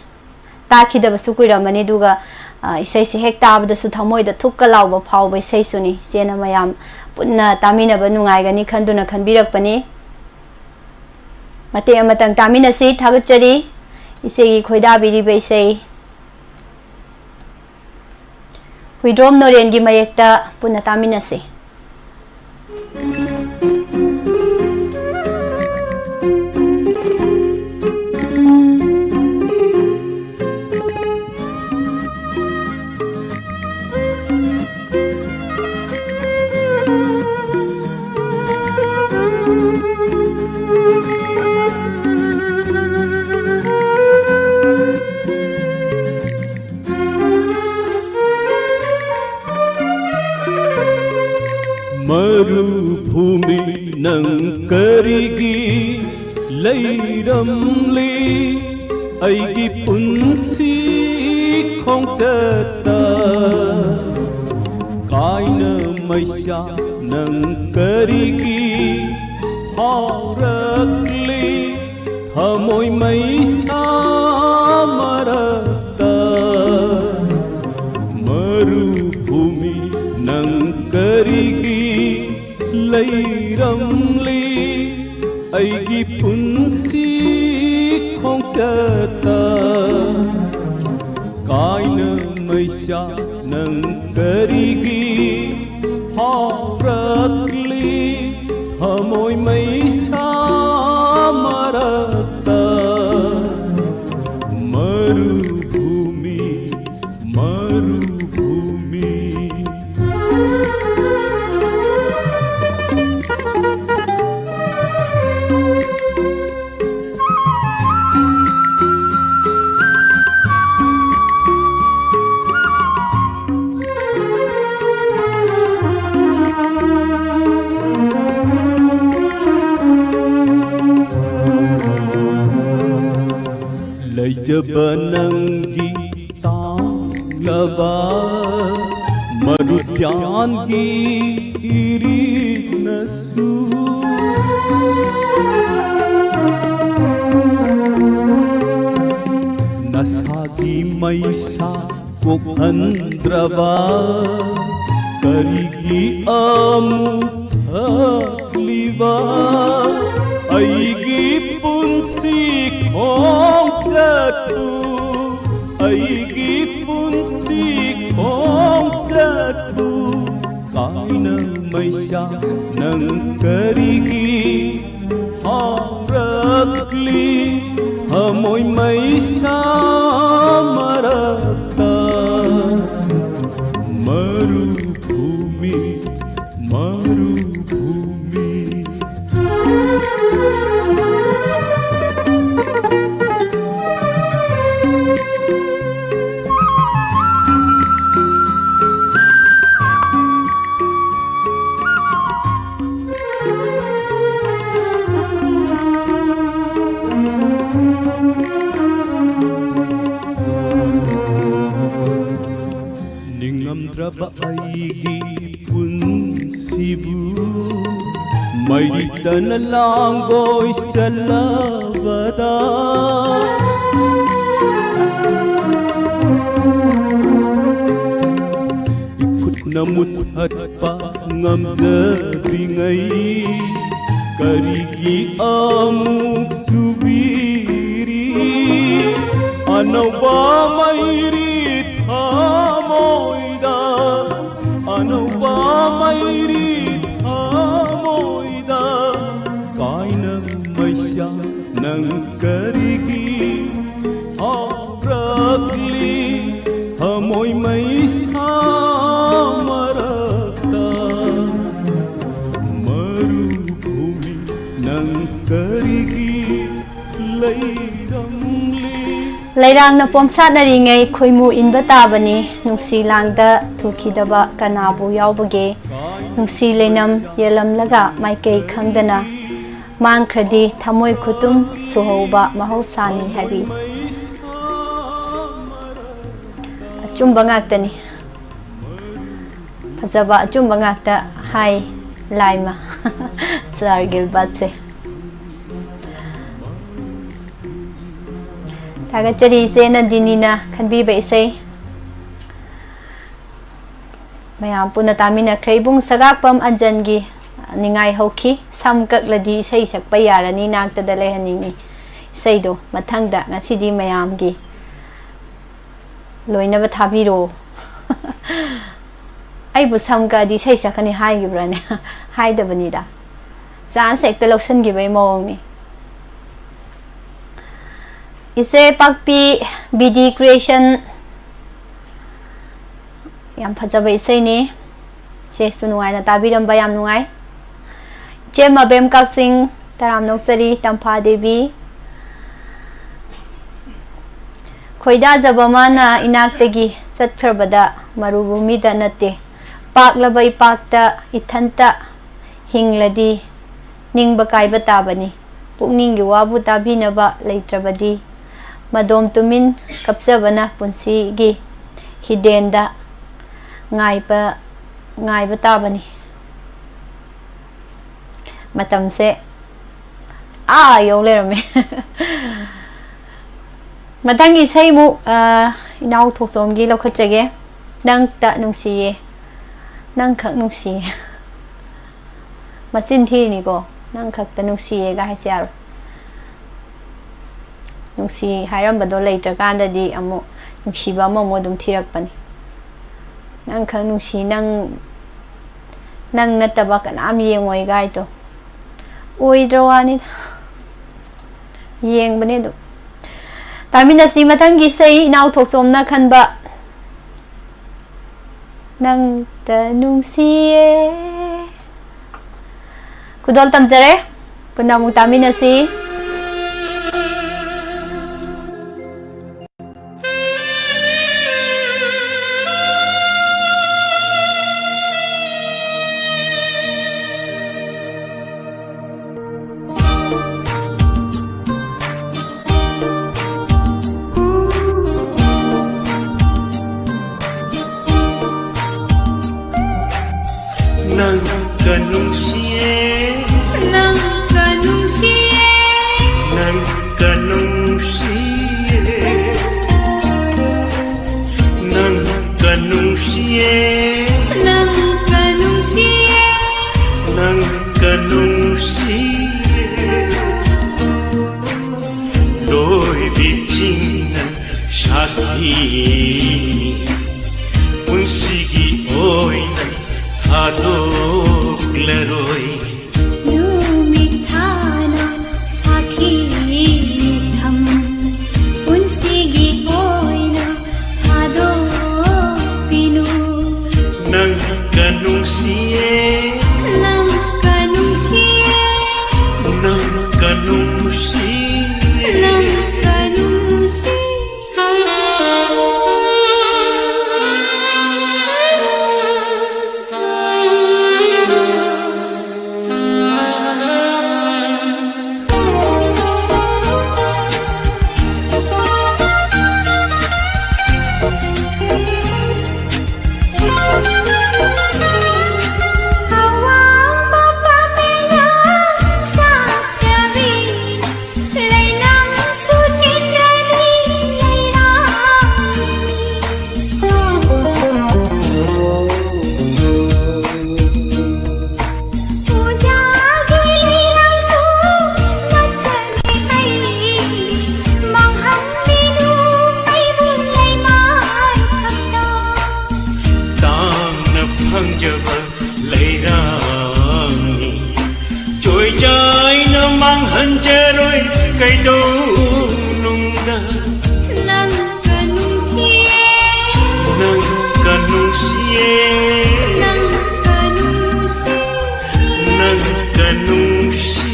ꯇꯥꯈꯤꯗꯕꯁꯨ ꯀꯨꯏꯔꯝꯃꯅꯤ, ꯑꯗꯨꯒ, ꯑ, ꯏꯁꯩꯁꯤ ꯍꯦꯛ ꯇꯥꯕꯗꯁꯨ ꯊꯃꯣꯏꯗ ꯊꯨꯛꯀ ꯂꯥꯎꯕ ꯐꯥꯎꯕ ꯏꯁꯩꯁꯨꯅꯤ꯫ ꯏꯆꯦꯅ ꯃꯌꯥꯝ ꯄꯨꯟꯅ ꯇꯥꯃꯤꯟꯅꯕ ꯅꯨꯡꯉꯥꯏꯒꯅꯤ ꯈꯟꯗꯨꯅ ꯈꯟꯕꯤꯔꯛꯄꯅꯤ꯫ ꯃꯇꯦꯛ ꯑꯃꯇꯪ ꯇꯥꯃꯤꯟꯅꯁꯤ꯫ ꯊꯥꯒꯠꯆꯔꯤ ꯏꯆꯦꯒꯤ ꯈꯣꯏꯗꯥꯕꯤꯔꯤꯕ ꯏꯁꯩ꯫ ꯍꯨꯏꯗ꯭ꯔꯣꯝ ꯅꯣꯔꯦꯟꯒꯤ ꯃꯌꯦꯛꯇ ꯄꯨꯟꯅ ꯇꯥꯃꯤꯟꯅꯁꯤ꯫ ꯃꯔꯨꯚꯨꯃꯤ ꯅꯪ ꯀꯔꯤꯒꯤ ꯂꯩꯔꯝꯂꯤ ꯑꯩꯒꯤ ꯄꯨꯟꯁꯤ ꯈꯣꯡꯆꯠꯇ? ꯀꯥꯏꯅ ꯃꯩꯁꯥ ꯅꯪ ꯀꯔꯤꯒꯤ ꯐꯥꯎꯔꯛꯂꯤ ꯊꯃꯣꯏ ꯃꯩꯁꯥ ꯃꯔꯛꯇ? ꯃꯔꯨꯚꯨꯃꯤ ꯅꯪ ꯀꯔꯤꯒꯤ ꯂꯩꯔꯝꯂꯤ ꯑꯩꯒꯤ ꯄꯨꯟꯁꯤ ꯈꯣꯡꯆꯠꯇ? ꯀꯥꯏꯅ ꯃꯩꯁꯥ ꯅꯪ ꯀꯔꯤꯒꯤ ꯐꯥꯎꯔꯛꯂꯤ ꯊꯃꯣꯏ ꯃꯩꯁꯥ ꯃꯔꯛꯇ? ꯃꯔꯨꯚꯨꯃꯤ, ꯃꯔꯨꯚꯨꯃꯤ꯫ ꯐꯖꯕ ꯅꯪꯒꯤ ꯇꯥꯡꯂꯕ ꯃꯔꯨ ꯙ꯭ꯌꯥꯟꯒꯤ ꯏꯔꯤꯛꯅꯁꯨ꯫ ꯅꯁꯥꯒꯤ ꯃꯩꯁꯥ ꯀꯣꯛꯍꯟꯗ꯭ꯔꯕ ꯀꯔꯤꯒꯤ ꯑꯃꯨꯛ ꯊꯛꯂꯤꯕ? ꯑꯩꯒꯤ ꯄꯨꯟꯁꯤ ꯈꯣꯡꯆꯠꯄꯨ, ꯑꯩꯒꯤ ꯄꯨꯟꯁꯤ ꯈꯣꯡꯆꯠꯄꯨ ꯀꯥꯏꯅ ꯃꯩꯁꯥ ꯅꯪ ꯀꯔꯤꯒꯤ ꯍꯥꯎꯔꯛꯂꯤ ꯊꯃꯣꯏ ꯃꯩꯁꯥ ꯃꯔꯛꯇ? ꯃꯔꯨꯚꯨꯃꯤ, ꯃꯔꯨꯚꯨꯃꯤ꯫ ꯅꯤꯡꯉꯝꯗ꯭ꯔꯕ ꯑꯩꯒꯤ ꯄꯨꯟꯁꯤꯕꯨ ꯃꯩꯇꯅ ꯂꯥꯡꯒꯣꯏ ꯆꯠꯂꯕꯗ, ꯏꯈꯨꯠꯅ ꯃꯨꯠꯊꯠꯄ ꯉꯝꯖꯗ꯭ꯔꯤꯉꯩ ꯀꯔꯤꯒꯤ ꯑꯃꯨꯛ ꯆꯨꯕꯤꯔꯤ? ꯑꯅꯧꯕ ꯃꯩꯔꯤ ꯊꯃꯣꯏꯗ, ꯑꯅꯧꯕ ꯃꯩꯔꯤ ꯊꯃꯣꯏꯗ ꯀꯥꯏꯅ ꯃꯩꯁꯥ ꯅꯪ ꯀꯔꯤꯒꯤ ꯍꯧꯔꯛꯂꯤ ꯊꯃꯣꯏ ꯃꯩꯁꯥ ꯃꯔꯛꯇ? ꯃꯔꯨꯚꯨꯃꯤ ꯅꯪ ꯀꯔꯤꯒꯤ ꯂꯩꯔꯝꯂꯤ? ꯂꯩꯔꯥꯡꯅ ꯄꯣꯝꯁꯥꯠꯅꯔꯤꯉꯩ ꯈꯣꯏꯃꯨ ꯏꯟꯕ ꯇꯥꯕꯅꯤ꯫ ꯅꯨꯡꯁꯤ ꯂꯥꯡꯗ ꯊꯨꯈꯤꯗꯕ ꯀꯅꯥꯕꯨ ꯌꯥꯎꯕꯒꯦ? ꯅꯨꯡꯁꯤ ꯂꯩꯅꯝ ꯌꯦꯜꯂꯝꯂꯒ ꯃꯥꯏꯀꯩ ꯈꯪꯗꯅ ꯃꯥꯡꯈ꯭ꯔꯗꯤ ꯊꯃꯣꯏ ꯈꯨꯇꯨꯝ ꯁꯨꯍꯧꯕ ꯃꯍꯧꯁꯥꯅꯤ ꯍꯥꯏꯕꯤ꯫ ꯑꯆꯨꯝꯕ ꯉꯥꯛꯇꯅꯤ꯫ ꯐꯖꯕ ꯑꯆꯨꯝꯕ ꯉꯥꯛꯇ ꯍꯥꯏ ꯂꯥꯏꯃ ꯁꯥꯔ ꯒꯤꯜꯕꯔꯠꯁꯦ꯫ ꯊꯥꯒꯠꯆꯔꯤ ꯏꯆꯦ ꯅꯟꯗꯤꯅꯤꯅ ꯈꯟꯕꯤꯕ ꯏꯁꯩ꯫ ꯃꯌꯥꯝ ꯄꯨꯟꯅ ꯇꯥꯃꯤꯟꯅꯈ꯭ꯔꯦ꯫ ꯏꯕꯨꯡ ꯁꯒꯥꯛꯄꯝ ꯑꯟꯖꯟꯒꯤ ꯅꯤꯡꯉꯥꯏ ꯍꯧꯈꯤ꯫ "ꯁꯝ ꯀꯛꯂꯗꯤ ꯏꯁꯩ ꯁꯛꯄ ꯌꯥꯔꯅꯤ, ꯅꯥꯛꯇꯗ ꯂꯩꯍꯟꯅꯤꯡꯉꯤ" ꯏꯁꯩꯗꯣ ꯃꯊꯪꯗ ꯉꯁꯤꯗꯤ ꯃꯌꯥꯝꯒꯤ ꯂꯣꯏꯅꯕ ꯊꯥꯕꯤꯔꯣ꯫ ꯑꯩꯕꯨ ꯁꯝ ꯀꯛꯑꯗꯤ ꯏꯁꯩ ꯁꯛꯀꯅꯤ ꯍꯥꯏꯈꯤꯕ꯭ꯔꯥꯅꯦ? ꯍꯥꯏꯗꯕꯅꯤꯗ꯫ ꯆꯥꯟꯁ ꯍꯦꯛꯇ ꯂꯧꯁꯤꯟꯈꯤꯕꯒꯤ ꯃꯑꯣꯡꯅꯤ꯫ ꯏꯆꯦ ꯄꯥꯛꯄꯤ ꯕꯤ ꯗꯤ ꯀ꯭ꯔꯤꯌꯦꯁꯟ, ꯌꯥꯝ ꯐꯖꯕ ꯏꯁꯩꯅꯤ꯫ ꯏꯆꯦꯁꯨ ꯅꯨꯡꯉꯥꯏꯅ ꯇꯥꯕꯤꯔꯝꯕ ꯌꯥꯝ ꯅꯨꯡꯉꯥꯏ꯫ ꯏꯆꯦ ꯃꯕꯦꯝ ꯀꯛꯆꯤꯡ, ꯇꯔꯥꯝꯅ ꯑꯣꯛꯆꯔꯤ꯫ ꯇꯝꯐꯥ ꯗꯦꯕꯤ, "ꯈꯣꯏꯗꯥꯖꯕ ꯃꯥꯅ ꯏꯅꯥꯛꯇꯒꯤ ꯆꯠꯈ꯭ꯔꯕꯗ ꯃꯔꯨꯚꯨꯃꯤꯗ ꯅꯠꯇꯦ, ꯄꯥꯛꯂꯕ ꯏꯄꯥꯛꯇ ꯏꯊꯟꯇ ꯍꯤꯡꯂꯗꯤ ꯅꯤꯡꯕ ꯀꯥꯏꯕ ꯇꯥꯕꯅꯤ꯫ ꯄꯨꯛꯅꯤꯡꯒꯤ ꯋꯥꯕꯨ ꯇꯥꯕꯤꯅꯕ ꯂꯩꯇ꯭ꯔꯕꯗꯤ ꯃꯗꯣꯝ ꯇꯨꯃꯤꯟ ꯀꯞꯆꯕꯅ ꯄꯨꯟꯁꯤꯒꯤ ꯍꯤꯗꯦꯟꯗ ꯉꯥꯏꯕ, ꯉꯥꯏꯕ ꯇꯥꯕꯅꯤ"꯫ ꯃꯇꯝꯁꯦ ꯑꯥ ꯌꯧ ꯂꯩꯔꯝꯃꯦ꯫ ꯃꯊꯪꯒꯤ ꯏꯁꯩꯃꯨꯛ, ꯑ, ꯏꯅꯥꯎ ꯊꯣꯛꯆꯣꯝꯒꯤ ꯂꯧꯈꯠꯆꯒꯦ꯫ "ꯅꯪꯇ ꯅꯨꯡꯁꯤꯌꯦ, ꯅꯪꯈꯛ ꯅꯨꯡꯁꯤꯌꯦ"꯫ ꯃꯆꯤꯟ ꯊꯤꯔꯤꯅꯤꯀꯣ, "ꯅꯪ ꯈꯛꯇ ꯅꯨꯡꯁꯤꯌꯦꯒ" ꯍꯥꯏꯁꯦ ꯌꯥꯔꯣꯏ꯫ ꯅꯨꯡꯁꯤ ꯍꯥꯏꯔꯝꯕꯗꯣ ꯂꯩꯇ꯭ꯔꯀꯥꯟꯗꯗꯤ ꯑꯃꯨꯛ ꯅꯨꯡꯁꯤꯕ ꯑꯃꯃꯨꯛ ꯑꯗꯨꯝ ꯊꯤꯔꯛꯄꯅꯤ꯫ "ꯅꯪ ꯈꯛ ꯅꯨꯡꯁꯤ, ꯅꯪ, ꯅꯪ ꯅꯠꯇꯕ ꯀꯅꯥꯝ ꯌꯦꯡꯉꯣꯏ" ꯒꯥꯏꯗꯣ꯫ ꯑꯣꯏꯗ꯭ꯔ ꯋꯥꯅꯤꯗ꯫ ꯌꯦꯡꯕꯅꯦ ꯑꯗꯨꯝ꯫ ꯇꯥꯃꯤꯟꯅꯁꯤ ꯃꯊꯪꯒꯤ ꯏꯁꯩ, ꯏꯅꯥꯎ ꯊꯣꯛꯆꯣꯝꯅ ꯈꯟꯕ꯫ "ꯅꯪꯇ ꯅꯨꯡꯁꯤꯌꯦ"꯫ ꯈꯨꯗꯣꯜ ꯇꯝꯖꯔꯦ꯫ ꯄꯨꯟꯅ ꯑꯃꯨꯛ ꯇꯥꯃꯤꯟꯅꯁꯤ꯫ ꯂꯣꯏꯕꯤꯁꯤꯡꯅ ꯁꯥꯈꯤꯅꯤ, ꯄꯨꯟꯁꯤꯒꯤ ꯑꯣꯏꯅ ꯊꯥꯗꯣꯛꯂꯔꯣꯏ꯫ ꯅꯨꯃꯤꯠ ꯊꯥꯅ ꯁꯥꯈꯤ ꯊꯝ, ꯄꯨꯟꯁꯤꯒꯤ ꯑꯣꯏꯅ ꯊꯥꯗꯣꯛꯄꯤꯅꯨ꯫ ꯅꯪꯒ ꯅꯨꯡꯁꯤꯌꯦ, ꯅꯪꯒ ꯅꯨꯡꯁꯤꯌꯦ, ꯅꯪꯒ ꯅꯨꯡꯁꯤꯌꯦ, ꯅꯪꯒ ꯅꯨꯡꯁꯤ꯫ ꯇꯥꯡꯅ ꯐꯪꯖꯕ ꯂꯩꯔꯥꯡꯅꯤ, ꯆꯣꯏꯖꯥꯏꯅ ꯃꯥꯡꯍꯟꯖꯔꯣꯏ ꯀꯩꯗꯧꯅꯨꯡꯗ꯫ ꯅꯪꯒ ꯅꯨꯡꯁꯤꯌꯦ, ꯅꯪꯒ ꯅꯨꯡꯁꯤꯌꯦ, ꯅꯪꯒ ꯅꯨꯡꯁꯤ, ꯅꯪꯒ ꯅꯨꯡꯁꯤ꯫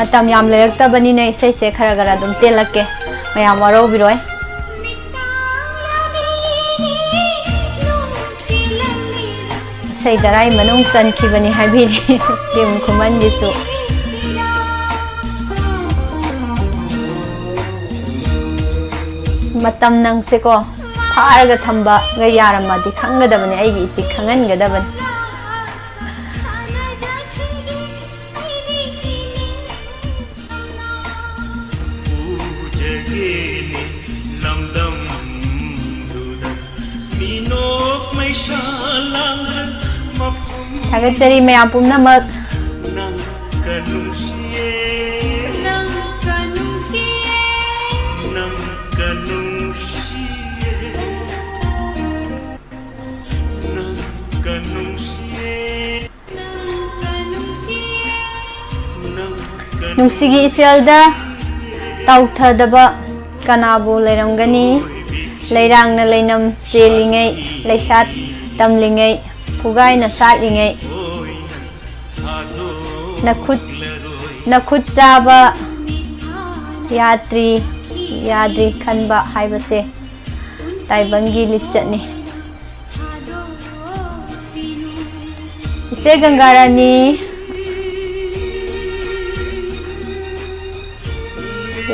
ꯃꯇꯝ ꯌꯥꯝ ꯂꯩꯔꯛꯇꯕꯅꯤꯅ ꯏꯁꯩꯁꯦ ꯈꯔ ꯈꯔ ꯑꯗꯨꯝ ꯇꯦꯜꯂꯛꯀꯦ, ꯃꯌꯥꯝ ꯋꯥꯔꯧꯕꯤꯔꯣꯏ꯫ ꯏꯁꯩ ꯇꯔꯥꯒꯤ ꯃꯅꯨꯡ ꯆꯟꯈꯤꯕꯅꯤ ꯍꯥꯏꯕꯤꯔꯤ꯫ ꯇꯤꯝ ꯈꯨꯃꯟꯒꯤꯁꯨ꯫ ꯃꯇꯝ ꯅꯪꯁꯦꯀꯣ ꯐꯥꯔꯒ ꯊꯝꯕꯒ ꯌꯥꯔꯝꯃꯗꯤ ꯈꯪꯒꯗꯕꯅꯤ, ꯑꯩꯒꯤ ꯏꯇꯤꯛ ꯈꯪꯍꯟꯒꯗꯕꯅꯤ꯫ ꯊꯥꯒꯠꯆꯔꯤ ꯃꯌꯥꯝ ꯄꯨꯝꯅꯃꯛ꯫ ꯅꯨꯡꯁꯤꯒꯤ ꯏꯆꯦꯜꯗ ꯇꯥꯎꯊꯗꯕ ꯀꯅꯥꯕꯨ ꯂꯩꯔꯝꯒꯅꯤ? ꯂꯩꯔꯥꯡꯅ ꯂꯩꯅꯝ ꯆꯦꯜꯂꯤꯉꯩ, ꯂꯩꯁꯥ ꯇꯝꯂꯤꯉꯩ, ꯐꯨꯒꯥꯏꯅ ꯁꯥꯠꯂꯤꯉꯩ, ꯅꯈꯨꯠ ꯅꯈꯨꯠ ꯆꯥꯕ ꯌꯥꯗ꯭ꯔꯤ, ꯌꯥꯗ꯭ꯔꯤ ꯈꯟꯕ ꯍꯥꯏꯕꯁꯦ ꯇꯥꯏꯕꯪꯒꯤ ꯂꯤꯆꯠꯅꯤ꯫ ꯏꯆꯦ ꯒꯪꯒꯥꯔꯥꯅꯤ,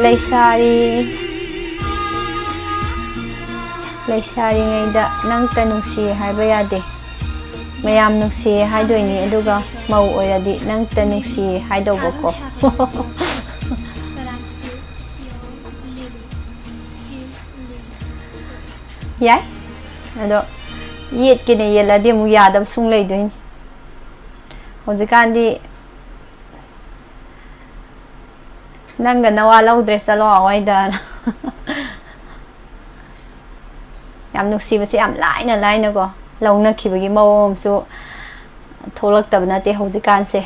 ꯂꯩꯁꯥꯔꯤ ꯂꯩꯁꯥꯔꯤꯉꯩꯗ ꯅꯪꯇ ꯅꯨꯡꯁꯤꯌꯦ ꯍꯥꯏꯕ ꯌꯥꯗꯦ꯫ ꯃꯌꯥꯝ ꯅꯨꯡꯁꯤꯌꯦ ꯍꯥꯏꯗꯣꯏꯅꯤ, ꯑꯗꯨꯒ ꯃꯧ ꯑꯣꯏꯔꯗꯤ ꯅꯪꯇ ꯅꯨꯡꯁꯤꯌꯦ ꯍꯥꯏꯗꯧꯕꯀꯣ꯫ ꯌꯥꯏ꯫ ꯑꯗꯣ ꯌꯦꯠꯀꯦꯅ ꯌꯦꯠꯂꯗꯤ ꯑꯃꯨꯛ ꯌꯥꯗꯕ ꯁꯨꯡ ꯂꯩꯗꯣꯏꯅꯤ꯫ ꯍꯧꯖꯤꯛꯀꯥꯟꯗꯤ ꯅꯪꯒ ꯅꯋꯥ ꯂꯧꯗ꯭ꯔꯦ, ꯆꯠꯂꯣ ꯑꯋꯥꯏꯗ꯫ ꯌꯥꯝ ꯅꯨꯡꯁꯤꯕꯁꯦ ꯌꯥꯝ ꯂꯥꯏꯅ ꯂꯥꯏꯅꯀꯣ ꯂꯧꯅꯈꯤꯕꯒꯤ ꯃꯑꯣꯡ ꯑꯃꯁꯨ ꯊꯣꯛꯂꯛꯇꯕ ꯅꯠꯇꯦ ꯍꯧꯖꯤꯛꯀꯥꯟꯁꯦ꯫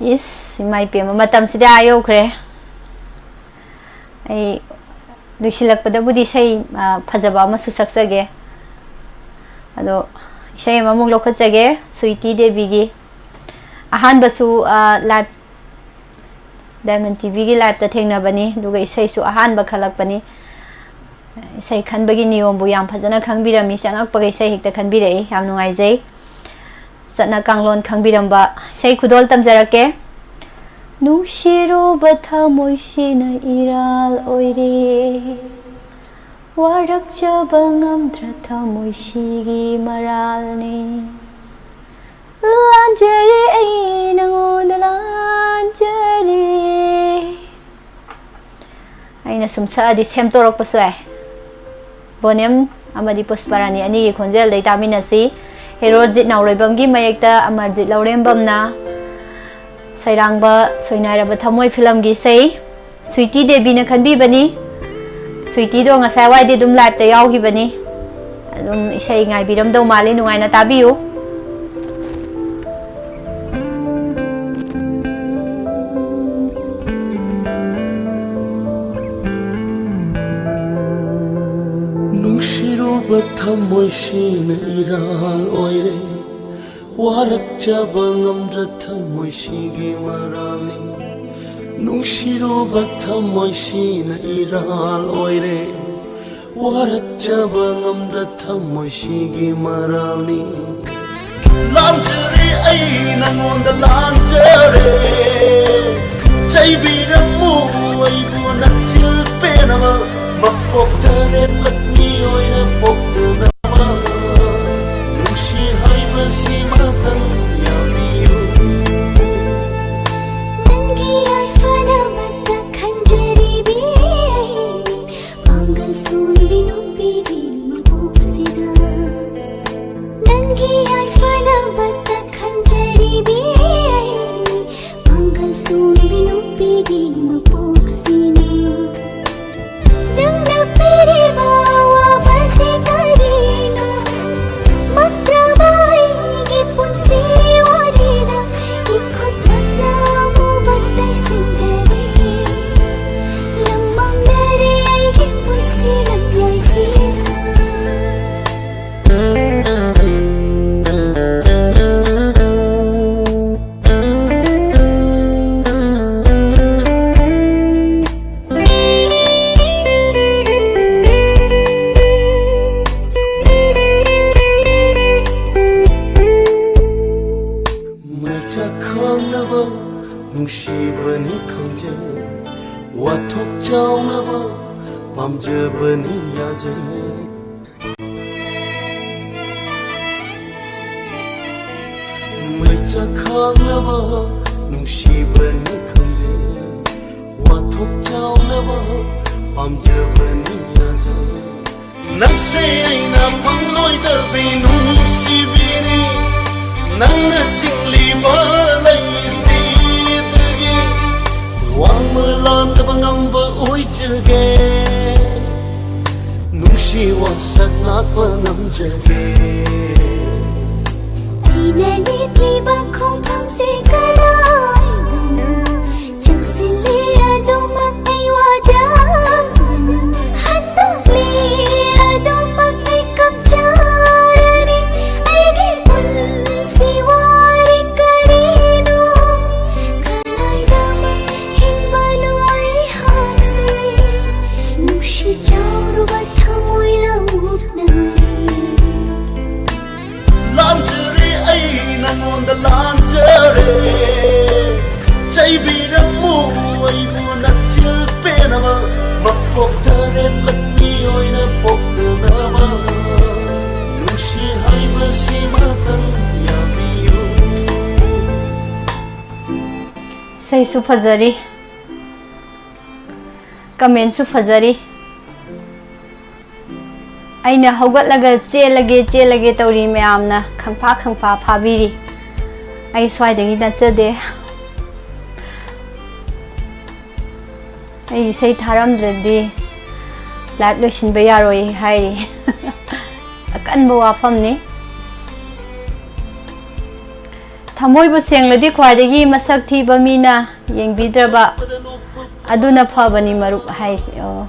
ꯏꯁ, ꯏꯃꯥ ꯏꯄꯦꯝꯃ, ꯃꯇꯝꯁꯤꯗꯤ ꯑꯥ ꯌꯧꯈ꯭ꯔꯦ꯫ ꯑꯩ ꯂꯣꯏꯁꯤꯜꯂꯛꯄꯗꯕꯨꯗꯤ ꯏꯁꯩ, ꯑ, ꯐꯖꯕ ꯑꯃꯁꯨ ꯁꯛꯆꯒꯦ꯫ ꯑꯗꯣ ꯏꯁꯩ ꯑꯃꯃꯨꯛ ꯂꯧꯈꯠꯆꯒꯦ, ꯁ꯭ꯋꯤꯇꯤ ꯗꯦꯕꯤꯒꯤ꯫ ꯑꯍꯥꯟꯕꯁꯨ, ꯑ, live, Diamond ꯇꯤ ꯚꯤꯒꯤ liveꯇ ꯊꯦꯡꯅꯕꯅꯤ, ꯑꯗꯨꯒ ꯏꯁꯩꯁꯨ ꯑꯍꯥꯟꯕ ꯈꯜꯂꯛꯄꯅꯤ꯫ ꯏꯁꯩ ꯈꯟꯕꯒꯤ ꯅꯤꯌꯣꯝꯕꯨ ꯌꯥꯝ ꯐꯖꯅ ꯈꯪꯕꯤꯔꯝꯃꯤ, ꯆꯪꯉꯛꯄꯒ ꯏꯁꯩ ꯍꯦꯛꯇ ꯈꯟꯕꯤꯔꯛꯏ, ꯌꯥꯝ ꯅꯨꯡꯉꯥꯏꯖꯩ꯫ ꯆꯠꯅ ꯀꯥꯡꯂꯣꯟ ꯈꯪꯕꯤꯔꯝꯕ꯫ ꯏꯁꯩ ꯈꯨꯗꯣꯜ ꯇꯝꯖꯔꯛꯀꯦ꯫ ꯅꯨꯡꯁꯤꯔꯨꯕ ꯊꯃꯣꯏꯁꯤꯅ ꯏꯔꯥꯜ ꯑꯣꯏꯔꯦ, ꯋꯥꯔꯛꯆꯕ ꯉꯝꯗ꯭ꯔ ꯊꯃꯣꯏꯁꯤꯒꯤ ꯃꯔꯥꯜꯅꯤ꯫ ꯂꯥꯟꯖꯔꯦ ꯑꯩ ꯅꯉꯣꯟꯗ ꯂꯥꯟꯖꯔꯦ꯫ ꯑꯩꯅ ꯁꯨꯝ ꯁꯛꯑꯗꯤ ꯁꯦꯝꯗꯣꯔꯛꯄꯁꯨ ꯌꯥꯏ꯫ ꯕꯣꯅꯦꯝ ꯑꯃꯗꯤ ꯄꯨꯁꯄꯔꯥꯅꯤ ꯑꯅꯤꯒꯤ ꯈꯣꯟꯖꯦꯜꯗꯩ ꯇꯥꯃꯤꯟꯅꯁꯤ꯫ ꯍꯦꯔꯣꯖꯤꯠ ꯅꯥꯎꯔꯣꯏꯕꯝꯒꯤ ꯃꯌꯦꯛꯇ ꯑꯃꯔꯖꯤꯠ ꯂꯧꯔꯦꯝꯕꯝꯅ ꯁꯩꯔꯥꯡꯕ ꯁꯣꯏꯅꯥꯏꯔꯕ ꯊꯃꯣꯏ ꯐꯤꯂꯝꯒꯤ ꯏꯁꯩ ꯁ꯭ꯋꯤꯇꯤ ꯗꯦꯕꯤꯅ ꯈꯟꯕꯤꯕꯅꯤ꯫ ꯁ꯭ꯋꯤꯇꯤꯗꯣ ꯉꯁꯥꯏ ꯋꯥꯏꯗꯤ ꯑꯗꯨꯝ ꯂꯥꯏꯞꯇ ꯌꯥꯎꯈꯤꯕꯅꯤ꯫ ꯑꯗꯨꯝ ꯏꯁꯩ ꯉꯥꯏꯕꯤꯔꯝꯗꯧ ꯃꯥꯜꯂꯤ, ꯅꯨꯡꯉꯥꯏꯅ ꯇꯥꯕꯤꯌꯨ꯫ ꯅꯨꯡꯁꯤꯔꯨꯕ ꯊꯃꯣꯏꯁꯤꯅ ꯏꯔꯥꯜ ꯑꯣꯏꯔꯦ꯫ ꯋꯥꯔꯛꯆꯕ ꯉꯝꯗ꯭ꯔ ꯊꯃꯣꯏꯁꯤꯒꯤ ꯃꯔꯥꯜꯅꯤ꯫ ꯅꯨꯡꯁꯤꯔꯨꯕ ꯊꯃꯣꯏꯁꯤꯅ ꯏꯔꯥꯜ ꯑꯣꯏꯔꯦ꯫ ꯋꯥꯔꯛꯆꯕ ꯉꯝꯗ꯭ꯔ ꯊꯃꯣꯏꯁꯤꯒꯤ ꯃꯔꯥꯜꯅꯤ꯫ ꯂꯥꯟꯖꯔꯦ ꯑꯩ ꯅꯉꯣꯟꯗ ꯂꯥꯟꯖꯔꯦ꯫ ꯆꯩꯕꯤꯔꯝꯃꯨ ꯑꯩꯕꯨ ꯅꯆꯤꯜ ꯄꯦꯟꯅꯕ꯫ ꯃꯄꯣꯛ ꯇꯔꯦꯠꯂꯛ ꯃꯤꯑꯣꯏꯅ ꯄꯣꯛꯇꯨꯅ ꯅꯨꯡꯁꯤ ꯍꯥꯏꯕꯁꯤꯃꯇꯪ ꯌꯥꯕꯤꯌꯨ꯫ ꯅꯪꯒꯤ ꯌꯥꯏꯐꯅꯕꯇ ꯈꯟꯖꯔꯤꯕꯤ ꯑꯩ ꯄꯥꯡꯒꯜ ꯁꯣꯟꯕꯤ ꯅꯨꯄꯤꯒꯤ ꯃꯄꯣꯛꯁꯤꯗ꯫ ꯅꯪꯒꯤ ꯌꯥꯏꯐꯅꯕꯇ ꯈꯟꯖꯔꯤꯕꯤ ꯑꯩ ꯄꯥꯡꯒꯜ ꯁꯣꯟꯕꯤ ꯅꯨꯄꯤꯒꯤ ꯃꯄꯣꯛꯁꯤꯅ꯫ ꯅꯪꯅ ꯄꯤꯔꯤꯕ ꯑꯋꯥꯕꯁꯤ ꯀꯔꯤꯅꯣ? ꯃꯛꯇ꯭ꯔꯕ ꯑꯩꯒꯤ ꯄꯨꯟꯁꯤ ꯋꯥꯔꯤꯗ ꯏꯈꯨꯠꯃꯛꯇ ꯑꯃꯨꯕ ꯇꯩꯁꯤꯟꯖꯔꯤ꯫ ꯂꯝꯃꯥꯡꯅꯔꯦ ꯑꯩꯒꯤ ꯄꯨꯟꯁꯤ ꯂꯝꯌꯥꯏꯁꯤꯗ꯫ ꯃꯩꯆꯥꯛ ꯈꯥꯡꯅꯕ ꯅꯨꯡꯁꯤꯕꯅꯤ ꯈꯪꯖꯩ꯫ ꯋꯥꯊꯣꯛ ꯆꯥꯎꯅꯕ ꯄꯥꯝꯖꯕꯅꯤ ꯌꯥꯖꯩ꯫ ꯃꯩꯆꯥꯛ ꯈꯥꯡꯅꯕ ꯅꯨꯡꯁꯤꯕꯅꯤ ꯈꯪꯖꯩ꯫ ꯋꯥꯊꯣꯛ ꯆꯥꯎꯅꯕ ꯄꯥꯝꯖꯕꯅꯤ ꯌꯥꯖꯩ꯫ ꯅꯪꯁꯦ ꯑꯩꯅ ꯐꯪꯂꯣꯏꯗꯕꯤ ꯅꯨꯡꯁꯤꯕꯤꯅꯤ꯫ ꯅꯪꯅ ꯆꯤꯡꯂꯤꯕ ꯂꯩꯁꯤꯗꯒꯤ ꯋꯥꯃ ꯂꯥꯟꯗꯕ ꯉꯝꯕ ꯑꯣꯏꯖꯒꯦ꯫ ꯅꯨꯡꯁꯤ ꯋꯥꯁꯛ ꯉꯥꯛꯄ ꯉꯝꯖꯒꯦ꯫ ꯑꯩꯅ ꯂꯦꯞꯂꯤꯕ ꯈꯣꯡꯐꯝꯁꯦ ꯀꯗꯥꯏꯗꯅꯣ? ꯆꯪꯁꯤꯜꯂꯦ ꯑꯗꯨꯃꯛ ꯑꯩ ꯋꯥꯖꯗꯨꯅ꯫ ꯍꯟꯗꯣꯛꯂꯦ ꯑꯗꯨꯃꯛ ꯑꯩ ꯀꯞꯆꯔꯅꯤ꯫ ꯑꯩꯒꯤ ꯄꯨꯟꯁꯤ ꯋꯥꯔꯤ ꯀꯔꯤꯅꯣ? ꯀꯗꯥꯏꯗ ꯍꯤꯡꯕꯅꯣ ꯑꯩꯍꯥꯛꯁꯦ? ꯅꯨꯡꯁꯤ ꯆꯥꯎꯔꯕ ꯊꯃꯣꯏ ꯂꯧꯅꯔꯦ꯫ ꯂꯥꯟꯖꯔꯦ ꯑꯩ ꯅꯉꯣꯟꯗ ꯂꯥꯟꯖꯔꯦ꯫ ꯆꯩꯕꯤꯔꯝꯃꯨ ꯑꯩꯕꯨ ꯅꯆꯤꯜ ꯄꯦꯟꯅꯕ꯫ ꯃꯄꯣꯛ ꯇꯔꯦꯠꯂꯛ ꯃꯤꯑꯣꯏꯅ ꯄꯣꯛꯇꯅꯕ꯫ ꯅꯨꯡꯁꯤ ꯍꯥꯏꯕꯁꯤꯃꯇꯪ ꯌꯥꯕꯤꯌꯨ꯫ ꯏꯁꯩꯁꯨ ꯐꯖꯔꯤ, ꯀꯃꯦꯟꯁꯨ ꯐꯖꯔꯤ꯫ ꯑꯩꯅ ꯍꯧꯒꯠꯂꯒ ꯆꯦꯜꯂꯒꯦ, ꯆꯦꯜꯂꯒꯦ ꯇꯧꯔꯤ, ꯃꯌꯥꯝꯅ ꯈꯪꯐꯥ ꯈꯪꯐꯥ ꯐꯥꯕꯤꯔꯤ꯫ ꯑꯩ ꯁ꯭ꯋꯥꯏꯗꯒꯤ ꯅꯠꯆꯗꯦ꯫ ꯑꯩ ꯏꯁꯩ ꯊꯥꯔꯝꯗ꯭ꯔꯗꯤ ꯂꯥꯏꯞ ꯂꯣꯏꯁꯤꯟꯕ ꯌꯥꯔꯣꯏ ꯍꯥꯏꯔꯤ꯫ ꯑꯀꯟꯕ ꯋꯥꯐꯝꯅꯤ꯫ ꯊꯃꯣꯏꯕꯨ ꯁꯦꯡꯂꯗꯤ ꯈ꯭ꯋꯥꯏꯗꯒꯤ ꯃꯁꯛ ꯊꯤꯕ ꯃꯤꯅ ꯌꯦꯡꯕꯤꯗ꯭ꯔꯕ ꯑꯗꯨꯅ ꯐꯕꯅꯤ ꯃꯔꯨꯞ ꯍꯥꯏꯁꯦ꯫ ꯑꯣ꯫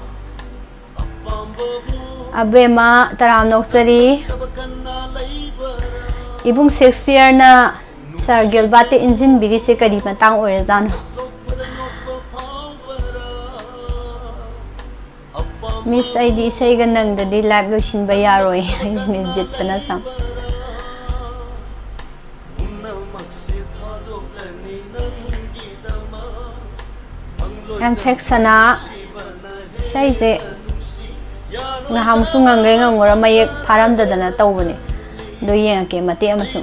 ꯑꯕꯦꯝꯃ ꯇꯔꯥꯝꯅ ꯑꯣꯛꯆꯔꯤ꯫ ꯏꯕꯨꯡ ꯁꯦꯛꯁꯄꯤꯌꯔꯅ ꯁꯥꯔ ꯒꯤꯜꯕꯥꯔꯠꯇ ꯏꯟꯁꯤꯟꯕꯤꯔꯤꯁꯦ ꯀꯔꯤ ꯃꯇꯥꯡ ꯑꯣꯏꯔꯖꯥꯠꯅꯣ? ꯃꯤꯁ, ꯑꯩꯗꯤ ꯏꯁꯩꯒ ꯅꯪꯗꯗꯤ ꯂꯥꯏꯞ ꯂꯣꯏꯁꯤꯟꯕ ꯌꯥꯔꯣꯏ ꯍꯥꯏꯁꯤꯅꯦ, ꯖꯤꯠꯁꯅ ꯁꯝ꯫ ꯑꯦꯝ ꯐꯦꯛꯁꯅ ꯏꯁꯩꯁꯦ ꯉꯍꯥꯟꯃꯨꯛꯁꯨ ꯉꯪꯒꯩ ꯉꯪꯉꯨꯔ ꯃꯌꯦꯛ ꯐꯥꯔꯝꯗꯗꯅ ꯇꯧꯕꯅꯦ꯫ ꯑꯗꯣ ꯌꯦꯡꯉꯛꯀꯦ ꯃꯇꯦꯛ ꯑꯃꯁꯨ꯫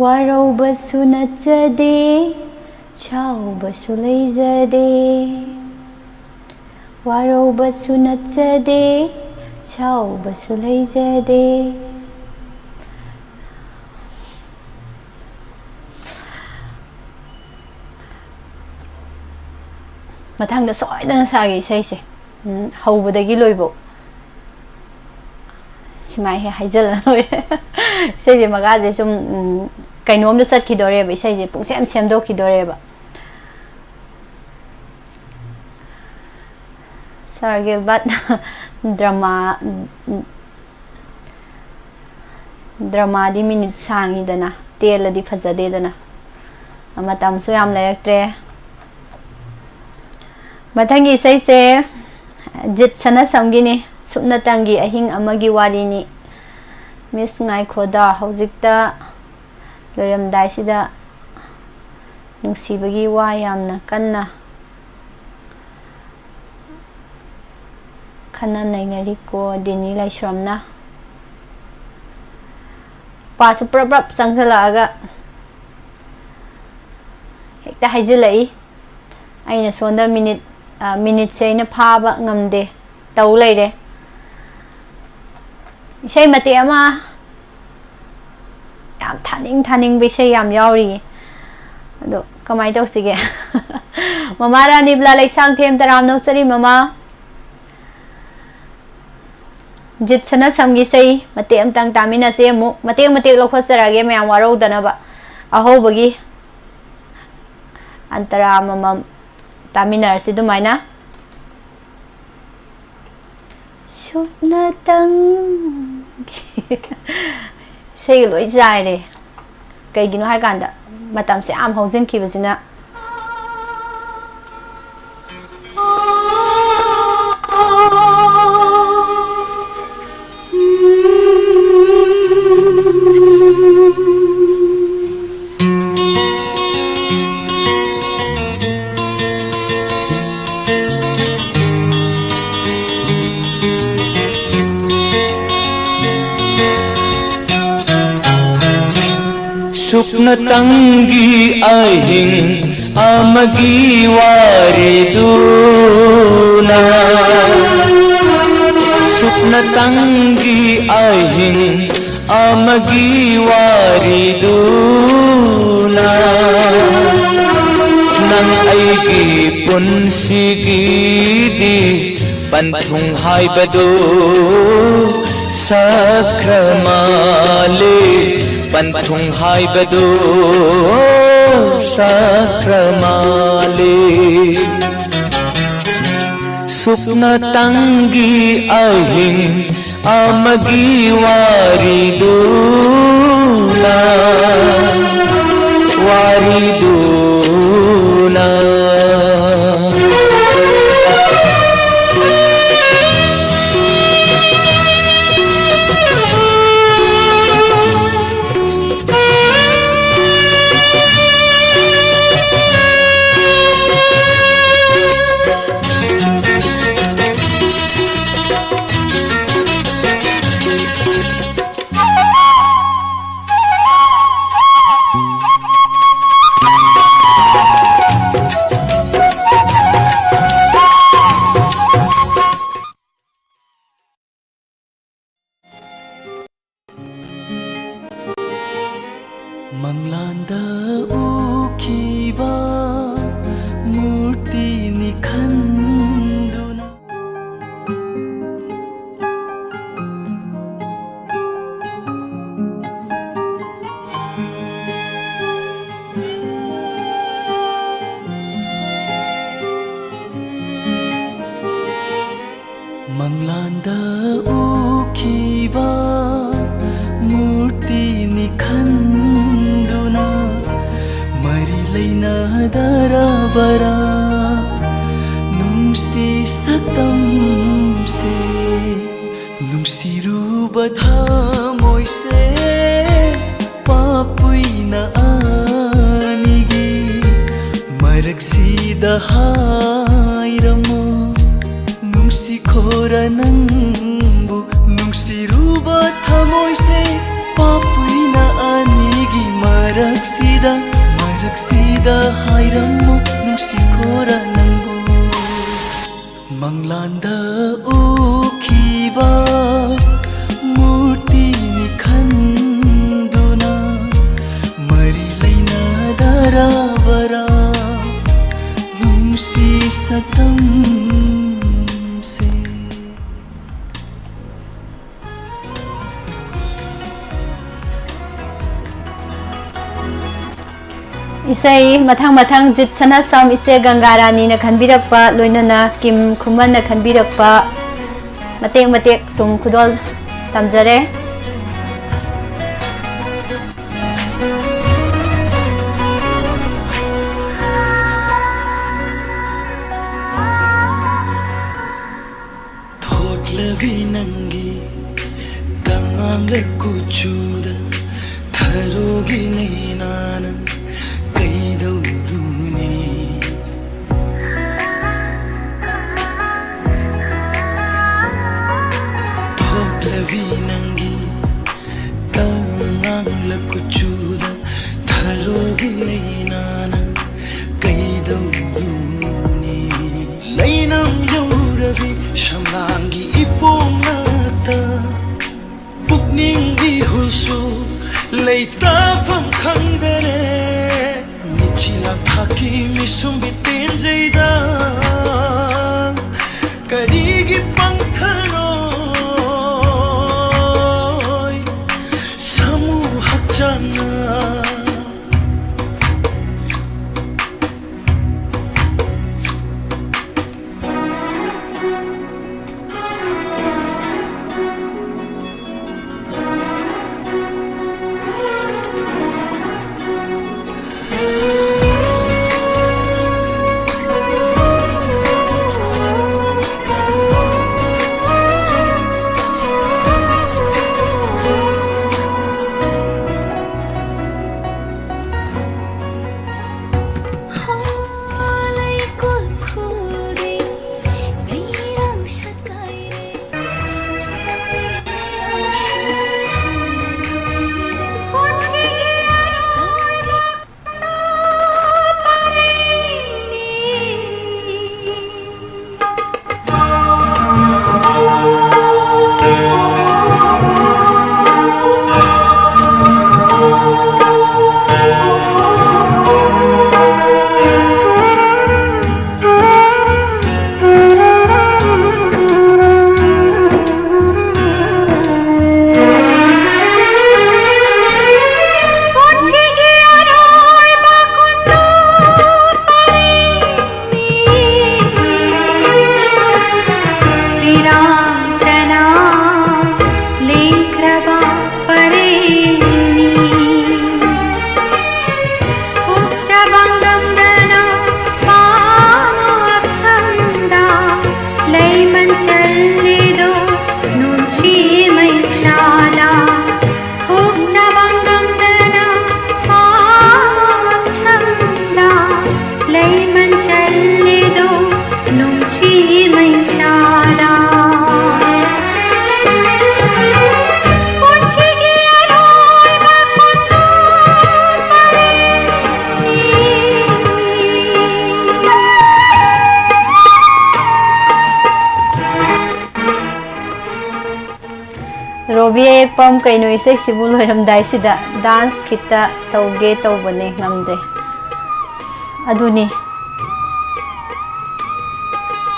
ꯋꯥꯔꯧꯕꯁꯨ ꯅꯠꯆꯗꯦ, ꯁꯥꯎꯕꯁꯨ ꯂꯩꯖꯗꯦ꯫ ꯋꯥꯔꯧꯕꯁꯨ ꯅꯠꯆꯗꯦ, ꯁꯥꯎꯕꯁꯨ ꯂꯩꯖꯗꯦ꯫ ꯃꯊꯪꯗ ꯁꯣꯏꯗꯅ ꯁꯥꯒꯦ ꯏꯁꯩꯁꯦ, ꯎꯝ, ꯍꯧꯕꯗꯒꯤ ꯂꯣꯏꯕꯧ꯫ ꯁꯨꯃꯥꯏ ꯍꯦꯛ ꯍꯥꯏꯖꯜꯂ ꯂꯣꯏꯔꯦ꯫ ꯏꯁꯩꯁꯦ ꯃꯈꯥꯁꯦ ꯁꯨꯝ, ꯎꯝ, ꯀꯩꯅꯣꯝꯗ ꯆꯠꯈꯤꯗꯣꯔꯦꯕ, ꯏꯁꯩꯁꯦ ꯄꯨꯡꯁꯦꯝ ꯁꯦꯝꯗꯣꯛꯈꯤꯗꯣꯔꯦꯕ꯫ ꯁꯥꯔ ꯒꯤꯜꯕꯔꯠ, ꯗ꯭ꯔꯃꯥ, ꯗ꯭ꯔꯃꯥꯗꯤ ꯃꯤꯅꯤꯠ ꯁꯥꯡꯉꯤꯗꯅ, ꯇꯦꯜꯂꯗꯤ ꯐꯖꯗꯦꯗꯅ꯫ ꯃꯇꯝꯁꯨ ꯌꯥꯝ ꯂꯩꯔꯛꯇ꯭ꯔꯦ꯫ ꯃꯊꯪꯒꯤ ꯏꯁꯩꯁꯦ ꯖꯤꯠ ꯁꯅꯥꯁꯝꯒꯤꯅꯤ, ꯁꯨꯞꯅꯇꯪꯒꯤ ꯑꯍꯤꯡ ꯑꯃꯒꯤ ꯋꯥꯔꯤꯅꯤ꯫ ꯃꯤꯁ ꯉꯥꯏꯈꯣꯗ, ꯍꯧꯖꯤꯛꯇ ꯂꯣꯏꯔꯝꯗꯥꯏꯁꯤꯗ ꯅꯨꯡꯁꯤꯕꯒꯤ ꯋꯥ ꯌꯥꯝꯅ ꯀꯟꯅ ꯈꯟꯅ ꯅꯩꯅꯔꯤꯀꯣ ꯗꯦꯅꯤ ꯂꯥꯏꯁ꯭ꯔꯝꯅ꯫ ꯄꯥꯁꯨ ꯄ꯭ꯔꯞ ꯄ꯭ꯔꯞ ꯆꯪꯁꯤꯜꯂꯛꯑꯒ ꯍꯦꯛꯇ ꯍꯥꯏꯖꯤꯜꯂꯛꯏ꯫ ꯑꯩꯅ ꯁꯣꯝꯗ ꯃꯤꯅꯤꯠ, ꯑ, ꯃꯤꯅꯤꯠꯁꯦ ꯑꯩꯅ ꯐꯥꯕ ꯉꯝꯗꯦ, ꯇꯧ ꯂꯩꯔꯦ꯫ ꯏꯁꯩ ꯃꯇꯦꯛ ꯑꯃ ꯌꯥꯝ ꯊꯥꯅꯤꯡ ꯊꯥꯅꯤꯡꯕ ꯏꯁꯩ ꯌꯥꯝ ꯌꯥꯎꯔꯤꯌꯦ꯫ ꯑꯗꯣ ꯀꯃꯥꯏꯅ ꯇꯧꯁꯤꯒꯦ? ꯃꯃꯥ ꯔꯥꯅꯤꯕꯂꯥ ꯂꯩꯁꯥꯡꯊꯦꯝ ꯇꯔꯥꯝꯅ ꯑꯣꯛꯆꯔꯤ ꯃꯃꯥ꯫ ꯖꯤꯠ ꯁꯅꯥꯁꯝꯒꯤ ꯏꯁꯩ ꯃꯇꯦꯛ ꯑꯃꯇꯪ ꯇꯥꯃꯤꯟꯅꯁꯦ꯫ ꯑꯃꯨꯛ ꯃꯇꯦꯛ ꯃꯇꯦꯛ ꯂꯧꯈꯠꯆꯔꯛꯑꯒꯦ ꯃꯌꯥꯝ ꯋꯥꯔꯧꯗꯅꯕ꯫ ꯑꯍꯧꯕꯒꯤ ꯑꯟꯇꯔꯥ ꯑꯃꯃꯝ ꯇꯥꯃꯤꯟꯅꯔꯁꯤ ꯑꯗꯨꯃꯥꯏꯅ꯫ ꯁꯨꯞꯅꯇꯪ꯫ ꯏꯁꯩꯒ ꯂꯣꯏ ꯆꯥꯏꯔꯦ꯫ ꯀꯩꯒꯤꯅꯣ ꯍꯥꯏꯀꯥꯟꯗ ꯃꯇꯝꯁꯦ ꯌꯥꯝ ꯍꯧꯖꯤꯟꯈꯤꯕꯁꯤꯅ꯫ ꯁꯨꯞꯅꯇꯪꯒꯤ ꯑꯍꯤꯡ ꯑꯃꯒꯤ ꯋꯥꯔꯤꯗꯨꯅ ꯁꯨꯞꯅꯇꯪꯒꯤ ꯑꯍꯤꯡ ꯑꯃꯒꯤ ꯋꯥꯔꯤꯗꯨꯅ ꯅꯪ ꯑꯩꯒꯤ ꯄꯨꯟꯁꯤꯒꯤꯗꯤ ꯄꯟꯊꯨꯡ ꯍꯥꯏꯕꯗꯨ ꯁꯛꯈ꯭ꯔ ꯃꯥꯜꯂꯦ, ꯄꯟꯊꯨꯡ ꯍꯥꯏꯕꯗꯨ ꯁꯛꯈ꯭ꯔ ꯃꯥꯜꯂꯦ꯫ ꯁꯨꯞꯅꯇꯪꯒꯤ ꯑꯍꯤꯡ ꯑꯃꯒꯤ ꯋꯥꯔꯤꯗꯨꯅ, ꯋꯥꯔꯤꯗꯨꯅ꯫ ꯃꯪꯂꯥꯟꯗ ꯎꯈꯤꯕ ꯃꯨꯔꯇꯤꯅꯤ ꯈꯟꯗꯨꯅ꯫ ꯃꯪꯂꯥꯟꯗ ꯎꯈꯤꯕ ꯃꯨꯔꯇꯤꯅꯤ ꯈꯟꯗꯨꯅ ꯃꯔꯤ ꯂꯩꯅꯗꯔꯕꯔꯥ ꯅꯨꯡꯁꯤ ꯁꯛꯇꯝꯁꯦ? ꯅꯨꯡꯁꯤꯔꯨꯕ ꯊꯃꯣꯏꯁꯦ ꯄꯥꯞꯄꯨꯏꯅ ꯑꯅꯤꯒꯤ ꯃꯔꯛꯁꯤꯗ ꯍꯥꯏꯔꯝꯃꯣ꯫ ꯅꯨꯡꯁꯤꯈꯣꯔ ꯅꯪꯕꯨ ꯅꯨꯡꯁꯤꯔꯨꯕ ꯊꯃꯣꯏꯁꯦ ꯄꯥꯞꯄꯨꯏꯅ ꯑꯅꯤꯒꯤ ꯃꯔꯛꯁꯤꯗ, ꯃꯔꯛ ꯁꯤꯗ ꯍꯥꯏꯔꯝꯃꯨ ꯅꯨꯡꯁꯤꯈꯣꯔ ꯅꯪꯕꯨ꯫ ꯃꯪꯂꯥꯟꯗ ꯎꯈꯤꯕ ꯃꯨꯔꯇꯤꯅꯤ ꯈꯟꯗꯨꯅ ꯃꯔꯤ ꯂꯩꯅꯗꯔꯕꯔꯥ ꯅꯨꯡꯁꯤ ꯁꯛꯇꯝꯁꯦ꯫ ꯏꯁꯩ ꯃꯊꯪ ꯃꯊꯪ ꯖꯤꯠ ꯁꯅꯥꯁꯝ ꯏꯆꯦ ꯒꯪꯒꯥ ꯔꯥꯅꯤꯅ ꯈꯟꯕꯤꯔꯛꯄ, ꯂꯣꯏꯅꯅ ꯀꯤꯝ ꯈꯨꯃꯟꯅ ꯈꯟꯕꯤꯔꯛꯄ ꯃꯇꯦꯛ ꯃꯇꯦꯛ ꯁꯨꯝ ꯈꯨꯗꯣꯜ ꯇꯝꯖꯔꯦ꯫ ꯊꯣꯛꯂꯕꯤ ꯅꯪꯒꯤ ꯇꯉꯥꯡꯂ ꯀꯨꯆꯨꯗ ꯊꯔꯣꯒꯤ ꯂꯩꯅꯥꯅ ꯀꯩꯗꯧꯔꯨꯅꯤ? ꯊꯣꯛꯂꯕꯤ ꯅꯪꯒꯤ ꯇꯉꯥꯡꯂ ꯀꯨꯆꯨꯗ ꯊꯔꯣꯒꯤ ꯂꯩꯅꯥꯅ ꯀꯩꯗꯧꯔꯨꯅꯤ? ꯂꯩꯅꯝ ꯌꯧꯔꯕꯤ ꯁꯝꯂꯥꯡꯒꯤ ꯏꯄꯣꯝ ꯉꯥꯛꯇ ꯄꯨꯛꯅꯤꯡꯒꯤ ꯍꯨꯜꯁꯨ ꯂꯩꯇꯥꯐꯝ ꯈꯪꯗꯔꯦ꯫ ꯃꯤꯆꯤ ꯂꯥꯡꯊꯥꯛꯀꯤ ꯃꯤꯁꯨꯝꯕꯤ ꯇꯦꯟꯖꯩꯗ ꯀꯔꯤꯒꯤ ꯄꯪꯊꯔꯣꯏ ꯁꯥꯃꯨ ꯍꯛꯆꯥꯡꯅ? ꯄꯝ, ꯀꯩꯅꯣ ꯏꯁꯩꯁꯤꯕꯨ ꯂꯣꯏꯔꯝꯗꯥꯏꯁꯤꯗ ꯗꯥꯟꯁ ꯈꯤꯇ ꯇꯧꯒꯦ ꯇꯧꯕꯅꯦ, ꯉꯝꯗ꯭ꯔꯦ꯫ ꯑꯗꯨꯅꯤ꯫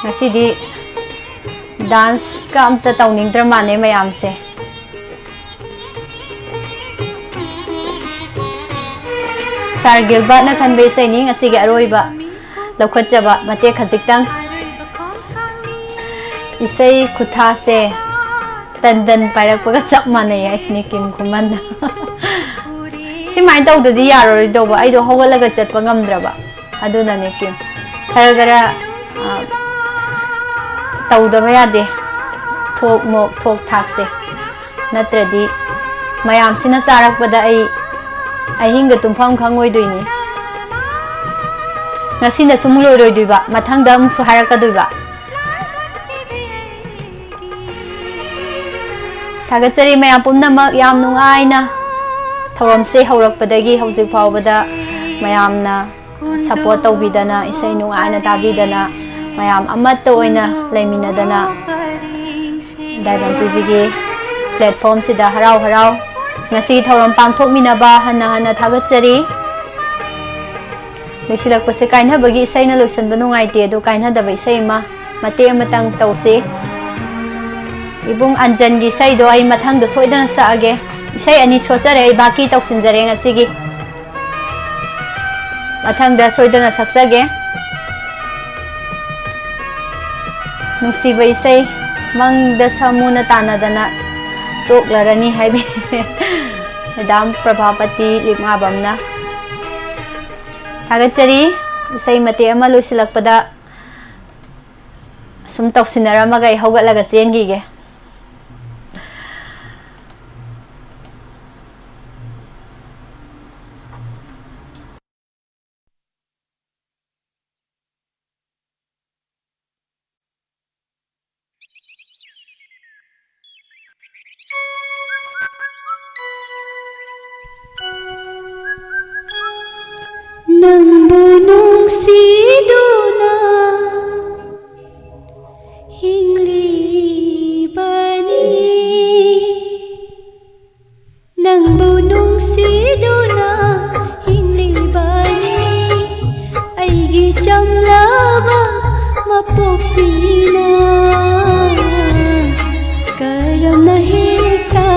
ꯉꯁꯤꯗꯤ ꯗꯥꯟꯁꯀ ꯑꯝꯇ ꯇꯧꯅꯤꯡꯗ꯭ꯔ ꯃꯥꯜꯂꯦ ꯃꯌꯥꯝꯁꯦ꯫ ꯁꯥꯔ ꯒꯤꯜꯕꯔꯠꯅ ꯈꯟꯕ ꯏꯁꯩꯅꯤ ꯉꯁꯤꯒꯤ ꯑꯔꯣꯏꯕ ꯂꯧꯈꯠꯆꯕ ꯃꯇꯦꯛ ꯈꯖꯤꯛꯇꯪ꯫ ꯏꯁꯩ ꯈꯨꯊꯥꯁꯦ ꯇꯟꯗꯟ ꯄꯥꯏꯔꯛꯄꯒ ꯆꯞ ꯃꯥꯟꯅꯩ ꯍꯥꯏꯁꯤꯅꯤ ꯀꯤꯝ ꯈꯨꯃꯟꯅ꯫ ꯁꯨꯃꯥꯏꯅ ꯇꯧꯗꯗꯤ ꯌꯥꯔꯔꯣꯏꯗꯧꯕ, ꯑꯩꯗꯣ ꯍꯧꯒꯠꯂꯒ ꯆꯠꯄ ꯉꯝꯗ꯭ꯔꯕ꯫ ꯑꯗꯨꯅꯅꯦ ꯀꯤꯝ꯫ ꯈꯔ ꯈꯔ, ꯑ, ꯇꯧꯗꯕ ꯌꯥꯗꯦ꯫ ꯊꯣꯛ ꯃꯣꯛ, ꯊꯣꯛ ꯊꯥꯛꯁꯦ꯫ ꯅꯠꯇ꯭ꯔꯗꯤ ꯃꯌꯥꯝꯁꯤꯅ ꯆꯥꯔꯛꯄꯗ ꯑꯩ ꯑꯍꯤꯡꯒ ꯇꯨꯝꯐꯝ ꯈꯪꯉꯣꯏꯗꯣꯏꯅꯤ꯫ ꯉꯁꯤꯅ ꯁꯨꯝ ꯂꯣꯏꯔꯣꯏꯗꯣꯏꯕ, ꯃꯊꯪꯗ ꯑꯃꯨꯛꯁꯨ ꯍꯥꯏꯔꯛꯀꯗꯣꯏꯕ꯫ ꯊꯥꯒꯠꯆꯔꯤ ꯃꯌꯥꯝ ꯄꯨꯝꯅꯃꯛ, ꯌꯥꯝ ꯅꯨꯡꯉꯥꯏꯅ ꯊꯧꯔꯝꯁꯦ ꯍꯧꯔꯛꯄꯗꯒꯤ ꯍꯧꯖꯤꯛ ꯐꯥꯎꯕꯗ ꯃꯌꯥꯝꯅ ꯁꯄꯣꯔꯠ ꯇꯧꯕꯤꯗꯅ, ꯏꯁꯩ ꯅꯨꯡꯉꯥꯏꯅ ꯇꯥꯕꯤꯗꯅ, ꯃꯌꯥꯝ ꯑꯃꯠꯇ ꯑꯣꯏꯅ ꯂꯩꯃꯤꯟꯅꯗꯅ ꯗꯥꯏꯃꯟ ꯇꯤꯚꯤꯒꯤ ꯄ꯭ꯂꯦꯠꯐꯣꯝꯁꯤꯗ ꯍꯔꯥꯎ ꯍꯔꯥꯎ ꯉꯁꯤꯒꯤ ꯊꯧꯔꯝ ꯄꯥꯡꯊꯣꯛꯃꯤꯟꯅꯕ ꯍꯟꯅ ꯍꯟꯅ ꯊꯥꯒꯠꯆꯔꯤ꯫ ꯂꯣꯏꯁꯤꯜꯂꯛꯄꯁꯦ ꯀꯥꯏꯅꯕꯒꯤ ꯏꯁꯩꯅ ꯂꯣꯏꯁꯤꯟꯕ ꯅꯨꯡꯉꯥꯏꯇꯦ, ꯑꯗꯣ ꯀꯥꯏꯅꯗꯕ ꯏꯁꯩ ꯑꯃ ꯃꯇꯦꯛ ꯑꯃꯇꯪ ꯇꯧꯁꯤ꯫ ꯏꯕꯨꯡ ꯑꯟꯖꯟꯒꯤ ꯏꯁꯩꯗꯣ ꯑꯩ ꯃꯊꯪꯗ ꯁꯣꯏꯗꯅ ꯁꯛꯑꯒꯦ꯫ ꯏꯁꯩ ꯑꯅꯤ ꯁꯣꯠꯆꯔꯦ, ꯑꯩ ꯕꯥꯀꯤ ꯇꯧꯁꯤꯟꯖꯔꯦ ꯉꯁꯤꯒꯤ꯫ ꯃꯊꯪꯗ ꯁꯣꯏꯗꯅ ꯁꯛꯆꯒꯦ꯫ ꯅꯨꯡꯁꯤꯕ ꯏꯁꯩ, ꯃꯪꯗ ꯁꯥꯃꯨꯅ ꯇꯥꯟꯅꯗꯅ ꯇꯣꯛꯂꯔꯅꯤ ꯍꯥꯏꯕꯤ ꯃꯦꯗꯥꯝ ꯄ꯭ꯔꯚꯥꯄꯇꯤ ꯂꯤꯛꯃꯥꯕꯝꯅ꯫ ꯊꯥꯒꯠꯆꯔꯤ꯫ ꯏꯁꯩ ꯃꯇꯦꯛ ꯑꯃ ꯂꯣꯏꯁꯤꯜꯂꯛꯄꯗ ꯁꯨꯝ ꯇꯧꯁꯤꯟꯅꯔꯝꯃꯒ ꯑꯩ ꯍꯧꯒꯠꯂꯒ ꯆꯦꯟꯈꯤꯒꯦ꯫ ꯅꯪꯕꯨ ꯅꯨꯡꯁꯤꯗꯨꯅ ꯍꯤꯡꯂꯤꯕꯅꯤ꯫ ꯅꯪꯕꯨ ꯅꯨꯡꯁꯤꯗꯨꯅ ꯍꯤꯡꯂꯤꯕꯅꯤ ꯑꯩꯒꯤ ꯆꯝꯂꯕ ꯃꯄꯣꯛꯁꯤꯅ꯫ ꯀꯔꯝꯅ ꯍꯦꯛꯇ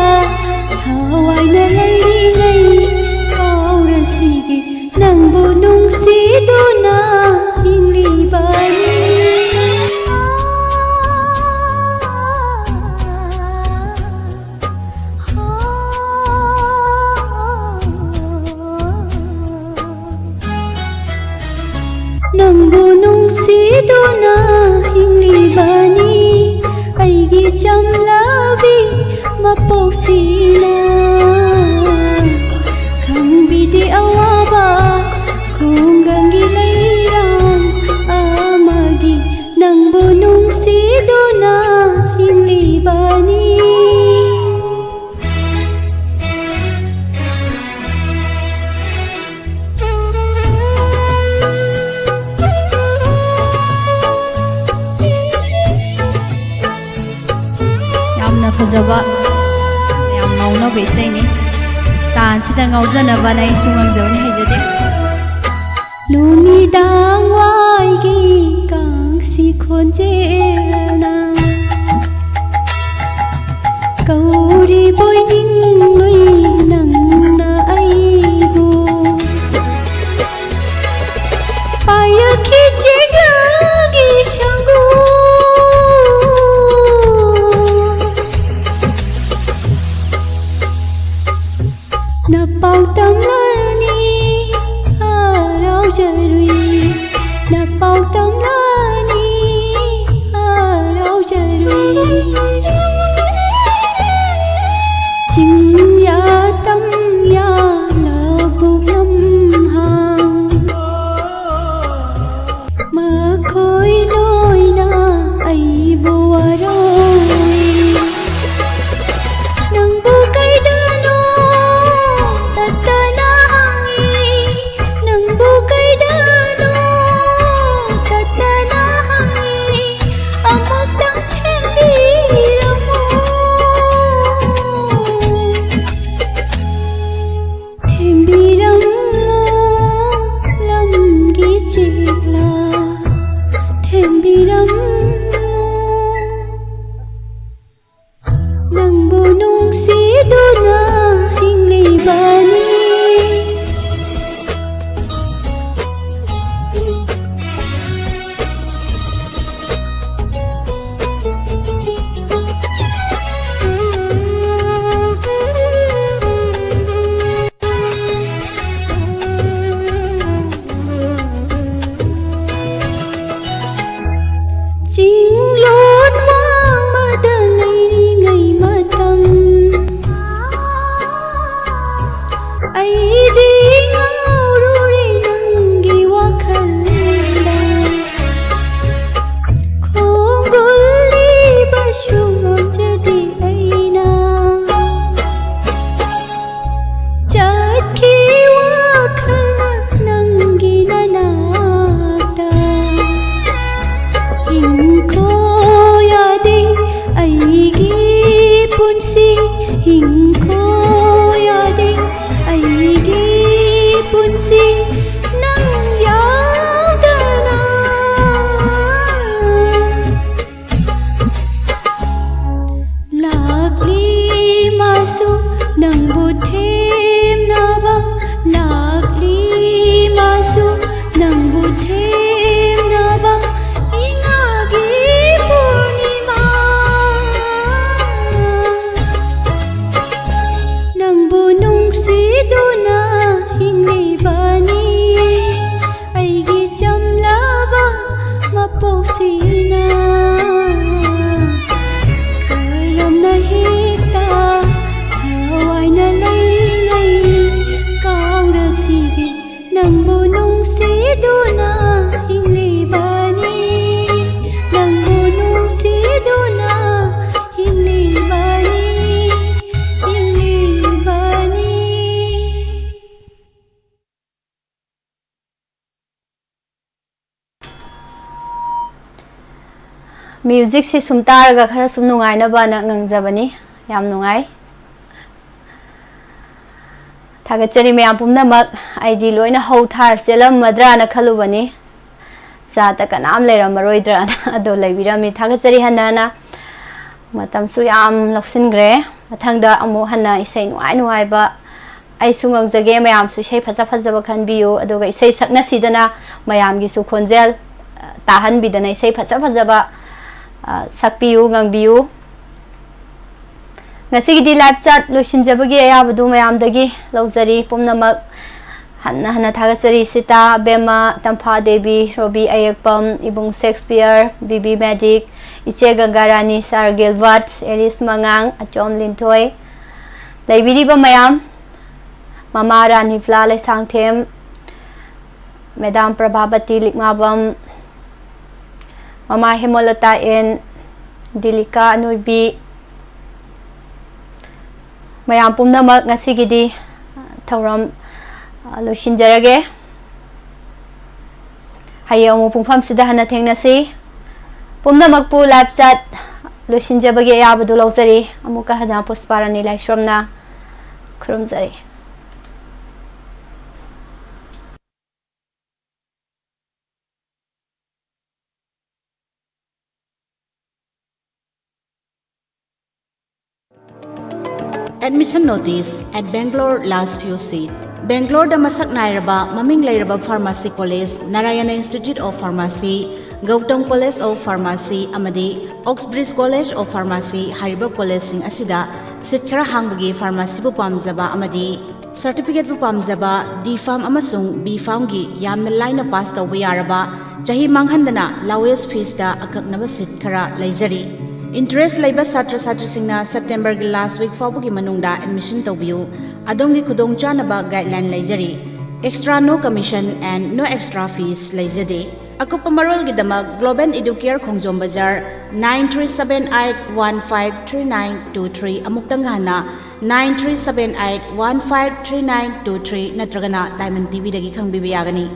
ꯊꯋꯥꯏꯅ ꯂꯩꯔꯤꯉꯩ ꯀꯥꯎꯔꯁꯤꯒꯦ ꯅꯪꯕꯨ ꯅꯨꯡꯁꯤꯗꯨꯅ ꯍꯤꯡꯂꯤꯕꯅꯤ꯫ ꯅꯪꯕꯨ ꯅꯨꯡꯁꯤꯗꯨꯅ ꯍꯤꯡꯂꯤꯕꯅꯤ ꯑꯩꯒꯤ ꯆꯝꯂꯕꯤ ꯃꯄꯣꯛꯁꯤꯅ꯫ ꯈꯪꯕꯤꯗꯦ ꯑꯋꯥꯕ ꯈꯨꯡꯒꯪꯒꯤ ꯂꯩꯔꯥꯡ ꯑꯃꯒꯤ ꯅꯪꯕꯨ ꯅꯨꯡꯁꯤꯗꯨꯅ ꯍꯤꯡꯂꯤꯕꯅꯤ꯫ ꯌꯥꯝꯅ ꯐꯖꯕ, ꯌꯥꯝ ꯉꯥꯎꯅꯕ ꯏꯁꯩꯅꯤ꯫ ꯇꯥꯟꯁꯤꯗ ꯉꯥꯎꯖꯅꯕꯅ ꯑꯩꯁꯨ ꯉꯪꯖꯕꯅꯤ, ꯍꯩꯖꯗꯦ꯫ ꯅꯨꯃꯤꯗꯥꯡ ꯋꯥꯏꯒꯤ ꯀꯥꯡꯁꯤ ꯈꯣꯟꯖꯦꯜꯅ ꯀꯧꯔꯤꯕꯣꯏ ꯅꯤꯡꯂꯨꯏ ꯅꯪꯅ ꯑꯩꯕꯨ꯫ ꯄꯥꯏꯔꯛꯈꯤ ꯆꯦꯛꯂꯛꯒꯤ ꯁꯪꯒꯨ꯫ ꯅꯄꯥꯎ ꯇꯝꯂꯅꯤ ꯍꯔꯥꯎꯖꯔꯨꯏ꯫ ꯅꯄꯥꯎ ꯇꯝꯂꯅꯤ ꯍꯔꯥꯎꯖꯔꯨꯏ꯫ ꯆꯤꯡꯌꯥ ꯇꯝꯌꯥ ꯂꯧꯕꯨꯛ ꯂꯝꯍꯥꯡ ꯃꯈꯣꯏ ꯂꯣꯏꯅ ꯑꯩꯕꯨ ꯋꯥꯔꯧꯏ꯫ ꯅꯪꯕꯨ ꯀꯩꯗꯅꯣ ꯇꯠꯇꯅ ꯍꯪꯏ꯫ ꯅꯪꯕꯨ ꯀꯩꯗꯅꯣ ꯇꯠꯇꯅ ꯑꯩꯗꯤ ꯉꯥꯎꯔꯨꯔꯦ ꯅꯪꯒꯤ ꯋꯥꯈꯜꯗ, ꯈꯣꯡꯒꯨꯜꯂꯤꯕꯁꯨ ꯉꯝꯖꯗꯦ ꯑꯩꯅ꯫ ꯆꯠꯈꯤ ꯋꯥꯈꯜꯅ ꯅꯪꯒꯤ ꯅꯅꯥꯛꯇ꯫ ꯍꯤꯡꯈꯣ ꯌꯥꯗꯦ ꯑꯩꯒꯤ ꯄꯨꯟꯁꯤ, ꯍꯤꯡꯈꯣ ꯌꯥꯗꯦ ꯑꯩꯒꯤ ꯄꯨꯟꯁꯤ ꯅꯪ ꯌꯥꯎꯗꯅ꯫ ꯂꯥꯛꯂꯤ ꯃꯥꯁꯨ ꯅꯪꯕꯨ ꯊꯦꯝꯅꯕ, ꯂꯥꯛꯂꯤ ꯃꯥꯁꯨ ꯅꯪꯕꯨ ꯊꯦꯝꯅꯕ, ꯏꯉꯥꯒꯤ ꯄꯨꯔꯅꯤꯃꯥ꯫ ꯅꯪꯕꯨ ꯅꯨꯡꯁꯤꯗꯨꯅ ꯍꯤꯡꯂꯤꯕꯅꯤ ꯑꯩꯒꯤ ꯆꯝꯂꯕ ꯃꯄꯣꯛꯁꯤꯅ꯫ ꯀꯔꯝꯅ ꯍꯦꯛꯇ ꯊꯋꯥꯏꯅ ꯂꯩꯔꯤ ꯂꯩꯔꯤ ꯀꯥꯎꯔꯁꯤꯒꯦ ꯅꯪꯕꯨ ꯅꯨꯡꯁꯤꯗꯨꯅ ꯍꯤꯡꯂꯤꯕꯅꯤ, ꯅꯪꯕꯨ ꯅꯨꯡꯁꯤꯗꯨꯅ ꯍꯤꯡꯂꯤꯕꯅꯤ, ꯍꯤꯡꯂꯤꯕꯅꯤ꯫ ꯃ꯭ꯌꯨꯖꯤꯛꯁꯤ ꯁꯨꯝ ꯇꯥꯔꯒ ꯈꯔ ꯁꯨꯝ ꯅꯨꯡꯉꯥꯏꯅꯕꯅ ꯉꯪꯖꯕꯅꯤ꯫ ꯌꯥꯝ ꯅꯨꯡꯉꯥꯏ꯫ ꯊꯥꯒꯠꯆꯔꯤ ꯃꯌꯥꯝ ꯄꯨꯝꯅꯃꯛ꯫ ꯑꯩꯗꯤ ꯂꯣꯏꯅ ꯍꯧ ꯊꯥꯔ ꯆꯦꯜꯂꯝꯃꯗ꯭ꯔꯥꯅ ꯈꯜꯂꯨꯕꯅꯤ꯫ ꯆꯥꯇ ꯀꯅꯥꯝ ꯂꯩꯔꯝꯃꯔꯣꯏꯗ꯭ꯔꯥꯅ꯫ ꯑꯗꯣ ꯂꯩꯕꯤꯔꯝꯃꯤ꯫ ꯊꯥꯒꯠꯆꯔꯤ ꯍꯟꯅ ꯍꯟꯅ꯫ ꯃꯇꯝꯁꯨ ꯌꯥꯝ ꯂꯧꯁꯤꯟꯈ꯭ꯔꯦ꯫ ꯃꯊꯪꯗ ꯑꯃꯨꯛ ꯍꯟꯅ ꯏꯁꯩ ꯅꯨꯡꯉꯥꯏ ꯅꯨꯡꯉꯥꯏꯕ ꯑꯩꯁꯨ ꯉꯪꯖꯒꯦ, ꯃꯌꯥꯝꯁꯨ ꯏꯁꯩ ꯐꯖ ꯐꯖꯕ ꯈꯟꯕꯤꯌꯨ, ꯑꯗꯨꯒ ꯏꯁꯩ ꯁꯛꯅꯁꯤꯗꯅ ꯃꯌꯥꯝꯒꯤꯁꯨ ꯈꯣꯟꯖꯦꯜ, ꯑ, ꯇꯥꯍꯟꯕꯤꯗꯅ ꯏꯁꯩ ꯐꯖ ꯐꯖꯕ, ꯑ, ꯁꯛꯄꯤꯌꯨ, ꯉꯪꯕꯤꯌꯨ꯫ ꯉꯁꯤꯒꯤꯗꯤ live chat ꯂꯣꯏꯁꯤꯟꯖꯕꯒꯤ ꯑꯌꯥꯕꯗꯨ ꯃꯌꯥꯝꯗꯒꯤ ꯂꯧꯖꯔꯤ꯫ ꯄꯨꯝꯅꯃꯛ ꯍꯟꯅ ꯍꯟꯅ ꯊꯥꯒꯠꯆꯔꯤ꯫ ꯁꯤꯇꯥ, ꯕꯦꯝꯃ, ꯇꯝꯐꯥ ꯗꯦꯕꯤ, ꯔꯣꯕꯤ ꯑꯌꯦꯛꯄꯝ, ꯏꯕꯨꯡ ꯁꯦꯛꯁꯄꯤꯌꯔ, ꯕꯤꯕꯤ ꯃꯦꯖꯤꯛ, ꯏꯆꯦ ꯒꯪꯒꯥꯔꯥꯅꯤ, ꯁꯥꯔ ꯒꯤꯜꯕꯔꯠ, ꯑꯦꯂꯤꯁ ꯃꯉꯥꯡ, ꯑꯆꯣꯝ ꯂꯤꯟꯊꯣꯏ, ꯂꯩꯕꯤꯔꯤꯕ ꯃꯌꯥꯝ, ꯃꯃꯥ ꯔꯥꯅꯤꯕꯂꯥ ꯂꯩꯁꯥꯡꯊꯦꯝ, ꯃꯦꯗꯥꯝ ꯄ꯭ꯔꯚꯥꯕꯇꯤ ꯂꯤꯛꯃꯥꯕꯝ, ꯃꯃꯥ ꯍꯦꯃꯂꯇꯥ ꯑꯦꯟ, ꯗꯤꯂꯤꯀꯥ ꯑꯅꯣꯏꯕꯤ, ꯃꯌꯥꯝ ꯄꯨꯝꯅꯃꯛ ꯉꯁꯤꯒꯤꯗꯤ ꯊꯧꯔꯝ, ꯑ, ꯂꯣꯏꯁꯤꯟꯖꯔꯒꯦ꯫ ꯍꯌꯦꯡ ꯑꯃꯨꯛ ꯄꯨꯡꯐꯝꯁꯤꯗ ꯍꯟꯅ ꯊꯦꯡꯅꯁꯤ꯫ ꯄꯨꯝꯅꯃꯛꯄꯨ live chat ꯂꯣꯏꯁꯤꯟꯖꯕꯒꯤ ꯑꯌꯥꯕꯗꯨ ꯂꯧꯖꯔꯤ꯫ ꯑꯃꯨꯛꯀ ꯍꯟꯅ ꯄꯨꯁꯄꯥꯔꯥꯅꯤ ꯂꯥꯏꯁ꯭ꯔꯝꯅ ꯈꯨꯔꯨꯝꯖꯔꯤ꯫ Admission notice at Bangalore last few seat. ꯕꯦꯡꯒ꯭ꯂꯣꯔꯗ ꯃꯁꯛ ꯅꯥꯏꯔꯕ ꯃꯃꯤꯡ ꯂꯩꯔꯕ pharmacy college Narayana Institute of Pharmacy, Gautam College of Pharmacy ꯑꯃꯗꯤ Oxbridge College of Pharmacy ꯍꯥꯏꯔꯤꯕ collegeꯁꯤꯡ ꯑꯁꯤꯗ seat ꯈꯔ ꯍꯥꯡꯕꯒꯤ pharmacyꯕꯨ ꯄꯥꯝꯖꯕ ꯑꯃꯗꯤ certificateꯄꯨ ꯄꯥꯝꯖꯕ D Pharm ꯑꯃꯁꯨꯡ B Pharmꯒꯤ ꯌꯥꯝꯅ ꯂꯥꯏꯅ pass ꯇꯧꯕ ꯌꯥꯔꯕ, ꯆꯍꯤ ꯃꯥꯡꯍꯟꯗꯅ lowest feesꯇ ꯑꯀꯛꯅꯕ seat ꯈꯔ ꯂꯩꯖꯔꯤ꯫ Interest ꯂꯩꯕ ꯁꯥꯇ꯭ꯔ ꯁꯥꯇ꯭ꯔꯤꯁꯤꯡꯅ Septemberꯒꯤ last week ꯐꯥꯎꯕꯒꯤ ꯃꯅꯨꯡꯗ admission ꯇꯧꯕꯤꯌꯨ꯫ ꯑꯗꯣꯝꯒꯤ ꯈꯨꯗꯣꯡꯆꯥꯅꯕ guideline ꯂꯩꯖꯔꯤ꯫ Extra no commission and no extra fees ꯂꯩꯖꯗꯦ꯫ ꯑꯀꯨꯞꯄ ꯃꯔꯣꯜꯒꯤꯗꯃꯛ Global Educare ꯈꯣꯡꯖꯣꯝ ꯕꯖꯥꯔ, nine three seven eight one five three nine two three, ꯑꯃꯨꯛꯇꯪ ꯍꯟꯅ, nine three seven eight one five three nine two three ꯅꯠꯇ꯭ꯔꯒꯅ Diamond TVꯗꯒꯤ ꯈꯪꯕꯤꯕ ꯌꯥꯒꯅꯤ꯫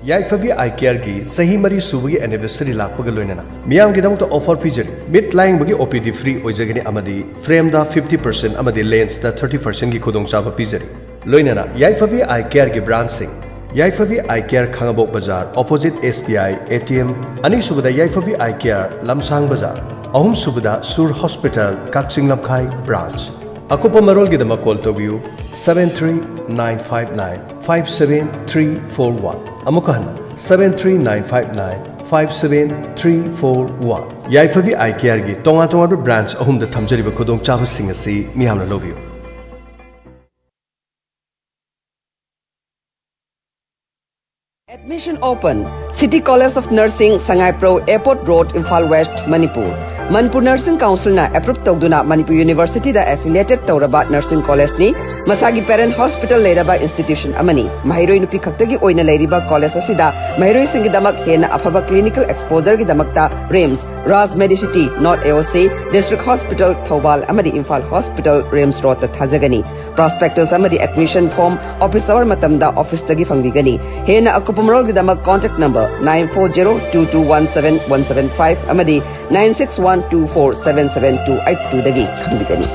ꯌꯥꯏꯐꯕꯤ Eye Careꯒꯤ ꯆꯍꯤ ꯃꯔꯤ ꯁꯨꯕꯒꯤ anniversary ꯂꯥꯛꯄꯒ ꯂꯣꯏꯅꯅ ꯃꯤꯌꯥꯝꯒꯤꯗꯃꯛꯇ offer ꯄꯤꯖꯔꯤ꯫ ꯃꯤꯠ ꯂꯥꯌꯦꯡꯕꯒꯤ OPD free ꯑꯣꯏꯖꯒꯅꯤ ꯑꯃꯗꯤ frameꯗ fifty percent ꯑꯃꯗꯤ lensꯇ thirty percentꯒꯤ ꯈꯨꯗꯣꯡꯆꯥꯕ ꯄꯤꯖꯔꯤ꯫ ꯂꯣꯏꯅꯅ ꯌꯥꯏꯐꯕꯤ Eye Careꯒꯤ branchꯁꯤꯡ: ꯌꯥꯏꯐꯕꯤ Eye Care, ꯈꯥꯉꯕꯣꯛ ꯕꯖꯥꯔ, opposite SBI ATM, ꯑꯅꯤꯁꯨꯕꯗ ꯌꯥꯏꯐꯕꯤ Eye Care, ꯂꯝꯁꯥꯡ ꯕꯖꯥꯔ, ꯑꯍꯨꯝꯁꯨꯕꯗ ꯁꯨꯔ ꯍꯣꯁꯄꯤꯇꯥꯜ, ꯀꯛꯆꯤꯡ ꯂꯝꯈꯥꯏ branch꯫ ꯑꯀꯨꯞꯄ ꯃꯔꯣꯜꯒꯤꯗꯃꯛ call ꯇꯧꯕꯤꯌꯨ, seven three nine five nine five seven three four one꯫ ꯑꯃꯨꯛꯀ ꯍꯟꯅ, seven three nine five nine five seven three four one꯫ ꯌꯥꯏꯐꯕꯤ Eye Careꯒꯤ ꯇꯣꯉꯥꯟ ꯇꯣꯉꯥꯟꯕ branch ꯑꯍꯨꯝꯗ ꯊꯝꯖꯔꯤꯕ ꯈꯨꯗꯣꯡꯆꯥꯕꯁꯤꯡ ꯑꯁꯤ ꯃꯤꯌꯥꯝꯅ ꯂꯧꯕꯤꯌꯨ꯫ Admission open. City College of Nursing, Sangaiprou Airport Road, Imphal West, Manipur. Manipur Nursing Council ꯅ approve ꯇꯧꯗꯨꯅ ꯃꯅꯤꯄꯨꯔ University ꯗ affiliated ꯇꯧꯔꯕ nursing college ꯅꯤ꯫ ꯃꯁꯥꯒꯤ parent hospital ꯂꯩꯔꯕ institution ꯑꯃꯅꯤ꯫ ꯃꯍꯩꯔꯣꯏ ꯅꯨꯄꯤ ꯈꯛꯇꯒꯤ ꯑꯣꯏꯅ ꯂꯩꯔꯤꯕ college ꯑꯁꯤꯗ ꯃꯍꯩꯔꯣꯏꯁꯤꯡꯒꯤꯗꯃꯛ ꯍꯦꯟꯅ ꯑꯐꯕ clinical exposure ꯒꯤꯗꯃꯛꯇ RIMS, Raj Medicity, North AOC, District Hospital, Thoubal ꯑꯃꯗꯤ Imphal Hospital, RIMS Road ꯇ ꯊꯥꯖꯒꯅꯤ꯫ Prospectus ꯑꯃꯗꯤ admission form office hour ꯃꯇꯝꯗ office ꯇꯒꯤ ꯐꯪꯕꯤꯒꯅꯤ꯫ ꯍꯦꯟꯅ ꯑꯀꯨꯞꯄ ꯃꯔꯣꯜꯒꯤꯗꯃꯛ contact number nine four zero two two one seven one seven five ꯑꯃꯗꯤ nine six one two four seven seven two eight two ꯗꯒꯤ ꯈꯪꯕꯤꯒꯅꯤ꯫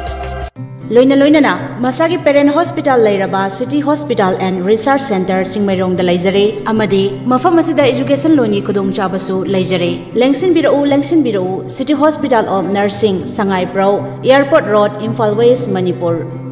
ꯂꯣꯏꯅ ꯂꯣꯏꯅꯅ ꯃꯁꯥꯒꯤ parent hospital ꯂꯩꯔꯕ City Hospital and Research Centre ꯆꯤꯡꯃꯩꯔꯣꯡꯗ ꯂꯩꯖꯔꯦ ꯑꯃꯗꯤ ꯃꯐꯝ ꯑꯁꯤꯗ education loan ꯒꯤ ꯈꯨꯗꯣꯡꯆꯥꯕꯁꯨ ꯂꯩꯖꯔꯦ꯫ ꯂꯦꯡꯁꯤꯟꯕꯤꯔꯛꯎ, ꯂꯦꯡꯁꯤꯟꯕꯤꯔꯛꯎ, City Hospital of Nursing, ꯁꯉꯥꯏꯄ꯭ꯔꯧ, Airport Road, Imphal West, Manipur.